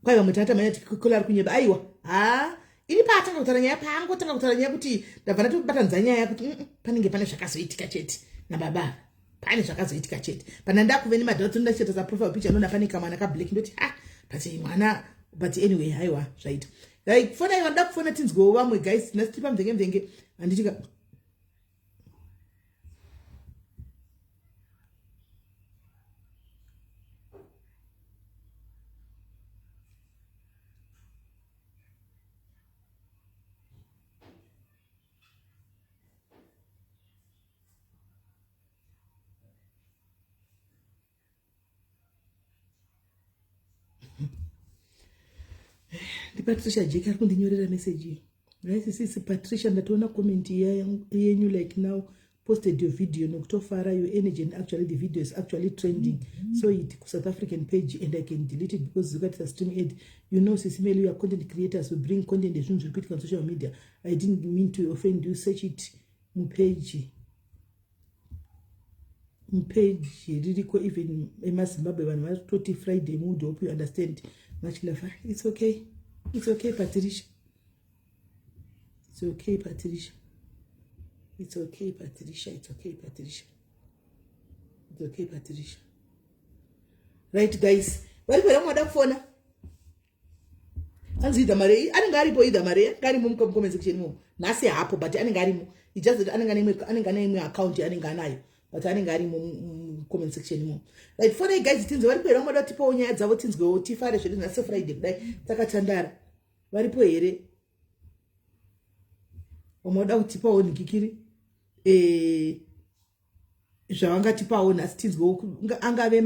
Kwai vamwe tata manya tikola ari kunyeba. Aiwa, ha, ini paatanga kutaura nyaya, paangotanga kutaura nyaya kuti ndabva ndatobatanidza nyaya kuti panenge pane zvakazoitika chete nababa, pane zvakazoitika chete. Pana ndakuve nemadhauts, ndachiita saprofile picture, ndoona pane kamwana kablack, ndoti ah, but mwana, but anyway, haiwa, zvaita. Like fona iwa, ndoda kufona tinzwewo vamwe guys. Nhasi tiri pamvenge mvenge, handitika? NdiPatricia Jek ari kundinyorera meseji. Right, sisi Patricia, ndatoona comment yenyu like now posted your video nokutofara your energy, and actually the video is actually trending. So it South African page and I can delete it because zikaita stream ad. You know, Sisi Meli, you are content creators who bring content ezvinhu zviri kuitika on social media. I didn't mean to offend you. Search it mupage ririko, even emaZimbabwe vanhu vatoti Friday mood. Hope you understand. Much love. It's okay, it's okay, Patricia. It's okay, Patricia. It's okay, Patricia. It's okay, Patricia. It's okay, Patricia. Right guys, vari kuera mwada kufona, anzi Idha Mari anenge aripo. Idha Mari anenge arimo mucomment section imomo. Nhasi hapo, but anenge arimo. Just that anenge ane imwe account anenge anayo, but anenge arimo. mucomment section imomo. Right, fonai guys tinzwe varipo here vamada kutipawo nyaya dzavo tinzwewo tifare zvedu nhasi Friday kudai takatandara. Varipo here vamada kutipawo nhikikiri eh, zvavangatipawo nhasi tinzwewo angave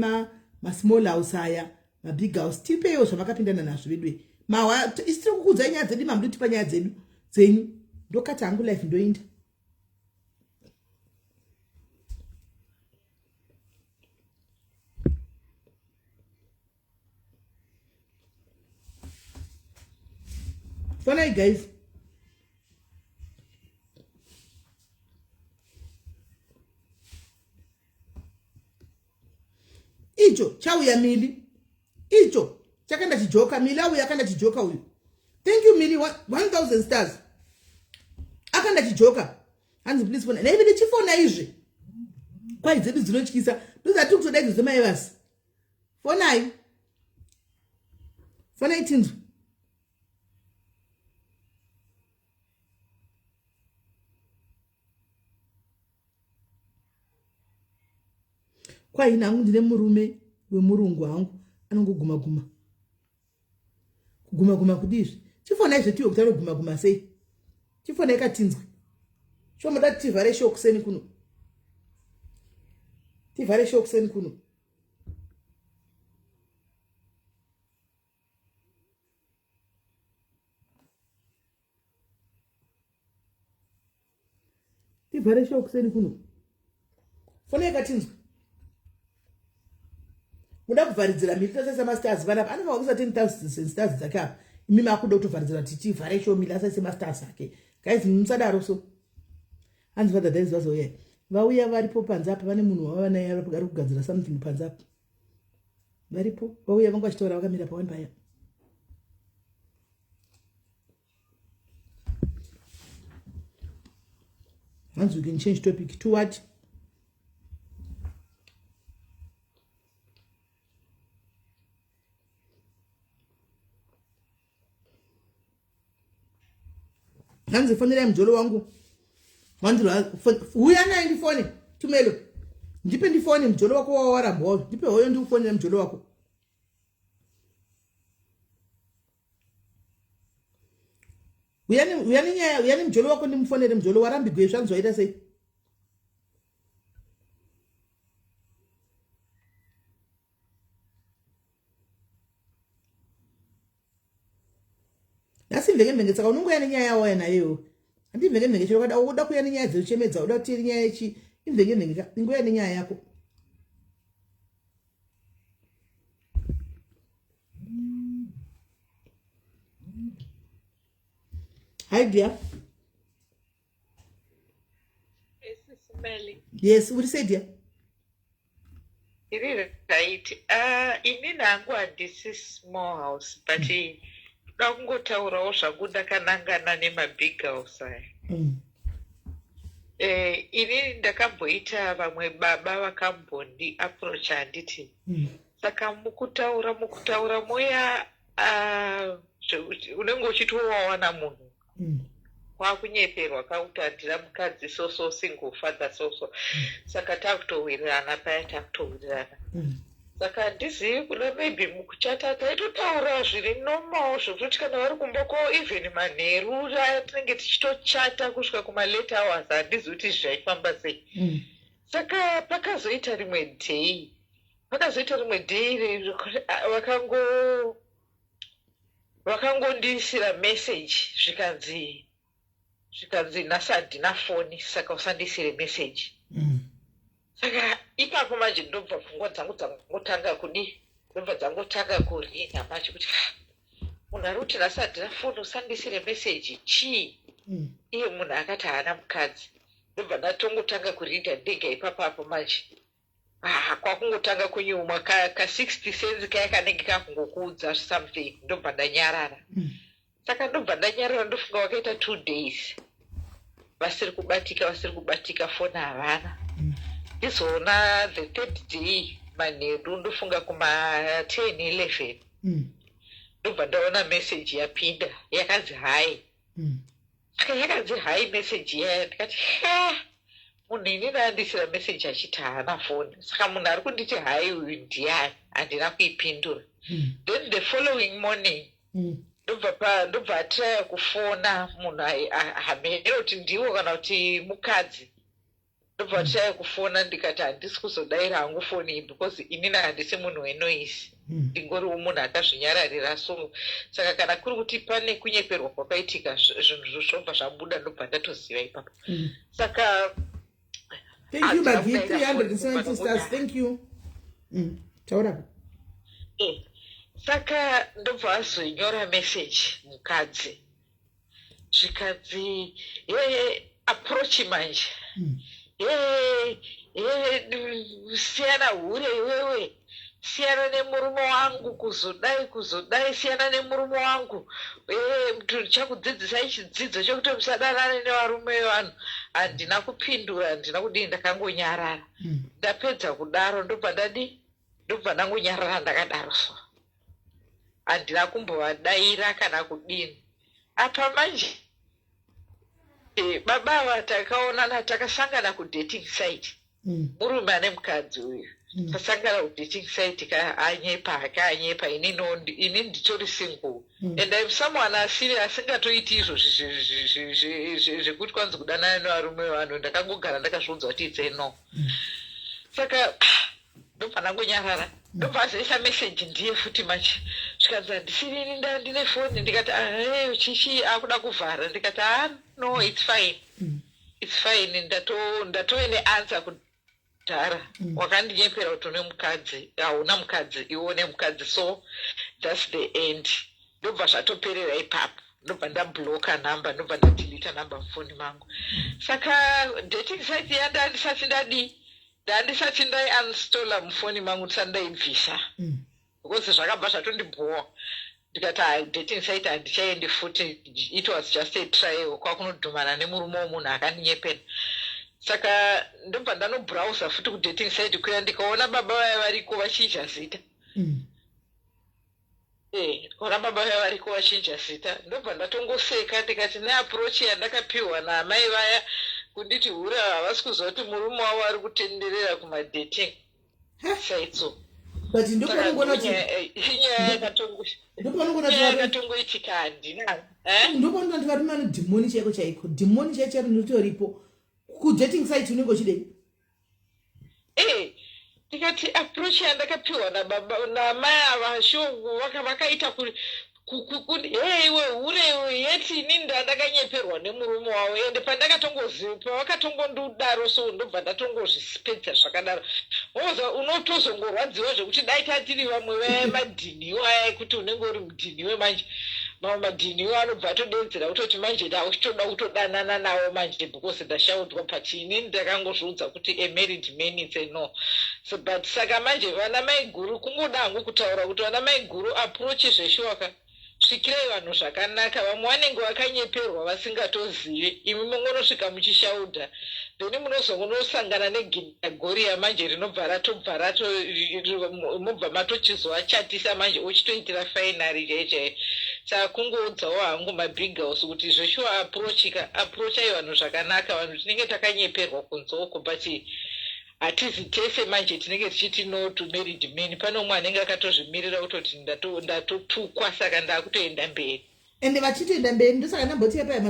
masmall house aya mabig house tipeiwo zvamakapindana nazvo veduwe mahwa isi tiri kukuudzai nyaya dzedu mamuda kutipa nyaya dzedu dzenyu ndokata hangu life ndoinda. Fonai guys. Icho chauya Mili. Icho chakanda chijoka Mili auya akanda chijoka uyu. Thank you Mili 1000 stars. Akanda chijoka. Hanzi please fona. Naive ndichifona izvi. Kwai dzedu dzinotyisa. Ndozati kutoda idzo dzemaivasi. Fonai. Fonai tinzwe. Kwaini hangu ndine murume wemurungu hangu anongoguma guma. Kuguma guma kudii? Chifonai zvetiwe kuti anoguma guma sei? Chifonai katinzwe. Chomuda tivhare show kuseni kuno. Tivhare show kuseni kuno. Tivhare show kuseni kuno. Fonai katinzwe. Muda kuvharidzira miri tasaisa mastars vanapa anofanira kuisa 10000 stars dzake apa. Imi makuda kutovharidzira kuti tivhare show miri asaise mastars ake. Guys musadaro so. Hanzi father dai vazouya. Vauya varipo panze apa vane munhu wavava naye ari kugadzira something panze apa. Varipo vauya vanga vachitaura vakamira pawani paya. Hanzi we can change topic to what? Hanzi fonerai mujolo wangu. Huya naye ndifone Tumelo. Ndipe ndifone mujolo wako wawarambwa. Ndipe hoyo ndikufonere mujolo wako. Uya nenyaya, uya nemujolo wako ndimufonere mujolo warambigwe zvanzi waita sei? Nhasi mvenge mvenge saka unongouya nenyaya yawauya nayo iwe. Handi mvenge mvenge chero kada uda kuuya nenyaya dzekuchemedza uda kuti nyaya yechi imvenge mvenge ka ingouya nenyaya yako. Hi dear. Yes, uri sei dear?
Iri right. Inini hangu handisi small house but ndoda kungotaurawo zvangu ndakanangana nemabig house aya. Inini ndakamboita vamwe baba vakambondi approach handiti. Saka mukutaura mukutaura muya unenge uchiti wawana munhu. Kwakunyeperwa kakuti handina mukadzi so so single father so so. Saka takutowirirana paya takutowirirana. Saka handizivi kuda maybe mukuchata taitotaura zviri normal zvekuti kana vari kumba kwavo even manheru aya tinenge tichitochata kusvika kuma late hours handizivi kuti zvaifamba sei. Saka pakazoita rimwe day pakazoita rimwe day vakangondiisira message zvikanzi zvikanzi nhasi handina foni saka usandiisire message. Saka ipapo manje ndobva pfungwa dzangu dzangotanga kudi ndobva dzangotanga kuringa manje kuti munhu ari kuti nhasi handina foni usandiisire message chii? Iye munhu akati haana mukadzi ndobva ndatongotanga kuringa ndega ipapapo manje. Kwakungotanga kunyumwa ka 60 cents kaya kanenge kakungokuudza something ndobva ndanyarara. Saka ndobva ndanyarara ndofunga wakaita 2 days vasiri kubatika vasiri kubatika foni havana. Ndizoona the third day manheru ndofunga kuma 10 11 ndobva ndaona message yapinda yakanzi hi. Saka yakanzi hi message yaya ndikati ha. Munhu inini andisira meseji achiti haana foni, saka munhu ari kunditi hi uyu ndiani? Handina kuipindura. Then the following morning ndobva atiraya kufona munhu hamene kuti ndiwo kana kuti mukadzi. Ndobva atiraya kufona, ndikati handisi kuzodayira hangu foni iyi because inini handisi munhu wenoise. Ndingoriwo munhu akazvinyararira. So saka kana kuri kuti pane kunyeperwa kwakaitika, zvinhu zvobva zvabuda, ndobva ndatoziva ipapo. Saka
Thank you, Bagi. 370 stars, thank you. Taura.
Saka ndobva azonyora message mukadzi, zvikanzi, "Ye approach manje, ye ye siyana hure iwewe, siyana nemurume wangu, kuzodai kuzodai, siyana nemurume wangu, tichakudzidzisai chidzidzo chekuti musadanane nevarume vevanhu." Handina kupindura, handina kudii, ndakangonyarara. Ndapedza kudaro ndobva ndadi, ndobva ndangonyarara ndakadaro. So handina kumbovadaira kana kudini. Apa manje baba ava takaonana, takasangana kudating site. Murume ane mukadzi uyu. Tasangana kudating site ka, anyepa hake, anyepa. Ini nditori single and I'm someone asiri asingatoiti izvo zvekuti kwanzi kudanana nevarume vevanhu. Ndakangogara ndakazviudza kuti it's a no. Saka ndobva ndangonyarara. Ndobva azoisa meseji ndiye futi manje, zvikanzi, "Handisirini, ndine foni." Ndikati, "Ahe, chichi akuda kuvhara." Ndikati, "Ah, no, it's fine, it's fine, ndatove neanswer kudhara. Wakandinyepera kuti une mukadzi, hauna mukadzi, iwe une mukadzi, so that's the end." Ndobva zvatoperera ipapo. Ndobva ndabloka nhamba, ndobva ndadeleta nhamba mufoni mangu. Saka dating site yandandisati ndadii, ndandisati ndaiuninstalla mufoni mangu, ndisati ndaibvisa because zvakabva zvatondibhowa. Ndikati, "Hai, dating site handichaendi futi. It was just a trial, kwakunodhumana nemurume womunhu akandinyepera." Saka ndobva ndanobrowsa futi kudating site kuya, ndikaona baba vaya variko, vachinja zita. Ndikaona baba vaya variko, vachinja zita. Ndobva ndatongoseka, ndikati neapproach yandakapiwa naamai vaya kunditi hura, havasi kuziva kuti murume wavo ari kutenderera kumadating sites.
But ndopanongoona kuti
Inyaya
ndopanongoona kuti
yakatongoitika, handina, eh?
Ndopanongoona kuti varume vane dhimoni chaiko chaiko, dhimoni chaiko chaiko rinotoripo. Kudating site unenge uchidei?
Ndikati approach yandakapiwa nababa naamai ava, sure vakaita hey, iwe hure iwe, yeti inini ndandakanyeperwa nemurume wavo. Ende pandakatongoziva, pavakatongondudaro, so ndobva ndatongozvisipedza zvakadaro. Moza unotozongorwadziwa zvekuti dai tatiri vamwe vaya madhiniwo aya ekuti unenge uri mudhiniwe manje, mamwe madhiniwo anobva atodedzera kutoti manje ndakuchitoda kutodanana nawo manje because ndashaudwa. But inini ndakangozviudza kuti a married man, it's a no. So but saka manje vana mai guru, kungoda hangu kutaura kuti vana mai guru, approach zveshuwaka, svikirai vanhu zvakanaka. Vamwe vanenge vakanyeperwa vasingatozivi, imi mungonosvika muchishaudha, then munozongonosangana neginagoria manje, rinobva ratobva rato, mobva matochizovachatisa manje, uchitoitira finery chai chai. Saka kungoudzawo hangu mabig girls kuti zveshuwa approachika, approachai vanhu zvakanaka. Vanhu tinenge takanyeperwa kunze uko, but hatizi tese manje tinenge tichiti no to married men. Pane umwe anenge akatozvimirira kutoti ndatotukwa, saka ndakutoenda mberi.
Ende vachitoenda mberi. Ndosaka ndamboti paya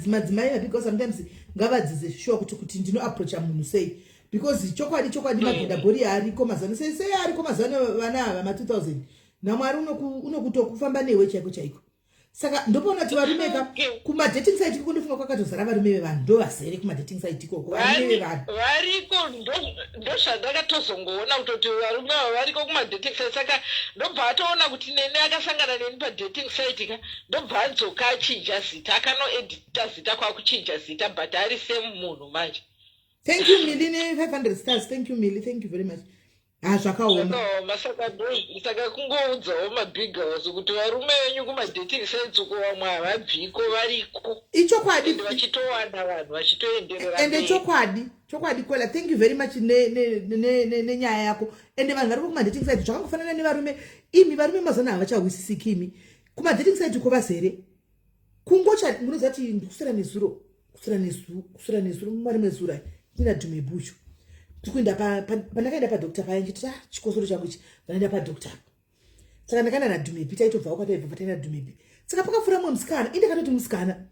madzimai mabig sometimes ngavadzidze shuwa kuti ndinoapproacha munhu sei, because chokwadi chokwadi magindagori ariko mazano sei sei ariko mazano. Vana ava ma2000 namwari unokutokufamba newe chaiko chaiko. Saka ndopaona kuti varume ka kumadating site iko, ndofunga kwakatozara varume vevanhu, ndo vazere kumadating site ikoko, varume vevanhu.
Variko, ndozvandakatozongoona kutoti varume ava variko kumadating site. Saka ndobva atoona kuti neni akasangana neni padating site ka, ndobva adzoka achinja zita, akanoedita zita, kwakuchinja zita, but ari same munhu manje.
Thank you, Mili, ne500 stars. Thank you, Mili, thank you very much. Ha, zvakaoma.
Zvakaoma. Saka saka kungoudzawo mabig girls kuti varume venyu kumadating sites uko vamwe havabviko, variko.
Ichokwadi.
Ende vachitowana vanhu vachitoenderera
Ende
mberi.
Chokwadi chokwadi. Kwela, thank you very much nenyaya yako. Ende vanhu variko kumadating site zvakangofanana nevarume imi, varume mazana havachahwisisiki imi. Kumadating site uko vazere kungocha. Munoziva kuti kuswera nezuro, kuswera nezuro, kuswera nezuro, mwari mezuro ai. Ina dhume buchu. Tikuenda pandakaenda padoctor paya ndichiti ah chikosoro changu ichi ndakaenda padoctor. Saka ndakaenda naDhumepi taitobvawo kwataibva pataenda Dhumepi. Saka pakapfuura mumwe musikana, ini ndakatoti musikana.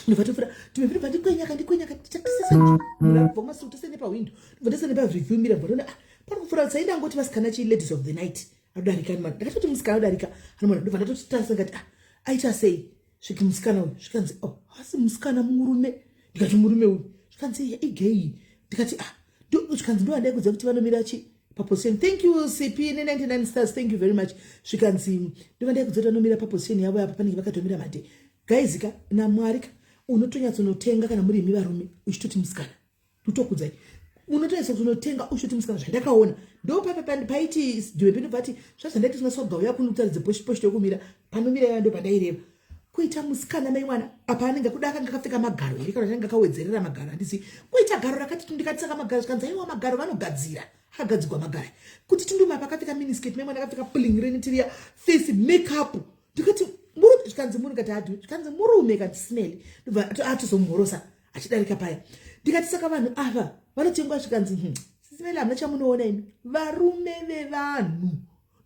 Ndobva topfuura Dhumepi ndobva ndikwenya kandikwenya kandichatisesa kubva kumasuku tese nepahwindo. Ndobva tese nepareview mirror ndobva toona ah pari kupfuura sai ndangoti vasikana chi ladies of the night. Adodarika mwana. Ndakatoti musikana adodarika. Anomona ndobva ndatotarisa ngati ah aita sei? Sviki musikana uyu zvikanzi oh hasi musikana murume. Ndikati murume uyu zvikanzi iya igay. Ndikati ah zvikanzi ndo andai kuziva kuti vanomira chi paposition. Thank you CP ne 99 stars thank you very much. Zvikanzi ndo vandai kuziva kuti vanomira paposition yavo apa panenge vakatomira mate. Guys ka naMwari ka unotonyatsonotenga kana muri imi varume uchitoti musikana. Kutokudzai. Unotoisa kuti unotenga uchitoti musikana zvandakaona. Ndo paiti ndiwe pino pati zvazvandaiti sina swaga uya kunutaridze poshi poshi yokumira panomira ya ndo pandaireva. Kuita musikana mai mwana apa anenge kuda akanga akapfeka magaro here kana anenge akawedzerera magaro handizi. Kuita garo rakati tundikati saka magaro zvikanzi aiwa magaro vanogadzira. Akagadzigwa magaro. Kuti tunduma apa akapfeka miniskirt mai mwana akapfeka pulling renitiria face makeup. Ndikati murume zvikanzi murume kati hadu zvikanzi murume kati smell ndobva atozomhorosa achidarika paya ndikati saka vanhu ava vanotengwa zvikanzi sismeli hamuna chamunoona imi varume vevanhu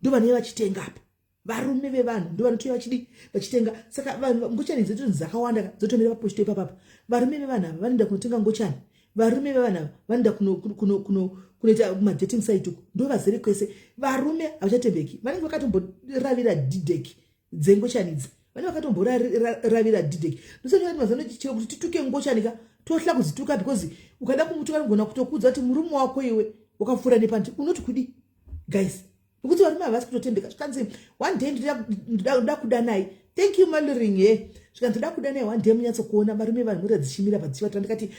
ndovanenge vachitenga apa varume vevanhu ndovanotouya vachidi vachitenga saka vanhu ngochani dzetonzi dzakawanda dzotomira paposhito ipapapa varume vevanhu ava vanoenda kunotenga ngochani varume vevanhu ava vanoenda kunoita kumadating site uku ndovazere kwese varume havachatembeki vanenge vakatomboravira dideki dzengochani idzi vane vakatomboravira dideki ndosati mazano chero kuti tituke ngochani ka tohla kuzituka because ukada kumutuka anogona kutokuudza kuti murume wako iwe wakapfuura nepandi unoti kudi guys nokuti varume havasi kutotembeka zvikanzi one day ndoda kudanai thank you maluring ye zvikanzi ndoda kudanai one day munyatsokuona varume vanhu mota dzichimira padzichivatira ndikati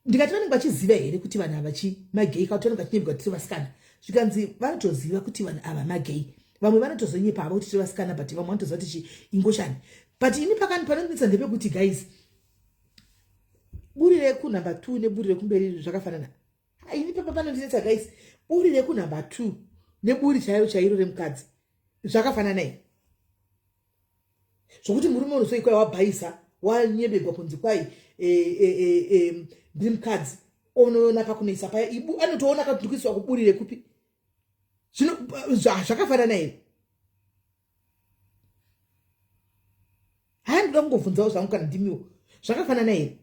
ndikati vanenge vachiziva here kuti vanhu ava chi magei kakuti vanenge vachinyebwa tiri vasikana zvikanzi vanotoziva kuti vanhu ava magei vamwe vanotozonyepa havo kuti tiri vasikana but vamwe vanotoziva kuti chi ingoshani but ini pakani panondinetsa ndepekuti guys buri rekunumber 2 neburi rekumberi zvakafanana ini papa panondinetsa guys buri rekunumber 2 neburi chairo chairo remukadzi zvakafanana here zvokuti murume unozoikwai wabhaisa wanyebegwa kunzi kwai e, e, e, e, ndiri mukadzi onoona pakunoisa paya ibu anotoona kuti ndikuiswa kuburi rekupi zvino zvakafanana here haya ndoda kungovhunzawo zvangu kana ndimiwo zvakafanana here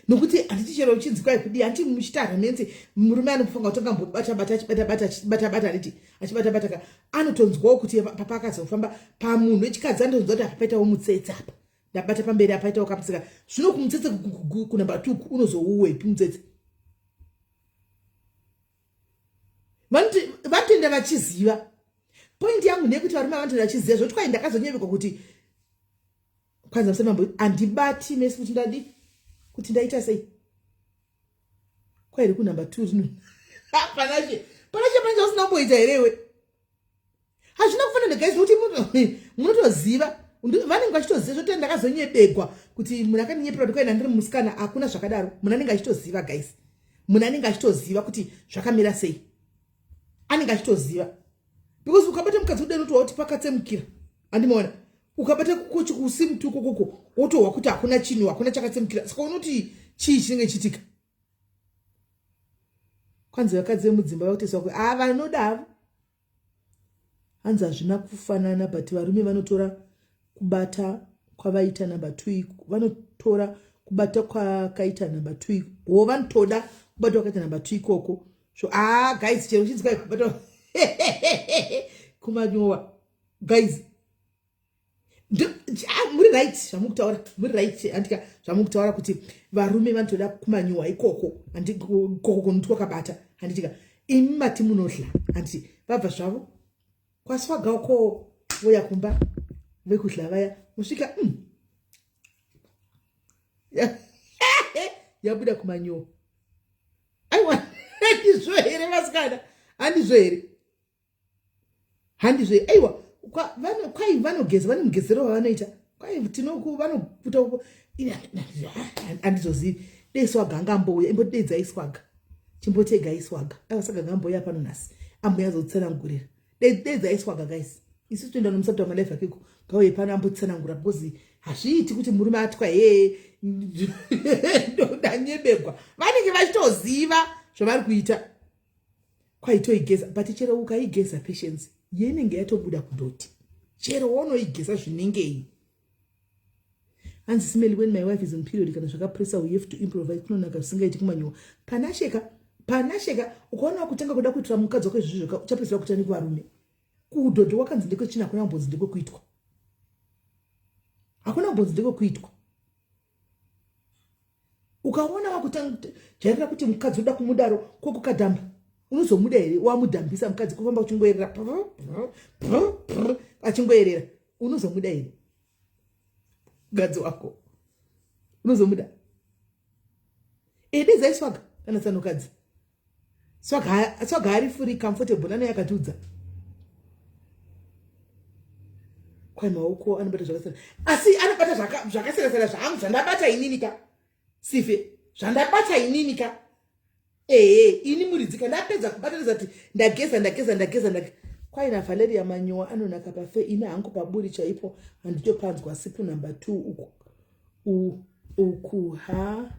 Nokuti handiti chero uchinzi kwai kudii handiti muchita romance murume anofunga kuti angambobata bata achibata bata achibata bata handiti achibata bata ka anotonzwawo kuti papa akazofamba pamunhu wechikadzi anotonzwa kuti apa paitawo mutsetse apa ndabata pamberi apa paitawo kamutseka zvino kumutsetse kunumber 2 unozouwepi mutsetse vanotoenda vachiziva point yangu ndeyekuti varume vanotoenda vachiziva zvekuti kwai ndakazonyevekwa kuti kwanza musana mambo handibati mesi kuti ndadi kuti ndaita sei kwairi kunumber 2 zvino panashe panashe pane chausina kumboita here iwe hazvina kufanana guys nokuti munotoziva vanenge vachitoziva zvoti ndakazonyebegwa kuti munhu akandinyepera kuti kwaina ndiri musikana hakuna zvakadaro munhu anenge achitoziva guys munhu anenge achitoziva kuti zvakamira sei anenge achitoziva because ukabata mukadzi kudai unotohwa kuti pakatsemukira andimaona ukabata kukochi kusimutuko koko wotohwa kuti hakuna chinhu hakuna chakatsemukira saka unoti chii chinenge chiitika kwanzi vakadzi vemudzimba vakutoiswa ku a vanoda havo hanzi hazvina kufanana but varume vanotora kubata kwavaita number 2 vanotora kubata kwakaita number 2 wo vanotoda kubata kwakaita number 2 ikoko so ah guys chero chinzi kwai kubata kumanyowa guys muri right zvamukutaura muri right andika zvamukutaura kuti varume vanotoda kumanyowa ikoko ikoko kunoti kwakabata handitika imi mati munodla handiti vabva zvavo kwaswaga uko voya kumba vekudla vaya musvika yabuda kumanyowa aiwa handizvo here vasikana handizvo here handizvo aiwa kwai vanogeza vane mugezero wavanoita kwai tinoku vanoputa handizozivi dei swaga anga ambouya imbodeidzai swaga chimbotegai swaga aiwa swaga anga ambouya pano nhasi ambouya azotsanangurira deidzai swaga guys. Isu toenda nomusabta malife akeko ngauye pano ambotsanangura because hazviiti kuti murume atwa hee ndanyebegwa. Vanenge vachitoziva zvavari kuita. Kwaitoigeza but chero ukaigeza patience yenenge yatobuda kudoti. Chero wonoigeza zvinengei. Hanzi Simeli, when my wife is on period kana zvakapressa we have to improvise kunonaka zvisingaiti kumanyowa. Panasheka, panasheka ukaona kutanga kuda kuitira mukadzi wako izvozvo uchapedzisira kuita nekuvarume. Kudhodho wakanzi ndekwechina hakuna kumbonzi ndekwekuitwa. Hakuna kumbonzi ndekwekuitwa. Ukaona wakujairira kuti mukadzi uda kumudaro kokukadhamba unozomuda here wamudhambisa mukadzi kufamba uchingoerera achingoerera unozomuda here mukadzi wako unozomuda edezai swaga kana tsanokadzi swaga ari free comfortable nani yakatiudza kwai maoko anobata zvakasiyana asi anobata zvakasiyana siyana zvangu zvandabata inini ka sife zvandabata inini ka ehe ini muridzi ka ndapedza kubatanidza kuti ndageza ndageza ndageza ndageza kwai navaleria manyowa anonaka pafe ini hangu paburi chaipo handitopanzwa sipu number 2 uku uku ha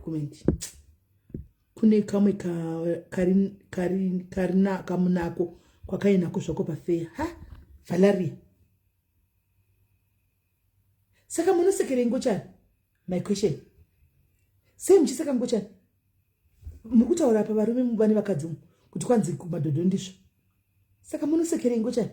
comment kune kamwe kamunako kwakainako zvako pafeya ha valeria saka munosekerei ngochani my question sei muchiseka ngochani muri kutaura apa varume vane vakadzi umu kuti kwanzi madhodho ndizvo saka munosekerei ngochani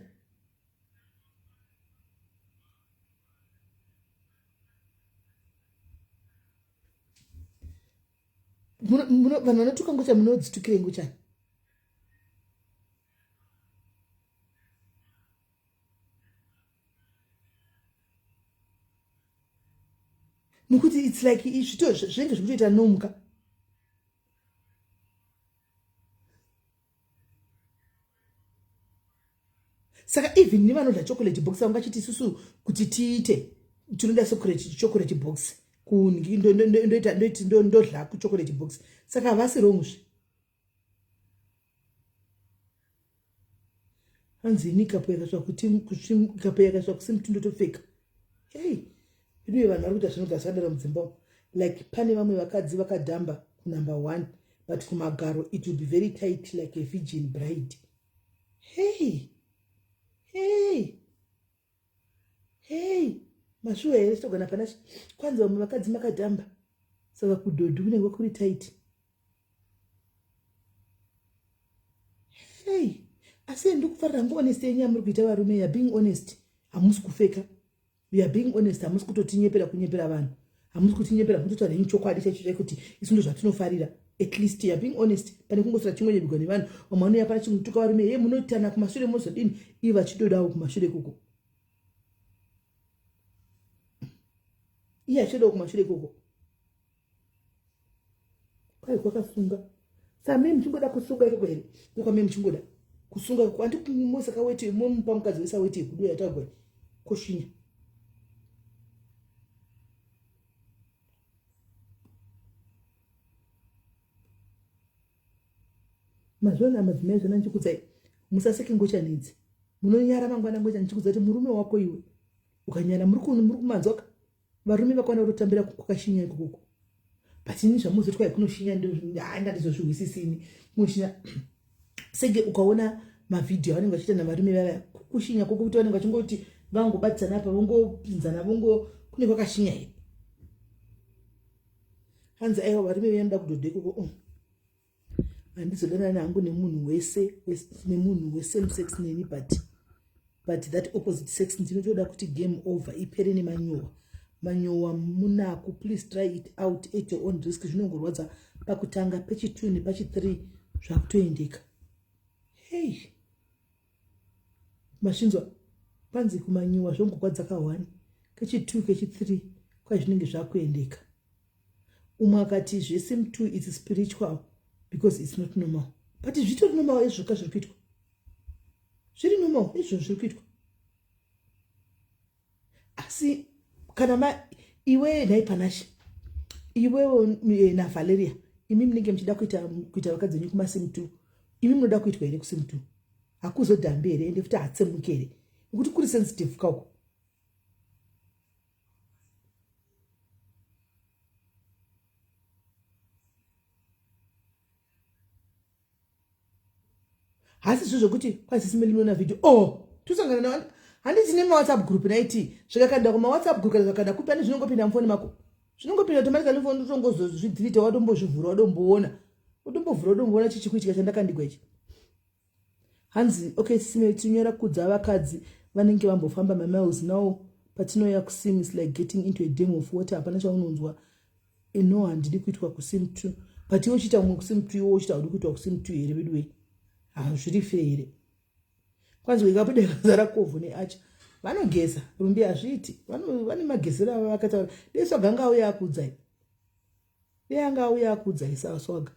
vanhu vanotuka ngochani munodzitukirei ngochani nekuti its like zvinenge zvikutoita nomuka saka even nevanodya chocolate box vanga chiti isusu kuti tiite tinoda chocolate box ndoita ndodya kuchocolate box saka havasi wrong zve hanzi ini kapo yakasva yakasva kusimuti ndotopfeka hey iduye vanhu vari kuita zvinobva zvadaro mudzimba umu like pane vamwe vakadzi vakadhamba kunumber one but kumagaro it will be very tight like a virgin bride hey hey hey mashuwa here chitogona pana kwanzi vamwe vakadzi makadhamba saka kudhodhi kunenge kuri tight hey asi ndikufarira hangu honest yenyu yamuri kuita varume ya being honest hamusi kufeka you are being honest hamusi kutotinyepera kunyepera vanhu hamusi kutinyepera mutotaura henyu chokwadi chaicho chai kuti isu ndo zvatinofarira at least you are being honest pane kungosara chingonyebigwa nevanhu vamwe vanouya pana chingutuka varume he munoitana kumashure mozodini ivo vachidodawo kumashure ikoko iye achidodawo kumashure ikoko kwai kwakasunga sa me muchingoda kusunga ikoko here ndokwame muchingoda kusunga ikoko andimosaka weti momupa mukadzi wese aweti yekudo yatagwa koshinya Mazviona madzimai zvana ndichikudzai musaseke ngochani idzi munonyara mangwana ngochani ndichikudza kuti murume wako iwe ukanyara muri kumanzwa ka varume vakwana kutotambira kwakashinya ikokoko but ini zvamuzoti kwai kunoshinya ndandizozvihwisisi ini kunoshinya senge ukaona mavhidhiyo avanenge vachiita navarume vaya kushinya koko kuti vanenge vachingoti vangobatidzana apa vongopinzana vongo kune kwakashinya here hanzi aiwa varume vanoda kudhodha ikoko oh. handizodanani hangu nemunhu wese nemunhu wesame sex neni but but that opposite sex ndinotoda kuti game over ipere nemanyowa manyowa munaku please try it out at your own risk zvinongorwadza pakutanga pechi2 nepachi3 zvakutoendeka hey masvinzwa panzi kumanyowa zvongokwadza ka1 kechi2 kechi3 kwai zvinenge zvakuendeka umwe akati zvesim 2 its spiritual because its not normal but zvitori normal izvo ka zviri kuitwa zviri normal izvo zviri kuitwa asi kana ma iwe nhai panashe iwewo eh, navaleria imi munenge muchida kuita kuita vakadzi venyu kumasim 2 imi munoda kuitwa here kusim 2 Hakuzodhambi here ende futi hatsemuki here nekuti kuri sensitive kauko. Hasi zvo zvekuti kwazisi meliona video oh tosangana na handiti nemawhatsapp group naiti zvikakanda kumawhatsapp group kana zvakanda kupi ane zvinongopinda mufoni mako zvinongopinda automatically mufoni utongozozvidelete watombozvivhura wadomboona utombovhura udomboona chichi kuitika chandakandigwa ichi. Hanzi okay sisi tinyora kudza vakadzi vanenge vambofamba mamiles now patinoya kusim is like getting into a dam of water hapana chaunonzwa. No handidi kuitwa kusim 2 but iwe uchiita umwe kusim 2 iwe uchiita haudi kuitwa kusim 2 here veduwe hazviri fair here. Kwanzi ikabuda ikazara kovhu neacha vanogeza rumbi hazviiti vane magezero ava vakataura dei swaga anga auya akuudzai dei anga auya akuudzai swaga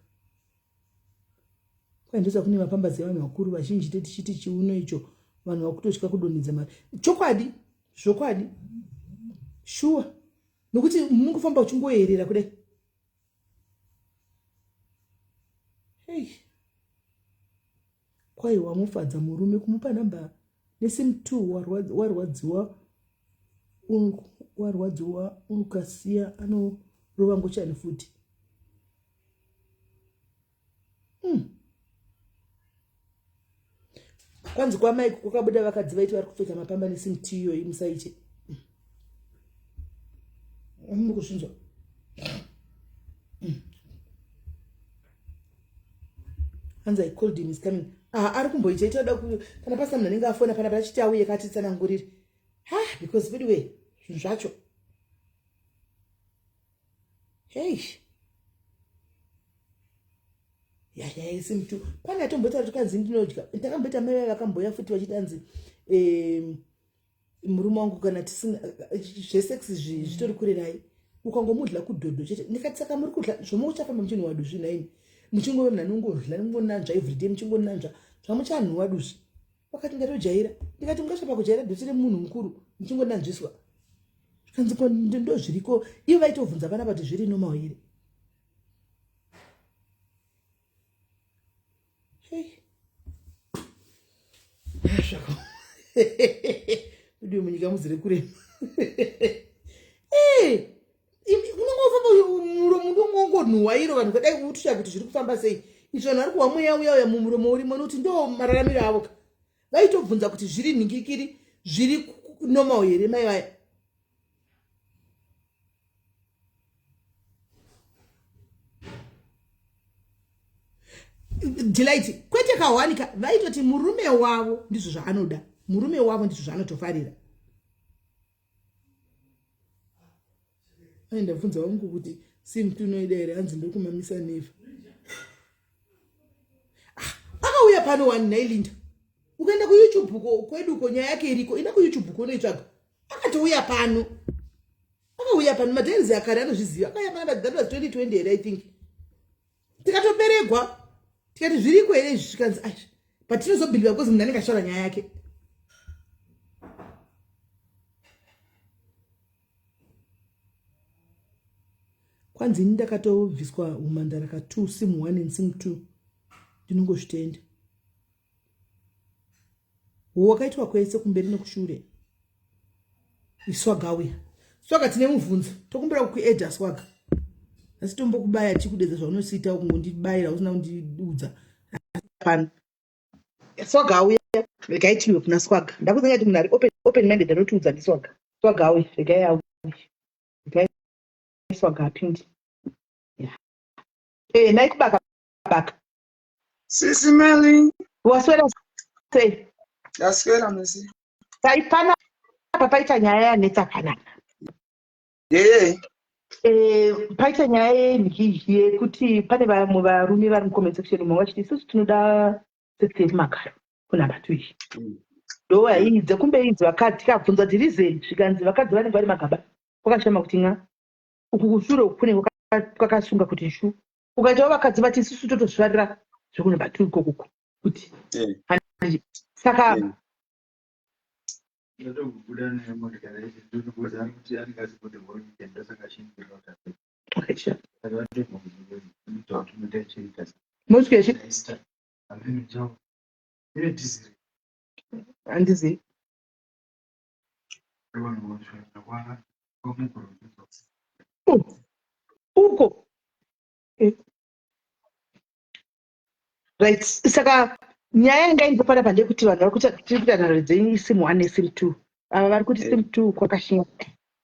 kwaendosa kune mapambazi evanhu vakuru vazhinji tetichiti chiuno icho vanhu vakutotya kudonhedza mari chokwadi zvokwadi shuwa nokuti munongofamba uchingoyerera kudai hei kwai wamufadza murume kumupa nhamba nesim 2 warwadziwa warwadziwa ukasiya anorova ngochani futi. Kwanzi kwamai kwakabuda vakadzi vaiti vari kupfeka mapamba nesim 2 iyoyi musaiche. Muri kuzvinzwa? Hanzi I called him, is coming. Ah, ari kumboita ita da kana pasina munhu anenge afona pana pachiti auye katitsanangurire. Ha, because anyway, zvinhu zvacho. Hey. Yaya isi mtu. Pane atomboita kuti kanzi ndinodya. Ndakamboita mai vakamboya futi vachiti anzi murume wangu kana tisina zvesex zvitori kure naye ukangomudla kudhodho chete ndikati saka muri kudla zvomuchafamba muchinhuwa duzvi nhaimi muchingove munhu anongodla mungonanzva everyday muchingonanzva zvamuchanhuwa duzvi vakati ndatojaira ndikati mungasvapa kujaira duzvi remunhu mukuru muchingonanzviswa zvikanzi ko ndozviriko ivo vaitovhunza panapa kuti zviri normal here. Hey. Zvako. Udiwe munyika muzere kurema. Hey, unongofamba muromo ndongongonhuwa iro vanhu kadai kutushaya kuti zviri kufamba sei. Izvo vanhu vari kuhwa mweya uya uya mumuromo urimo nokuti ndo mararamiro avo ka. Vaitobvunza kuti zviri nhingikiri zviri normal here mai vaya. Delight kwete kahwanika vaitoti murume wavo ndizvo zvaanoda murume wavo ndizvo zvaanotofarira. Ai ndabvunza wangu kuti sim unoida here hanzi ndokumamisa never. Ah, akauya pano wani nhai Linda. Ukaenda kuYouTube uko kwedu uko nyaya yake iriko enda kuYouTube uko unoitsvaga. Akatouya pano. Akauya pano madhairizi akare anozviziva. Akauya pano that was 2020 here I think. Tikatoberegwa tikati zviriko here izvi zvikanzi ai but tinozobhilivha because munhu anenge achitaura nyaya yake. Kwanzi ini ndakatobviswa humhandara ka 2 sim 1 and sim 2 ndinongozvitenda. Wakaitwa kwese kumberi nekushure. Iswaga uya. Swaga tine mubvunzo. Tokumbira kukuedha swaga. Asi tombokubaya tichikudedza zvaunosiita kungondibayira usina kundiudza. Pano. Swaga auya. Regai tiwe kuna swaga. Ndakuziva kuti munhu ari open minded anotiudza ndi swaga. Swaga auya. Regai auya. Regai swaga apinde. Yeah. Eh, nai kubaka baka.
Sisi Melly.
Waswera sei?
Ndaswera misi.
Tai pana apa paita nyaya yanetsa panapa.
Yeye.
Eh, paita nyaya yenhizhi yekuti pane vamwe varume vari mucomment section umo vachiti isusu tinoda sex yekumakaro kunamba two iyi. Ndo haiyi dzekumbe idzi vakadzi tikabvunza kuti reason zvikanzi vakadzi vanenge vari magaba kwakashama kuti nga uku kushure uku kunenge kwakasunga kuti shu. Ukaitawo vakadzi vati isusu totozvifarira zvekunamba two ikokuku kuti saka
Ine diesel.
Handizivi. Uko. Right, saka nyaya yanga iripo panapa ndeyekuti vanhu vari kuita, tiri kuita nharo dzesim 1 nesim 2. Ava vari kuti sim 2 kwakashinga,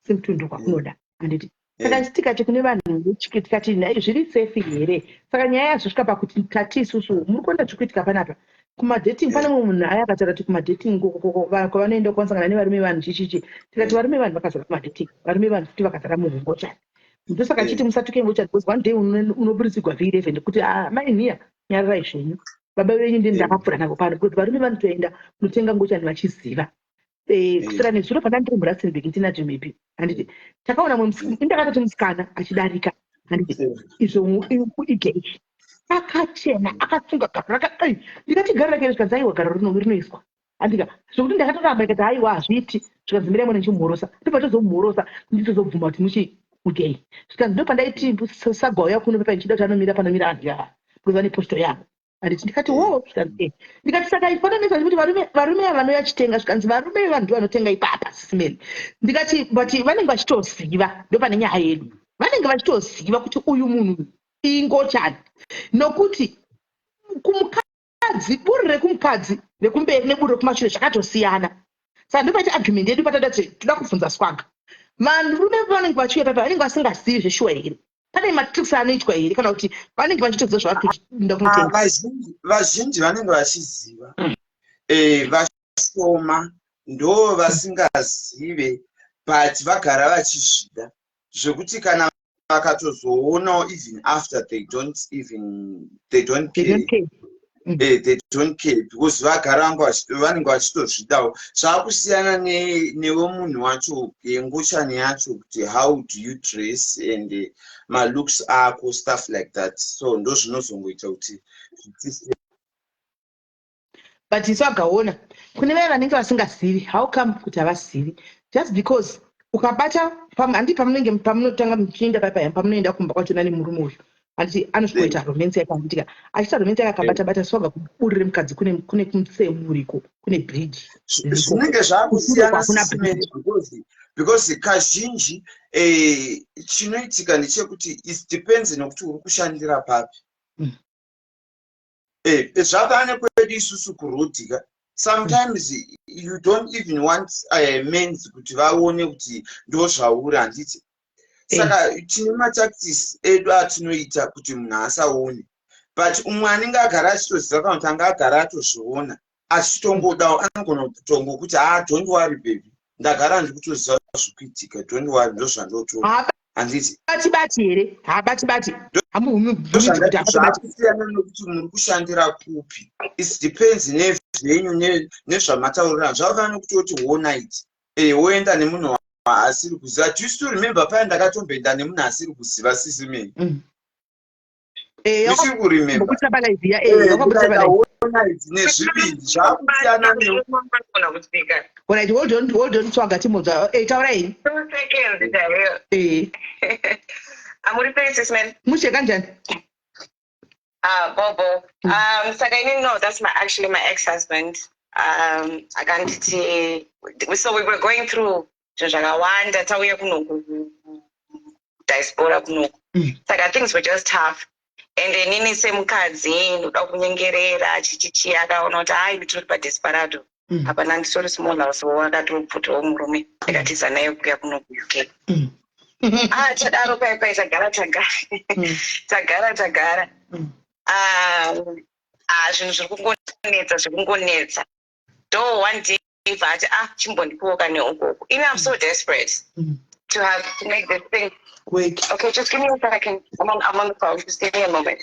sim 2 ndokwakunoda, handiti? Saka isu tikati kune vanhu, tikati nhai, zviri safe here? Saka nyaya yazosvika pakuti tati isusu, muri kuona zviri kuitika panapa kumadating. Pane mumwe munhu aya akataura kuti kumadating kwavanoenda kwanosangana nevarume vanhu chichichi. Tikati varume vanhu vakazara kumadating, varume vanhu futi vakazara muhungochani. Ndosaka chiti musatuke ngochani, because one day unoburitsirwa V11 nekuti, ah, mai nhiya, nyararai zvenyu, baba venyu ndini ndakapfuura navo pano, because varume vanotoenda kunotenga ngochani vachiziva. Kusira nezuro pandandiri muRustenburg ndina Jimepi, handiti? Takaona mumwe, ndakatoti musikana achidarika, handiti? Izvo igay, akachena, akasunga garo raka. Ndikati garo rake, zvikanzi aiwa, garo rinoiswa, handika? Zvokuti ndakatoramba, ndikati aiwa, hazviiti. Zvikanzi mirai mwana ndichimhorosa. Ndobva tozomhorosa, nditozobvuma kuti muchi mugay. Zvikanzi ndopandaiti sagwauya kuno pepa ndichida kuti anomira panomira vanhu ivava because vane posto yavo, handiti? Ndikati wo. Zvikanzi e. Ndikati saka ifananisa kuti varume ava vanouya chitenga. Zvikanzi varume vanhu ndo vanotenga ipapa, Sis Melly. Ndikati but vanenge vachitoziva, ndo pane nyaya yedu, vanenge vachitoziva kuti uyu munhu ingochani, nokuti kumukadzi, buri rekumukadzi rekumberi neburi rekumashure zvakatosiyana. Saka ndopaita argument yedu patada kuti toda kubvunza Swaga, varume vanenge vachiuya papa vanenge vasingazivi zveshuwa here? Pane matricks anoitwa here, kana kuti vanenge vachitoziva zvavari kuenda kunotenga?
Ah, vazhinji vanenge vachiziva. Vashoma ndo vasingazive, but vagara vachizvida zvekuti kana vakatozoonawo, even after, they don't even, they don't
They
care.
Don't care.
They don't care because vagara vanenge vachitozvidawo. Zvaakusiyana newe munhu wacho, yengochani yacho, kuti how do you dress and malooks ako, stuff like that. So ndo zvinozongoita kuti zvitisiye.
But isu agaona kune vaya vanenge vasingazivi, how come kuti havazivi? Just because ukabata handi pamunenge pamunotanga muchienda paya pamunoenda kumba kwachona nemurume uyu, handiti? Anosvikoita romance yake, handitika? Achiita romance yake, akabata bata, Swaga, kuburi remukadzi kune kumusemu uriko, kune bridge ririko.
Zvinenge zvakusiyana.
Hakuna
Sis Melly,
bridge.
because kazhinji chinoitika ndechekuti it depends nekuti uri kushandira papi. Zvakane kwedu isusu kurudhika, sometimes you don't even want mens kuti vaone kuti ndo zvauri, handiti? Saka tine matactics edu atinoita kuti munhu asaone, but umwe anenge agara achitoziva, kana kuti anga agara atozviona achitongodawo, anogona kutongokuti, "Ah, don't worry baby, ndagara ndikutoziva zvikuitika, don't worry, ndo zvandotora," handiti?
Haabati bati here? Haabati bati? Hamubvumidzi kuti haabati bati?
Zvakusiyana nekuti muri kushandira kupi. It depends nevenyu nezvamataurirana. Zvakafanana nekuti oti one night woenda nemunhu asiri kuziva. Do you still remember paya ndakatomboenda nemunhu asiri kuziva, Sis Melly? Uchiri kuremember?
Wambobudisa palive ya, wakambobudisa palive.
One night nezvivindi, zvakusiyana ne
Kugona kusvika.
Alright, hold on, hold on, Swaga, timbonzwa. Taurai.
2 seconds chaiyo. Amuri sei, Sis Melly?
Mushe, kanjani?
Ah, bobo. Saka inini, no, that's my actually my ex-husband. Akanditi, so we were going through zvinhu zvakawanda, tauya kunoku diaspora kunoku. Saka things were just tough. And inini semukadzi ndoda kunyengerera chichichi, akaona kuti hai, nditori padesperado. Hapana, nditori small house, wakatopfutawo murume, ndikatiza naye kuuya kuno kuUK. Ah, tadaro pai pai, tagara tagara tagara tagara. Ah, zvinhu zviri kungonetsa, zviri kungonetsa. Do one day bva ati, "Ah, chimbondipiwo kane ukoko." Ini I'm so desperate to have to make this thing
Work.
Okay, just give me a second. I'm on the phone. Just give me a moment.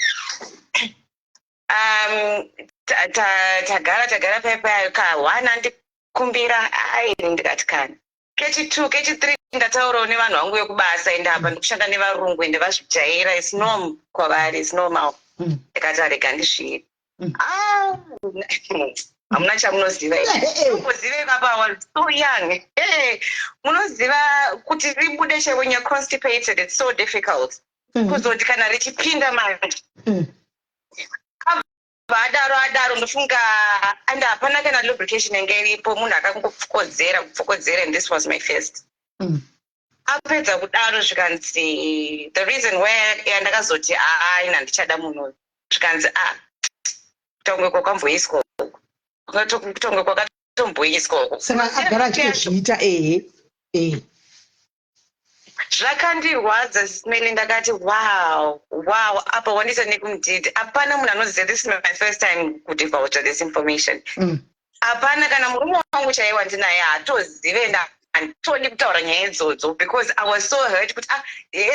Tagara tagara pai pai, ka one andikumbira, ai, ndikati kana kechi two, kechi three, ndataurawo nevanhu vangu vekubasa, ende apa ndikushanda nevarungu, ende vazvijaira, it's norm kwavari, it's normal. Ndikati arega ndizviite. Ah, hamuna chamunoziva, munoziva ipapa I was so young. Hey, munoziva kuti ribude che when you're constipated, it's so difficult. Kuzoti kana richipinda manje, abva adaro.
Adaro adaro, ndofunga and hapana kana lubrication yange iripo. Munhu akangopfukodzera kupfukodzera, and this was my first. Apedza kudaro, zvikanzi the reason why yandakazoti aa, ina handichada munhu uyu, zvikanzi a kutonge kwakamboiswa uku, kutonge kwakatomboiswa uku.
Saka agara achitozviita, ehe ehe.
Zvakandirwadza, Sis Melly. Ndakati, Wow, apa wandiita nekumudhidhi." Hapana munhu anoziva. This is my first time kudivulge this information. Hapana kana murume wangu chaiwo wandinaye haatozive. Nda handitodi kutaura nyaya idzodzo because I was so hurt kuti, ah,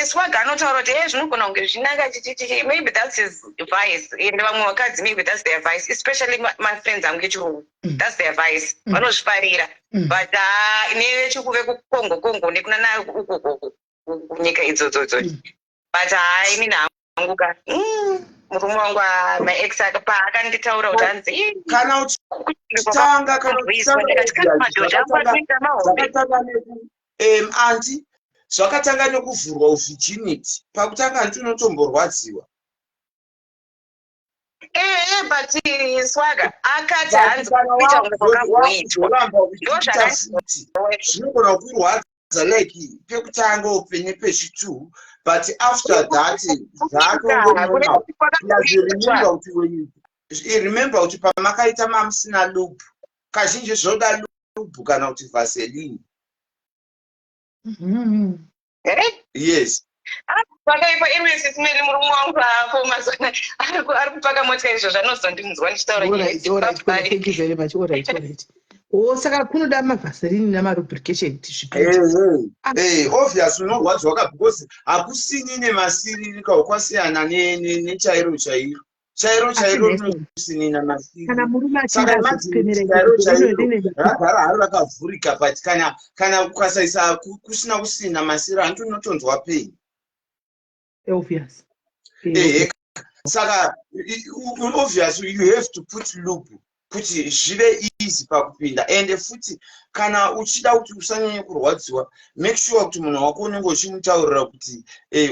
Swaga anotaura kuti e zvinogona kunge zvinaka chichichichi. Maybe that's his vice, and vamwe vakadzi, maybe that's their vice, especially mafriends angu echirungu. That's their vice. Vanozvifarira. But ah, nevechikuve kukongo kongo nekunana ukoko kunyika idzodzodzo. But hai, inini hangu ka, murume wangu, ah, my ex paakanditaura kuti hanzi, "Ii,
Kana uchitanga, kana
kuiswa," ndikati, "Kana madhodha angu atoita mahombe."
Zvakatanga neku anti zvakatanga nekuvhurwa virginity pakutanga, hanti unotomborwadziwa?
Ee, but Swaga akati hanzi kuita kunge kwakamboitwa.
Wakuzoramba uchiita futi, zvinogona kurwadza like pekutanga upenye pechi2, but after that zvatongonormal. Plus remember kuti when you remember kuti pamakaita mamusina lube, kazhinji zvoda lube kana kuti Vaseline. Yes.
Pakaipa imwe, Sis Melly. Murume wangu apo mazuva ari kupaka motya, izvo zvanozondinzwa ndichitaura nyaya
Alright,
idzi.
alright.
Bye.
Thank you very much. Alright. Oh, saka kunoda maVaseline namalubrication kuti zvipinde.
Obvious unorwadziwa ka, because hakusini nemasiriri ka, kwasiyana nechairo chairo chairo chairo
Asi
rinosinina masiriri.
Kana murume
Saka
achinge
imagine
azopemera
chairo chairo
rinenge
ragara haro rakavhurika, but kana ukasaisa kusina kusina masiri, hanti unotonzwa pain?
Obvious.
Ehe, saka obvious you have to put lube kuti zvive easy pakupinda. Ende futi kana uchida kuti usanyanye kurwadziwa, make sure kuti munhu wako unenge uchimutaurira kuti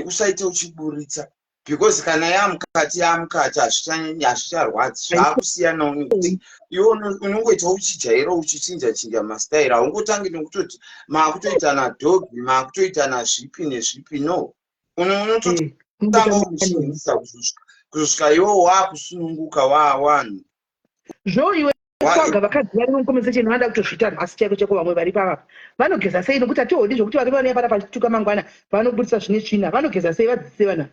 usaite uchiburitsa, because kana yamukati yamukati hazvicharwadzi. Zvaakusiyanawo nekuti iwe unongoita uchijaira, uchichinja chinja mastaira. Haungotangi nekutoti maakutoita nadoggy, maakutoita nazvipi nezvipi. No, unototanga umuchinhisa kuzosvika iwe waakusununguka wawanhu.
Zvo iwe Swaga, vakadzi vari mucomment vanoda kutozviita nhasi chaiko chaiko. Vamwe vari pavapa vanogeza sei? Nokuti hatihodi zvokuti varume vanouya pana pachituka, mangwana vanobudisa zvine tsvina. Vanogeza sei? Vadzidzise vana.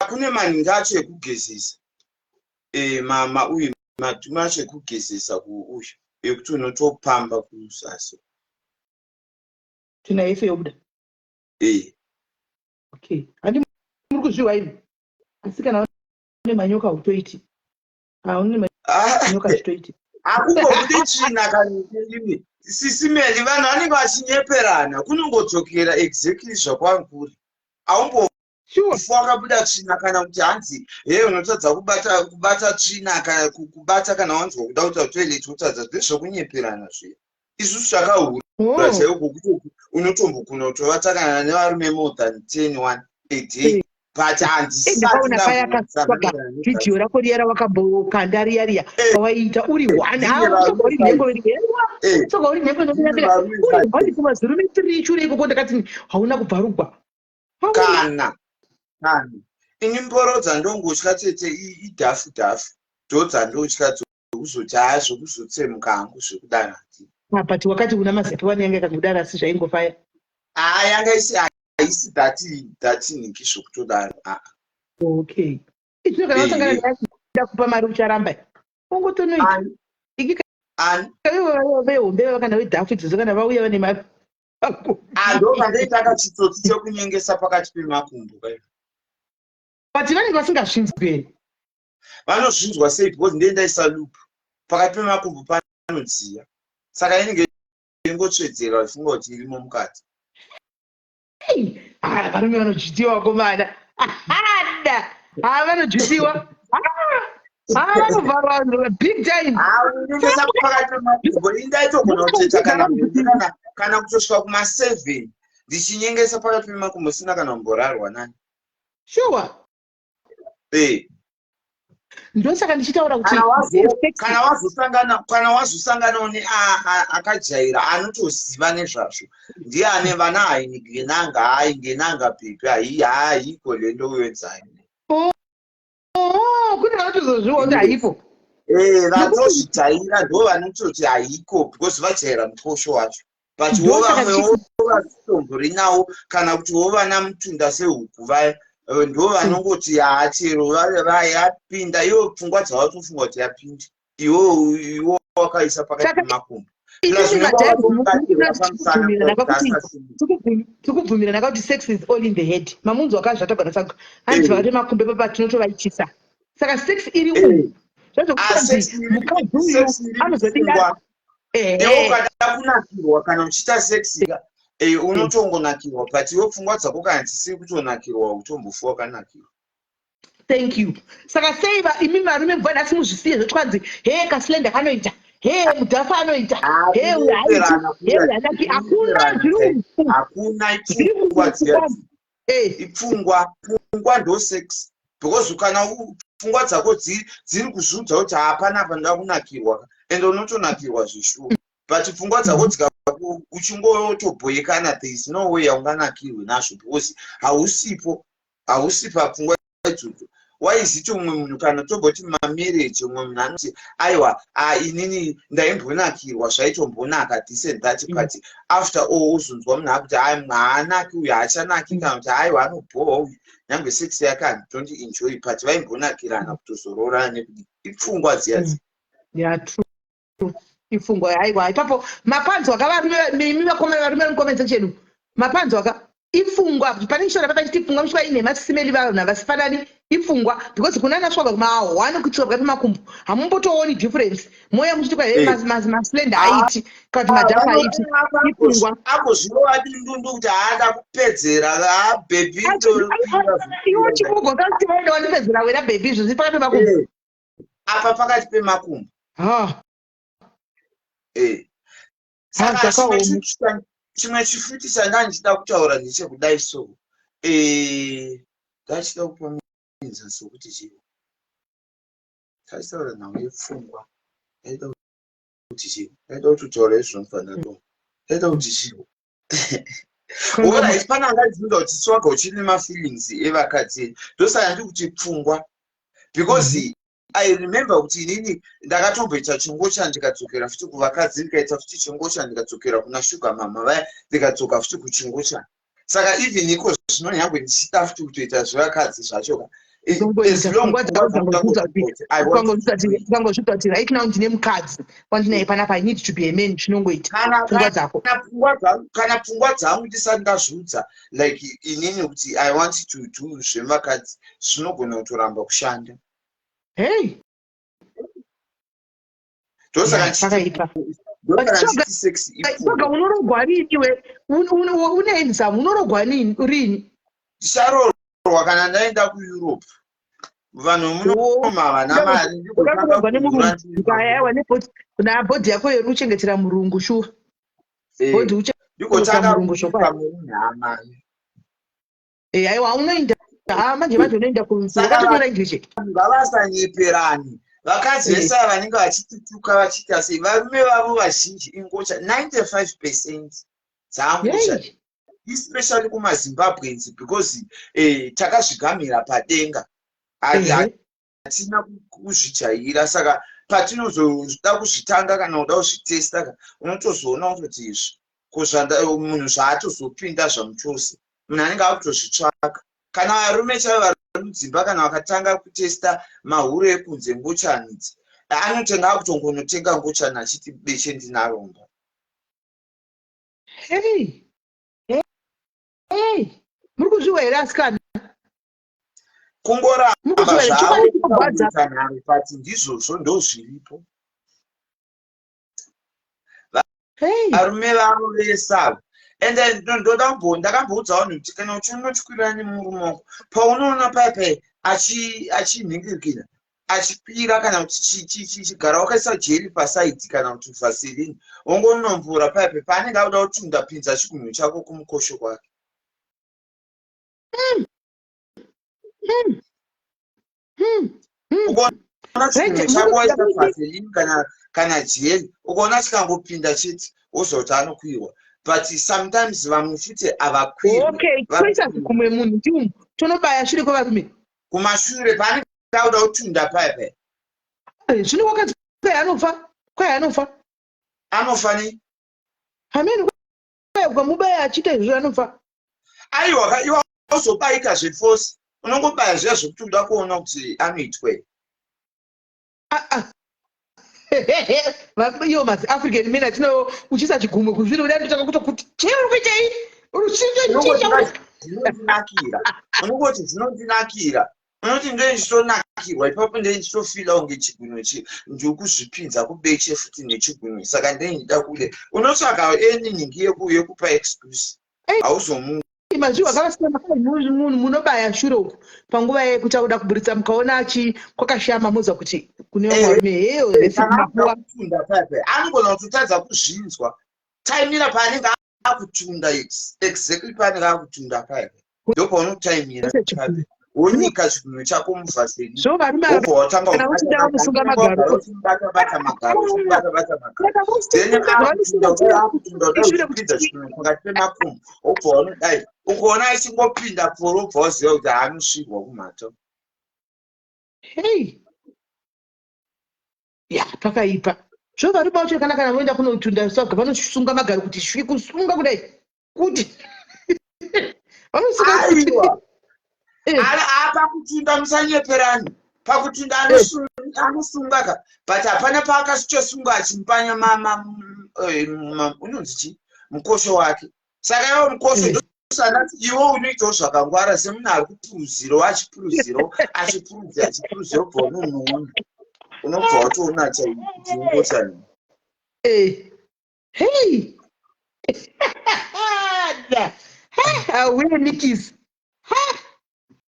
Kune maningi acho ekugezesa, mauyu madhumu acho ekugezesa kuuyu ekuti unotopamba kuzasi.
Tsvina yese yobuda.
E.
Okay, handi muri kuzviwa imi? Asi kana une manyoka hautoiti, haune manyoka zvitoiti.
Hakungobudi tsvina kanimi, Sis Melly. Vanhu vanenge vachinyeperana. Kunongodzokera exactly zvakwanguri. Haumbofi wakabuda tsvina kana kuti hanzi he unotadza kubata tsvina kana kubata kana wanzwa kuda kuita toilet wotadza. Ndezvekunyeperana zviya. Isusu takahura chaiko kuti unotombogona kutovata kana nevarume more than 10 one a day, but handisati
Ndakaona paya kaSwaga vhidhiyo rako riya rawakambokanda riya riya pawaiita uri one. Soga uri nhengo, soga uri nhengo inokunyambira uri one kumazurume three shure ikoko. Ndakati hauna kubvarugwa.
Kana ini mboro dzandongotya tete idhafu dhafu, ndo dzandotya dzokuzoti haa, zvokuzotsemuka hangu zvekudaro.
But wakati una mazepe wani, yanga yakangudaro, asi zvaingofaya.
Haa, yanga isi haisi dhati nhingi zvokutodaro, aa.
Okay, izvino kana wasangana naye kupa mari, ucharamba ungotonoita.
Ani?
Vehombe kana vedhafu idzodzo, kana vauya vane mari.
Ndo pandoita kachitsotsi chekunyengesa pakati pemakumbo.
But vanenge vasingazvinzwi here?
Vanozvinzwa sei? Because ndee ndaisa lube pakati pemakumbo, panodziya, saka inenge ingotsvedzera vachifunga kuti irimo mukati.
Varume vanodzvitiwa, vakomana ada ha, vanodzvitiwa, vanovharwa big time.
Unyengesa pakati pemakumbo, indaitogona kutoita kana kutosvika kuma7 ndichinyengesa pakati pemakumbo, sina kana kumborarwa nani.
Sure.
E.
Ndosaka ndichitaura kuti
kana wazosanganawo neakajaira, anotoziva nezvazvo, ndiye ane vana. Haingenanga, haingenanga pepe, haiko lento uyenzayo.
Oh, kune vanotozozviwa kuti haipo.
Eh, vatozvijaira ndo vanototi haiko, because vajaira mukosho wacho. But wo vamwewo vasitombori nawo, kana kuti wo vana mutunda sehuku vaya, ndo vanongoti haa, chero yapinda iwo, pfungwa dzavatofunga kuti yapinda, iwo wakaisa pakati pemakumbo.
Tikubvumirana kuti sex is all in the head. Mamunzi wakazvatagwana saka hanzi pakati pemakumbo papa tinotovaitisa, saka sex iri umu zvazokuti mukadzi uyu anozodida.
Iwe ukada kunakirwa, kana uchiita sex, unotongonakirwa, but iwe pfungwa dzako kana dzisiri kutonakirwa, utombofi wakanakirwa.
Thank you. Saka sei imi varume mubva nhasi muzvisiye zvotwanzi he kaslender kanoita, he mudhafu anoita, he uyu haiti, he uyu hanaki? Hakuna zviri.
Hakuna, ipfungwa dziya, ipfungwa. Pfungwa ndo sex, because kana pfungwa dzako dziri kuzviudza kuti hapana panoda kunakirwa, ende unotonakirwa zvishuwa. But pfungwa dzako dzika uchingotobhoyekana, there is no way yaunganakirwe nazvo, because hausipo, hausi papfungwa idzodzo. Waiziti umwe munhu, kana tomboti mamarriage, umwe munhu anoti, "Aiwa, inini ndaimbonakirwa, zvaitombonaka, this and that," but after all uzonzwa munhu akuti haanaki uyu, haachanaki, kana kuti aiwa, anobhowa uyu, nyange sex yake handitondi enjoy, but vaimbonakirana kutozororana. Nekuti ipfungwa dziya dzi
Yeah, true, ipfungwa. Aiwa, ipapo mapanzwa ka varume, imi vakomana varume mucomment section, mapanzwa ka? Ipfungwa. Pane chishora papa chiti pfungwa muchiva inhema. Sisimeli, vanhu havasifanani, ipfungwa, because kuna naswaga kuma1 kuitira pakati pemakumbo hamumbotooni difference, moya muchiti kwa he maslender aiti kana kuti madhafu aiti, ipfungwa.
Agozvirova dundundu kuti haada kupedzera bhebhi.
Iwo chimugo kasi waenda wandipedzera wena bhebhi, izvo zviri pakati pemakumbo.
Apa pakati pemakumbo. Saka chimwe chifuti chanda ndichida kutaura ndechekudai. So ndachida kupa muenzaniso wekuti chii tachitaura nhau yepfungwa. Ndaida kuti chii, ndaida kutotaura izvinofanira to, ndaida kuti chii. Alright, pane angadzidza kuti swaga uchine mafeelings evakadzi. Ndosaka ndiri kuti pfungwa, because I remember kuti inini ndakatomboita chingocha, ndikadzokera futi kuvakadzi, ndikaita futi chingocha, ndikadzokera kuna shuga mama vaya, ndikadzoka futi kuchingocha. Saka even iko zvino, nyangwe ndichida futi kutoita zvevakadzi zvacho,
ukangozviita kuti right now ndine mukadzi wandinaye panapa, I need to be a man, zvinongoita pfungwa dzako.
Kana pfungwa dzangu ndisati ndazviudza, like inini kuti I want to do zvevakadzi, zvinogona kutoramba kushanda.
Hey.
Ndosaka
Pakaipa. Soga, unorogwa rini we? Une handsome, unorogwa rini?
Ndicharorwa kana ndaenda kuEurope. Vanhu munoma havana mari.
Ukarogwa nemurungu, aiwa, nabhodhi yako yeri kuchengetera murungu, shuwa. Bhodhi uchengeta murungu zvokwadi. Aiwa, unoenda manje manje, unoenda kuwakatonyora English.
Ngavasanyeperani vakadzi vese ava vanenge vachitutuka, vachiita sei, varume vavo vazhinji ingocha, 95% dzaangocha, especially kumaZimbabweans, because takazvigamira padenga, hatina kuzvijaira. Saka patinozoda kuzvitanga kana kuda kuzvitesta, unotozoona kutoti izvi munhu zvaatozopinda zvamuchose, munhu anenge akutozvitsvaka. Kana varume chaivo vari mudzimba, kana vakatanga kutesta mahuro ekunze, ngochani idzi, anotenga, akutongonotenga ngochani achiti beche ndinaromba.
Hey, hey, muri kuzviwa here, asikana?
Kungoramba zvavo nharo, but ndizvozvo, ndo zviripo. Varume vavo vese ava, ende ndoda ndakamboudza vanhu kuti kana uchinotyirira nemurume wako, paunoona paipai achinhingirikira, achikwira, kana kuti chigara wakaisa jeri paside kana kuti Vaseline, wongonomvura paipai paanenge akuda kutunda, pinza chigunwe chako kumukosho kwake. Chigunwe chako waisa vaseline kana jeri, ukaona chikangopinda chete, woziva kuti anokwirwa. But sometimes vamwe futi havakwirwi.
Okay, toisa zvikumwe munhu ndiumu, tonobaya shure kwevarume.
Kumashure paanenge auda kutunda paya paya.
Zvino wakati kwai anofa, kwai anofa.
Anofa nei?
Hameni, kwai ukamubaya achiita izvozvo anofa.
Aiwa, iwe uzobayika zveforce, unongobaya zviya zvekuti uda kuona kuti anoitwei.
Ah, ah. Iyo mazi African men atinawo, uchiisa chigumwe kuzviri uda ndotanga kutokuti chero kuitei.
Zvinondinakira, unongoti zvinondinakira, unoti ndoendichitonakirwa ipapo, ndoendichitofila kunge chigunwe chi ndiri kuzvipinza kubeche futi nechigunwe, saka ndoendida kude unotsvaga any nhingi yekupa excuse, hauzomu
Mazviwa akavasiyana. Munhu munobaya shure uku panguva yekuti akuda kuburitsa, mukaona achi kwakashama, moziva kuti kune vamwe varume heyo.
Makuwa kutunda paipai anogona kutotadza kuzvinzwa. Taimira paanenge akutunda, exactly paanenge akutunda paipai, ndopaunotaimira, wonyika chigunwe chako muvaseline.
So varume
wobva watanga
kana vachida kusunga magaro.
Uchimubata magaro, uchimubata bata magaro, then akutunda, akutunda, uchipinza chigunwe pakati pemakumbo, wobva wanodai, ukaona achingopinda pforo, wobva waziva kuti haanosvirwa kumhata.
Hei ya, pakaipa. Zvo varume vacho kana voenda kunotunda swaga, vanosunga magaro kuti shwi, kusunga kudai kuti vanosunga kuti
Aiwa. Apa kutunda musanyeperani, pakutunda anosunga ka, but hapana paakasichosunga achimupanya unonzi chi mukosho wake. Saka iwo mukosho ndosanati iwe unoitawo zvakangwara semunhu ari kupuruzirawo, achipuruzirawo, achipuruzira, achipuruzira, ubva unomuona, unobva watoona chaingochani.
Hey, auye nikis,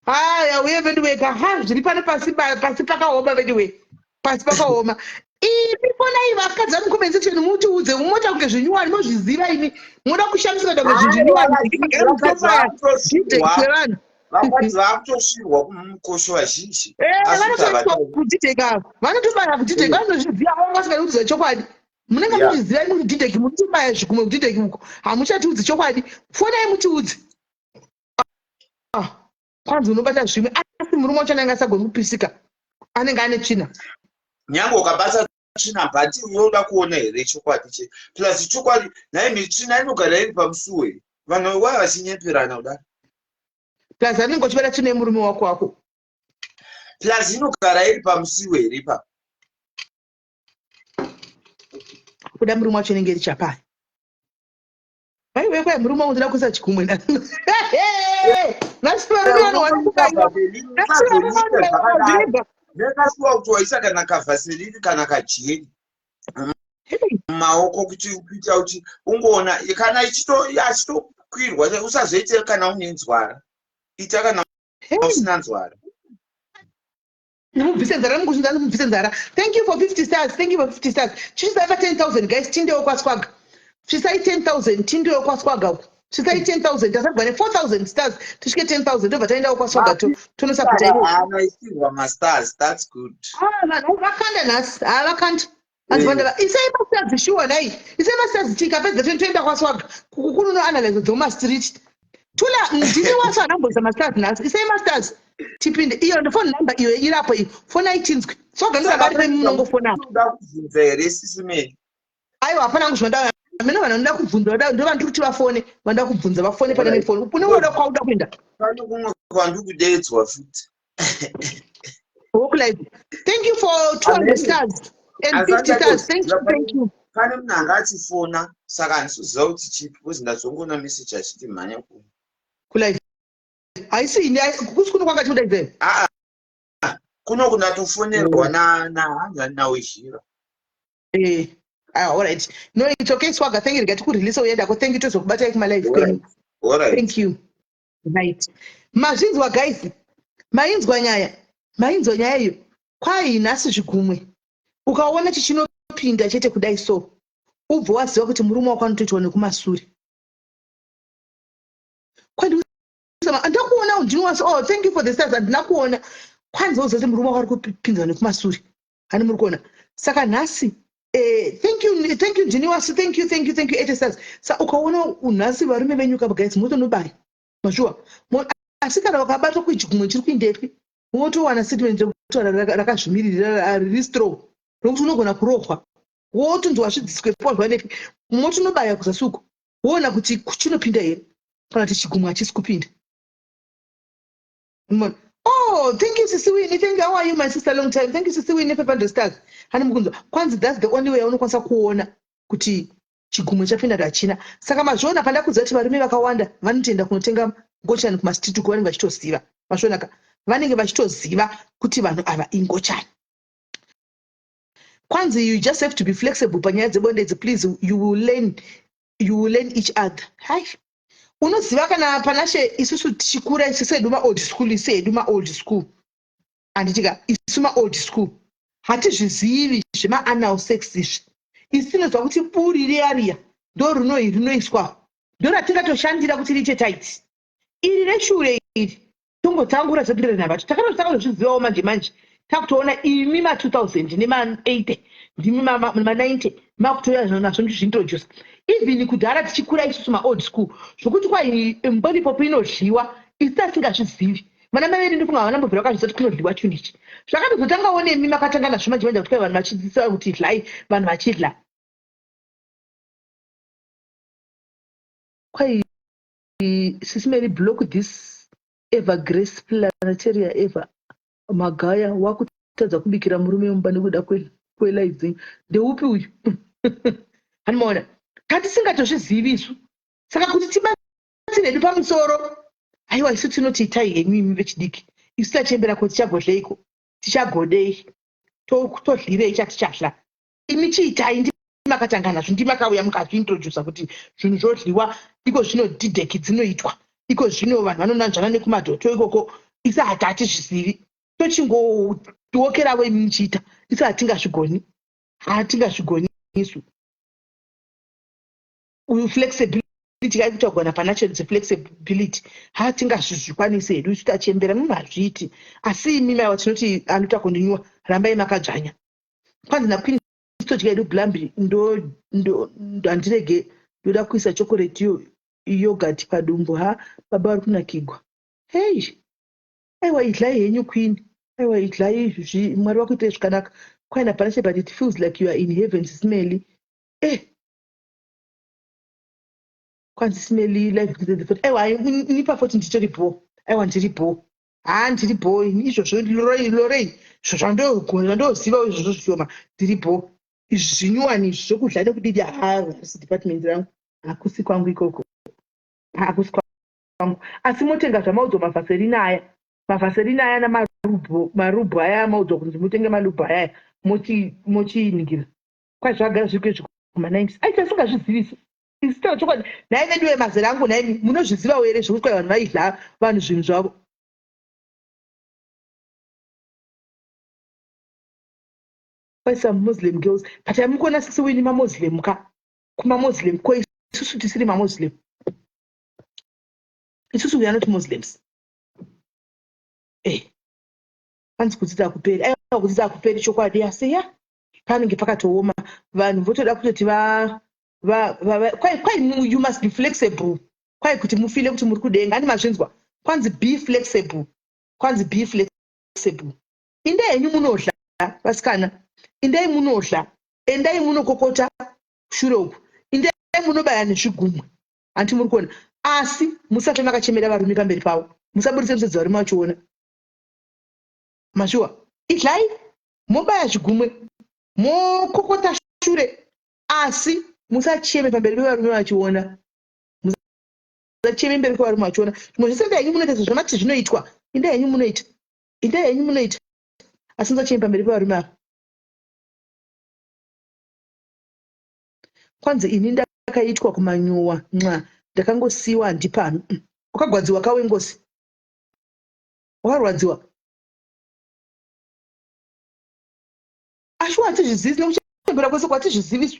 haya uye veduwe ka, ha, zviri pano pasi, pasi pakaoma veduwe, pasi pakaoma. Imi fonai vakadzi vari mucomment section, mutiudze mota kunge zvinyuwani mozviziva imi, munoda kushamisika kunge zvinhu zvinyuwani
zvevanhu. Vakadzi vakutosvirwa kumukosho vazhinji. Asi kuti
Vanotoitwa kudhidheka, vanotobaya kudhidheka, vanozviziva, vanga vasingadi kuziva chokwadi. Munenge muchiziva imi kudhidheki munotobaya zvikumwe kudhidheki uko, hamuchatiudzi chokwadi. Fonai mutiudze. Ah, kwanzi unobata zvimwe, asi murume wacho anenge asagoni kupisika, anenge ane tsvina.
Nyange ukabata tsvina, but unoda kuona here chokwadi che plus chokwadi? Nhaimi, tsvina inogara iri pamusuwo here? Vanhu wai vachinyeperana kudaro?
Plus anenge uchibata tsvina yemurume wako wako.
Plus inogara iri pamusiwo here ipapo?
Kuda murume wacho inenge iri chapani. Aiwe, kwai murume wangu ndoda kuisa chikumwe. Nhasi varume vanowana kubaiwa, nhasi varume vanobayiwa.
Ndakasuwa kuti waisa kana kavaseline kana kajeri mumaoko kuti kuita kuti ungoona kana achitokwirwa. Usazoite kana une nzwara, ita kana usina nzwara.
Mubvise nzara, mukuzvinza, mubvise nzara. Thank you for 50 stars, thank you for 50 stars. Chisai pa 10,000 guys, tindewo kwaSwaga. Svisai 10,000, tindewo kwaSwaga uko. Svisai 10,000, tasabva ne 4,000 stars, tisvike 10,000, tobva taendawo kwaSwaga tonosapota ivo.
Anaisirwa mastars, that's good.
Ah, vanhu vakanda nhasi, ha, vakanda. Hanzi isai mastars shuwa, nhai, isai mastars, tikapedza toenda kwaSwaga kunonoanalyze dzomumastreet. Tula ndini wacho anamboisa mastars nhasi. Isai mastars tipinde. Iyo ndofone number iyo irapo iyo, fonai tinzwe. Swaga ndorabari pemi, munongofona.
Unoda kubvunza here, sisimeni?
Aiwa, hapana hangu zvinoda. Amene vanhu vanoda kubvunza ndo vandiri kuti vafone, vanoda kubvunza vafone pane nefoni. Une unoda kwauda kuenda?
Pane kumwe kwandiri kudedzwa futi.
Walk live. Thank you for 200 stars and 50 stars. Thank you, thank you.
Pane munhu anga achifona, saka handisi kuziva kuti chipi, because ndazongoona message achiti mhanya kuno.
Kulive haisi ini, kusi kuno kwanga chikuda
Aa, kuno kunatofonerwa nahanzani nawezhira.
Ah, all right. No, it's okay, Swaga. Thank you. Rega tikurelease uendako. Thank you, tozokubatai kumalive kwenyu.
Alright.
Thank you. Right. Mazvinzwa guys. Mainzwa nyaya. Mainzwa nyaya iyo. Kwai nhasi zvigumwe. Ukaona chichinopinda chete kudai so, ubva waziva kuti murume wako anotoitwa nekumasure. Kwandi ndakuona ndinowasi. Oh, thank you for the stars. Handina kuona. Kwanzi woziva kuti murume wako ari kupinzwa nekumasure. Hani muri kuona? Saka nhasi eh, thank you, thank you Jiniwasu, thank you, thank you, thank you 80 stars. Sa ukaona nhasi varume venyu ka guys motonobaya. Mashuwa. Asi kana wakabatwa kuchigunwe chiri kuindepi wotowana statement rekutaura rakazvimiririra riri strong nokuti unogona kurohwa wotonzi wazvidziswe wazvanepi motonobaya kuzasi uko woona kuti chinopinda here kana kuti chigumwe hachisi kupinda. Oh, thank you, Sisi Winnie. Thank you. How are you, my sister? Long time. Thank you, Sisi Winnie. 500 stars. Hani mukunzwa. Kwanzi that's the only way yaunokwanisa kuona kuti chigumwe chapinda kuti hachina. Saka mazviona pandakudza kuti varume vakawanda vanotoenda kunotenga ngochani kumastreet uko vanenge vachitoziva. Mazviona ka? Vanenge vachitoziva kuti vanhu ava ingochani. Kwanzi you just have to be flexible panyaya dzebonde idzi please you will learn you will learn each other. Hai. Unoziva kana Panashe isusu tichikura isu sedu maold school isu hedu maold school handitika isu maold school hatizvizivi zvemaanal sex izvi isu tinoziva kuti buri riya riya ndo rinoi rinoiswa ndoratingatoshandira kuti riite tight iri reshure iri tongotangura zvatindere navacho takatotanga kuzvizivawo manje manje takutoona imi ma 2000 nema 80 ndimi ma 90 makutouya nazvo muchizviintroduce even kudhara tichikura isusu maold school zvokuti kwai mbolipopo inodyiwa isu tasingazvizivi vana mai vedu ndofunga havana mbobvira vakazviziva kuti kunodyiwa chinhu ichi zvakatozotangawo nemi makatanga nazvo manje manje kuti kwai vanhu vachidzidzisa kuti idlai vanhu vachidla kwai sisi Mary block this ever grace planetaria ever magaya wakutadza kubikira murume mumba nekuda kwelive dzenyu ndeupi uyu hanimaona tatisingatozvizivi isu saka kuti tibatsire hedu pamusoro aiwa isu tinoti itai henyu imi vechidiki isu tachembera ko tichagodleiko tichagodei todlirei chatichadla imi chiitai ndi makatanga nazvo ndi makauya mukazviintrodusa kuti zvinhu zvodliwa iko zvino dideki dzinoitwa iko zvino vanhu vanonanzvana nekumadhoto ikoko isu hati hatizvizivi tochingowokeravo imi muchiita isu hatingazvigoni hatingazvigoni isu uyu flexibility kai kutaugwa napanacho dzeflexibility hatingazvizvikwanisi hedu isu tachembera mimi hazviiti asi imi maiwa tinoti anoita kundinyuwa rambai makadzvanya kwanzi naqueen todya hedu blambi ndo handirege ndoda kuisa chocolate yo yogurt padumbu ha baba vari kunakigwa hei aiwa idlai henyu queen aiwa idlai mwari vakuitei zvakanaka kwaina panashe but it feels like you are in heaven smelly eh kwanzi smelly life aiwa ini pafoti nditori bho aiwa ndiri bho haa ndiri bho ini izvozvo lorei izvo zvandoziva izvozvo zvishoma ndiri bho izvi zvinyuwani izvi zvokudla nekudidi haa harisi department rangu hakusi kwangu ikoko hakusi kwangu asi motenga zvamaudzwa mavhaserina aya mavhaserina aya namarubhu marubhu aya amaudzwa kunzi mutenge malubhu ayaya mochiningira kwai zvagara zviri kwezvi kuma90 ai tasingazvizivisi isu taura chokwadi nhai veduwe mazera angu nhaimi munozvizivawo here zvekuti kwai vanhu vaidla vanhu zvinhu zvavo kwai some muslim girls but amukuona sisi wini mamuslim ka kumamuslim ko isusu tisiri mamuslim isusu we are not muslims eh hanzi kudzidza hakuperi aiwa kudzidza hakuperi chokwadi asi ya panenge pakatooma vanhu votoda kutoti va va, va, va kwai kwai you must be flexible kwai kuti mufile kuti muri kudenga ani mazvinzwa kwanzi be flexible kwanzi be flexible indai henyu munodla vasikana indai munodla endai munokokota shure uku indai munobaya nezvigumwe hanti muri kuona asi musafe makachemera varume pamberi pavo musaburitse misodzi varume vachiona mashuwa idlai mobaya zvigumwe mokokota shure asi musacheme pamberi pevarume vachiona musacheme mberi kwevarume vachiona zvimwe zvese inda henyu munoita zvamati zvinoitwa inda henyu munoita inda henyu munoita asi musacheme pamberi pevarume ava kwanzi ini ndakaitwa kumanyowa nxa ndakangosiyiwa handipano wakagwadziwa kawengosi wakarwadziwa ashuwa hatizvizivi nekuchembera kwese kwatizvizivi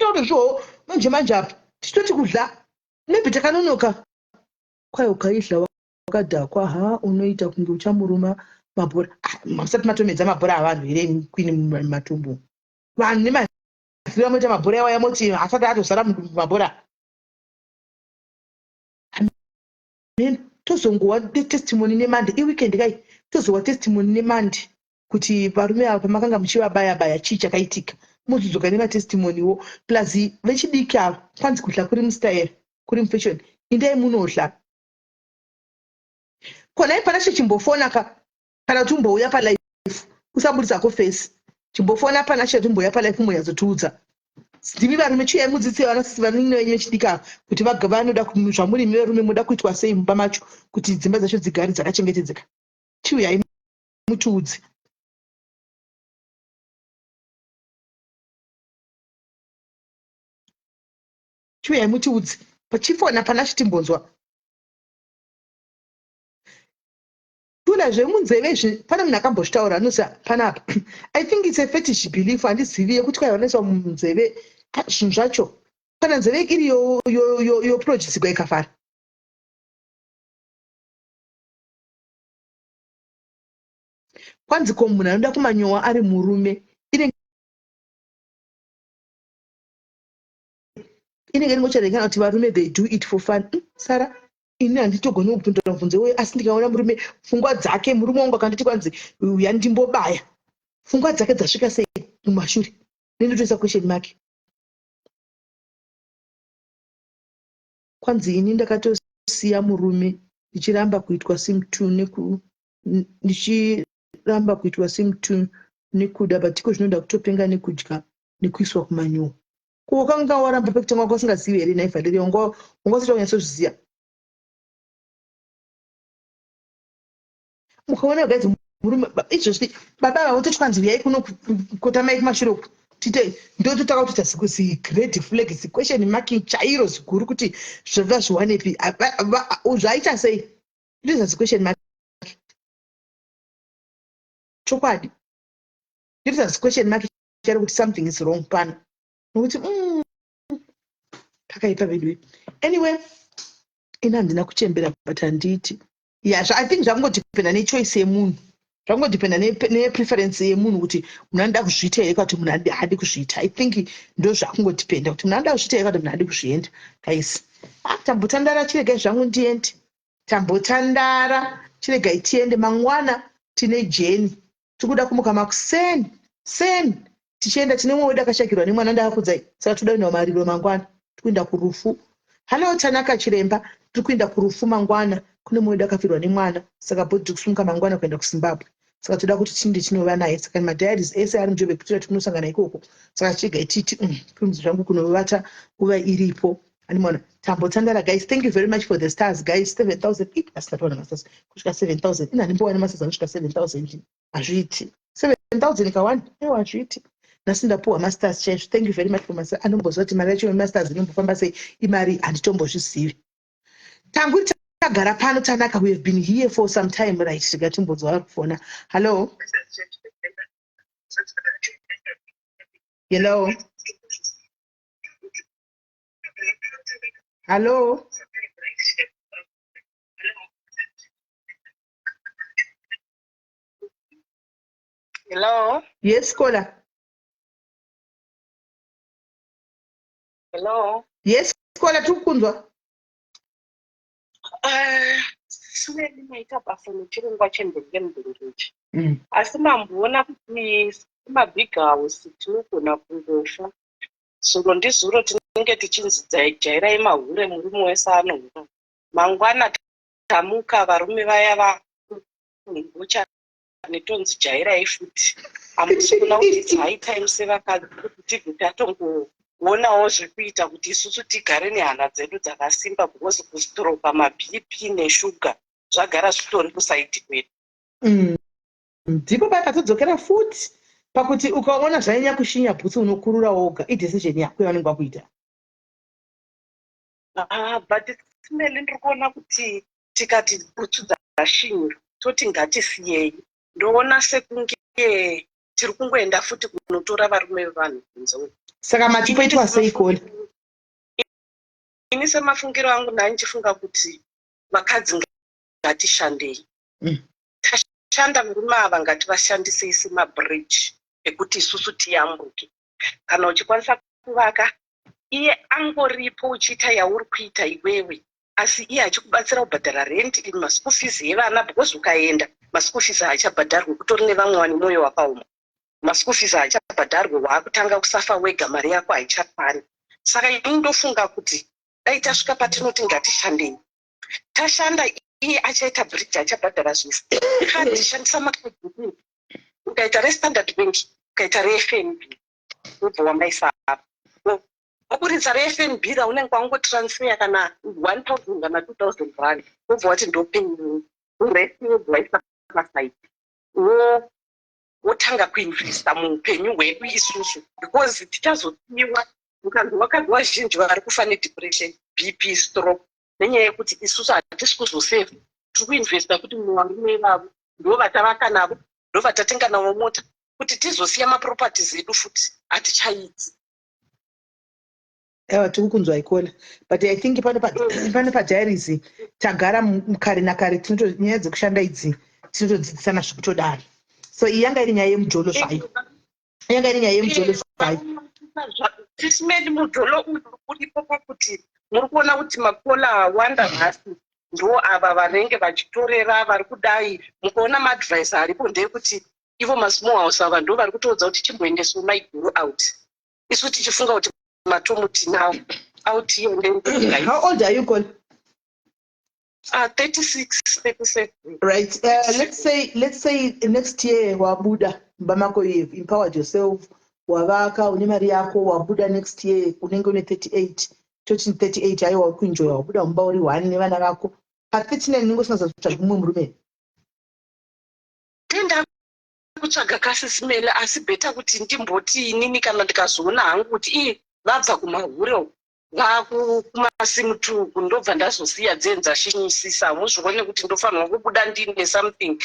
totozviwo manje manje apa tichitoti kudla maybe takanonoka kwai ukaidla wakadhakwa ha unoita kunge uchamuruma Mabhora ah, musati matomedza mabhora avanhu here kwini matumbu vanhu nemaziviro amoita mabhora iwaya moti asati atozara mudumbu mabhora. Amen. Tozongowa testimony nemande iweekend kai, tozowa testimony nemande kuti varume ava pamakanga muchivabaya baya chii chakaitika, mozodzoka nematestimoniwo. Plus vechidiki ava, kwanzi kudla kuri mustyle, kuri mufashion, indai munodla. Konai Panashe, chimbofona ka, kana kuti umbouya palife, usabudisa ko face, chimbofona Panashe kuti umbouya palife umbonyatsotiudza. Ndimi varume, chiuyai mudzidzise vanasisi vanin'ina venyu vechidiki ava kuti vanoda zvamuri imi varume munoda kuitwa sei mumba macho kuti dzimba dzacho dzigare dzakachengetedzeka. Chiuyai mutiudze. Chiuyai mutiudze. Pachifona Panashe timbonzwa. Tula zvemunzeve izvi, pane munhu akambozvitaura anozi panapa. I think it's a fetish belief, handizivi yekuti kwai vanoiswa munzeve zvinhu zvacho. Kana nzeve iri yoprojectigwa ikafara. Kwanzi ko munhu anoda kumanyowa ari murume inenge inenge ringocharekana kuti varume they do it for fun. Sara, ini handitogoni kupindura mubvunzo iwoyo, asi ndikaona murume pfungwa dzake, murume wangu akanditi kwanzi uya ndimbobaya, pfungwa dzake dzasvika sei mumashure, nendotoisa question mark. Kwanzi ini ndakatosiya murume ndichiramba kuitwa sim 2 neku ndichiramba kuitwa sim 2 nekuda, but iko zvinoda kutopenga nekudya nekuiswa kumanyowa. Ko wakanga waramba pekutanga wanga usingazivi here nhai Valeria? Wanga wanga usati wanyatsozviziva. Mukaona guys murume izvozvi baba ava vototi kwanzi uyai kuno kotamai kumashure uku tite ndototanga kutoita zi red flag, zi question mark chairo ziguru kuti zvavazviwanepi, zvaita sei, ndoita zi question mark chokwadi, ndoita zi question mark chairo kuti something is wrong pano, nokuti pakaipa vedu. Anyway, ini handina kuchembera, but handiti ya, I think zvakungodependa nechoice yemunhu, zvakungodependa nepreference yemunhu kuti munhu anoda kuzviita here kana kuti munhu haadi kuzviita. I think ndo zvakungodependa kuti munhu anoda kuzviita here kana kuti munhu haadi kuzvienda. Guys, ah, tambotandara, chiregai zvangu ndiende. Tambotandara, chiregai tiende. Mangwana tine jeni, tiri kuda kumuka makuseni seni tichienda. Tine mumwe wedu akashakirwa nemwana, ndaakudzai, saka toda kuenda kumariro mangwana, tiri kuenda kurufu. Hallo Tanaka Chiremba, tiri kuenda kurufu mangwana, kune mumwe wedu akafirwa nemwana, saka bhodhi tiri kusumuka mangwana kuenda kuZimbabwe, saka toda kuti tinde tinova naye. Saka madiaries ese ari muJoburg toda tikunosangana ikoko, saka chiregai titi kurumidza zvangu kunovata nguva iripo. Andimona tambotandara guys. Thank you very much for the stars guys, 7000. I asina towana mastars kusvika 7000. Ina handimbowana mastars anosvika 7000, hazviiti. 7000 kawani, ewa, hazviiti. Nhasi ndapuwa mastars chaizvo. Thank you very much for mastars. Anomboziva kuti mari yacho yemastars inombofamba sei? Imari handitombozvizivi. Tangu tagara pano Tanaka, we have been here for some time, right? Tikatimbonzwa vari kufona. Hallo, hello, hallo.
Hello.
Yes, caller.
Hello.
Yes, caller, tiri kukunzwa.
Sumeni maita basa nechirongwa chembenge mbenge ichi. Asi mamboona kuti mabig house tinogona kungofa zuro ndizuro, tinenge tichinzi jairai mahure, murume wese anohura. Mangwana tamuka varume vaya vakungocha netonzi jairai futi. Hamusi kuona kuti it's high time sevakadzi kuti tibve tatongoonawo zvekuita kuti isusu tigare nehana dzedu dzakasimba, because kustroka, maBP neshuga zvagara zvitori kusaidi kwedu?
Ndipo pakatodzokera futi pakuti ukaona zvanyanya kushinya bhutsu unokurura woga, idecision yako yaunenge wakuita.
Ah, but Simeli, ndiri kuona kuti tikati bhutsu dzashinywa toti ngatisiyei, ndoona sekunge tiri kungoenda futi kunotora varume vevanhu kunze uko.
Saka mati poitwa sei, caller?
Ini semafungiro angu, ndanga ndichifunga kuti vakadzi ngatishandei. Shanda, varume ava ngativashandisei semabridge ekuti isusu tiyambuke. Kana uchikwanisa kuvaka, iye angoripo uchiita yauri kuita iwewe, asi iye achikubatsira kubhadhara rent, maschool fees evana, because ukaenda, maschool fees haachabhadharwe. Kutori nevamwe vane mwoyo wakaoma, maschool fees haachabhadharwe, waakutanga kusuffer wega, mari yako haichakwani. Saka ini ndofunga kuti dai tasvika patinoti ngatishandei, tashanda, iye achaita bridge, achabhadhara zvese. Kadhi, shandisa makadhi, ukaita reStandard Bank, ukaita reFNB, wobva wamaisa apo, waburitsa reFNB raunenge wangotransfer kana 1000 kana R2000, wobva wati ndopei rest, wobva waisa paside, wotanga kuinvesta muupenyu hwedu isusu, because tichazosiyiwa. Mukanzi vakadzi vazhinji vari kufa nedepression, BP, stroke, nenyaya yekuti isusu hatisi kuzosevha, tiri kuinvesta kuti muvarume ivavo ndo vatavaka navo, ndo vatatenga navo mota, kuti tizosiya maproperties edu futi hatichaiti.
Aiwa, tiri kunzwa ikola, but I think pane padiaries tagara kare nakare. Nyaya dzekushanda idzi tinotodzidzisana zvekutodaro. So iyi yanga iri nyaya yemujolo zvayo, yanga iri nyaya yemujolo zvayo.
Tisimeni, mujolo uyu uripo pakuti muri kuona kuti makola awanda nhasi, ndo ava vanenge vachitorera vari kudai. Mukaona maadvice aripo ndeyekuti ivo masmall house ava ndo vari kutoudza kuti chimboendeswa maiguru out, isu tichifunga kuti matomu tinawo out.
How old are you, Col?
36, 37.
Right, let's say next year wabuda mumba mako, you have empowered yourself, wavaka, une mari yako, wabuda next year unenge une 38, toti 38, aiwa, uri kuenjoya, wabuda mumba uri one nevana vako. Pa39 unenge usina mumwe murume?
Tenda kutsvaga kasisimele, asi better kuti ndimboti inini kana ndikazoona hangu kuti ii vabva kumahure vakukumasimutuku, ndobva ndazosiya dzenza shinyisisa. Muzvione kuti ndofanirwa kubuda ndine something,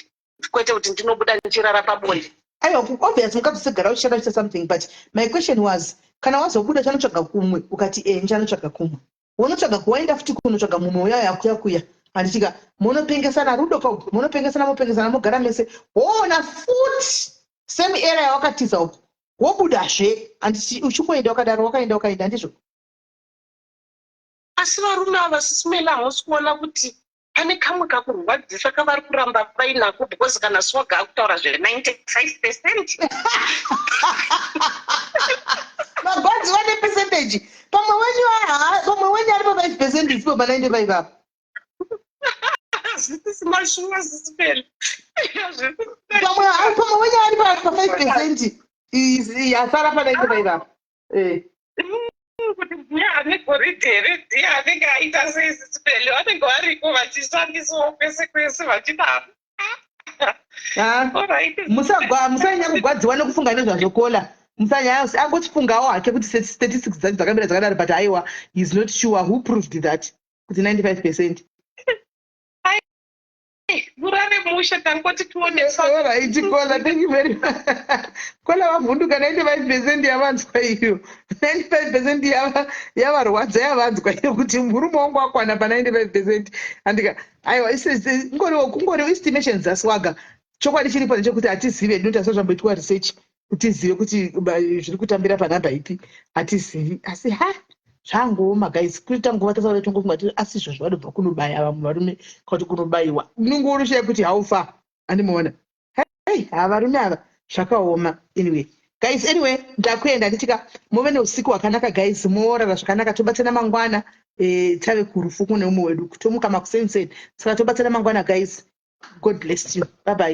kwete kuti ndinobuda ndichirara pabonde.
Aiwa, obvious, mukadzi usegara uchishanda uchiita something, but my question was, kana wazobuda, chanotsvaga kumwe, ukati e ndichanotsvaga kumwe, wonotsvaga kuwaenda futi kunotsvaga mumwe uya yakuya kuya, handitika munopengesana rudo ka, munopengesana, mopengesana, mogara mese, woona futi same era yawakatiza uko, wobudazve, handiti uchingoenda wakadaro, wakaenda, wakaenda, handizvo?
Asi varume ava, sisimela, hamusi kuona kuti pane kamwe kakurwadzisa kavari kuramba vainako? Because kana Swaga akutaura zve95%.
Magwadzi vane percentage, pamwe wenyu pamwe wenyu ari pa5% isipo pa95 apo.
Zvisisi mashuwa, sisiperi.
Pamwe wenyu ari pa5% yasara pa95 apo.
Kuti ndiye ane goridhe here, ndiye anenge aita sei? Sisipeli, vanenge variko vachishandiswawo kwese kwese vachidaro.
Musanyanya kugwadziwa nekufunga nezvazvo, kola. Musanyanya, angotifungawo hake kuti statistics dzacho dzakamira dzakadaro, but aiwa, he is not sure who proved that kuti 95%.
Murare mushe, tangoti
tionesa. Alright, kola, thank you very much. Kola vavhunduka, 95% yavanzwa iyo, 95% yavarwadza, yavanzwa iyo kuti murume wangu akwana pa95%, andika. Aiwa, ingoriwo kungoriwo estimation dzaSwaga. Chokwadi chiripo ndechekuti hatizive, ndinoita sezvamboitwa research kuti tizive kuti zviri kutambira panhamba ipi, hatizivi. Asi ha, zvangooma guys, kuita nguva tasaura tongofunga kuti asi izvozvo vanobva kunobaya vamwe varume kuti kunobayiwa, unenge unoshaya kuti how far, andimuona. Hei, ha, varume ava zvakaoma. Anyway guys, anyway, ndakuenda, nditika muve neusiku hwakanaka guys, moorara zvakanaka. Tobatsana mangwana. Tave kurufu kune umwe wedu, tomuka makuseni seni, saka tobatsana mangwana guys. God bless you, bye bye.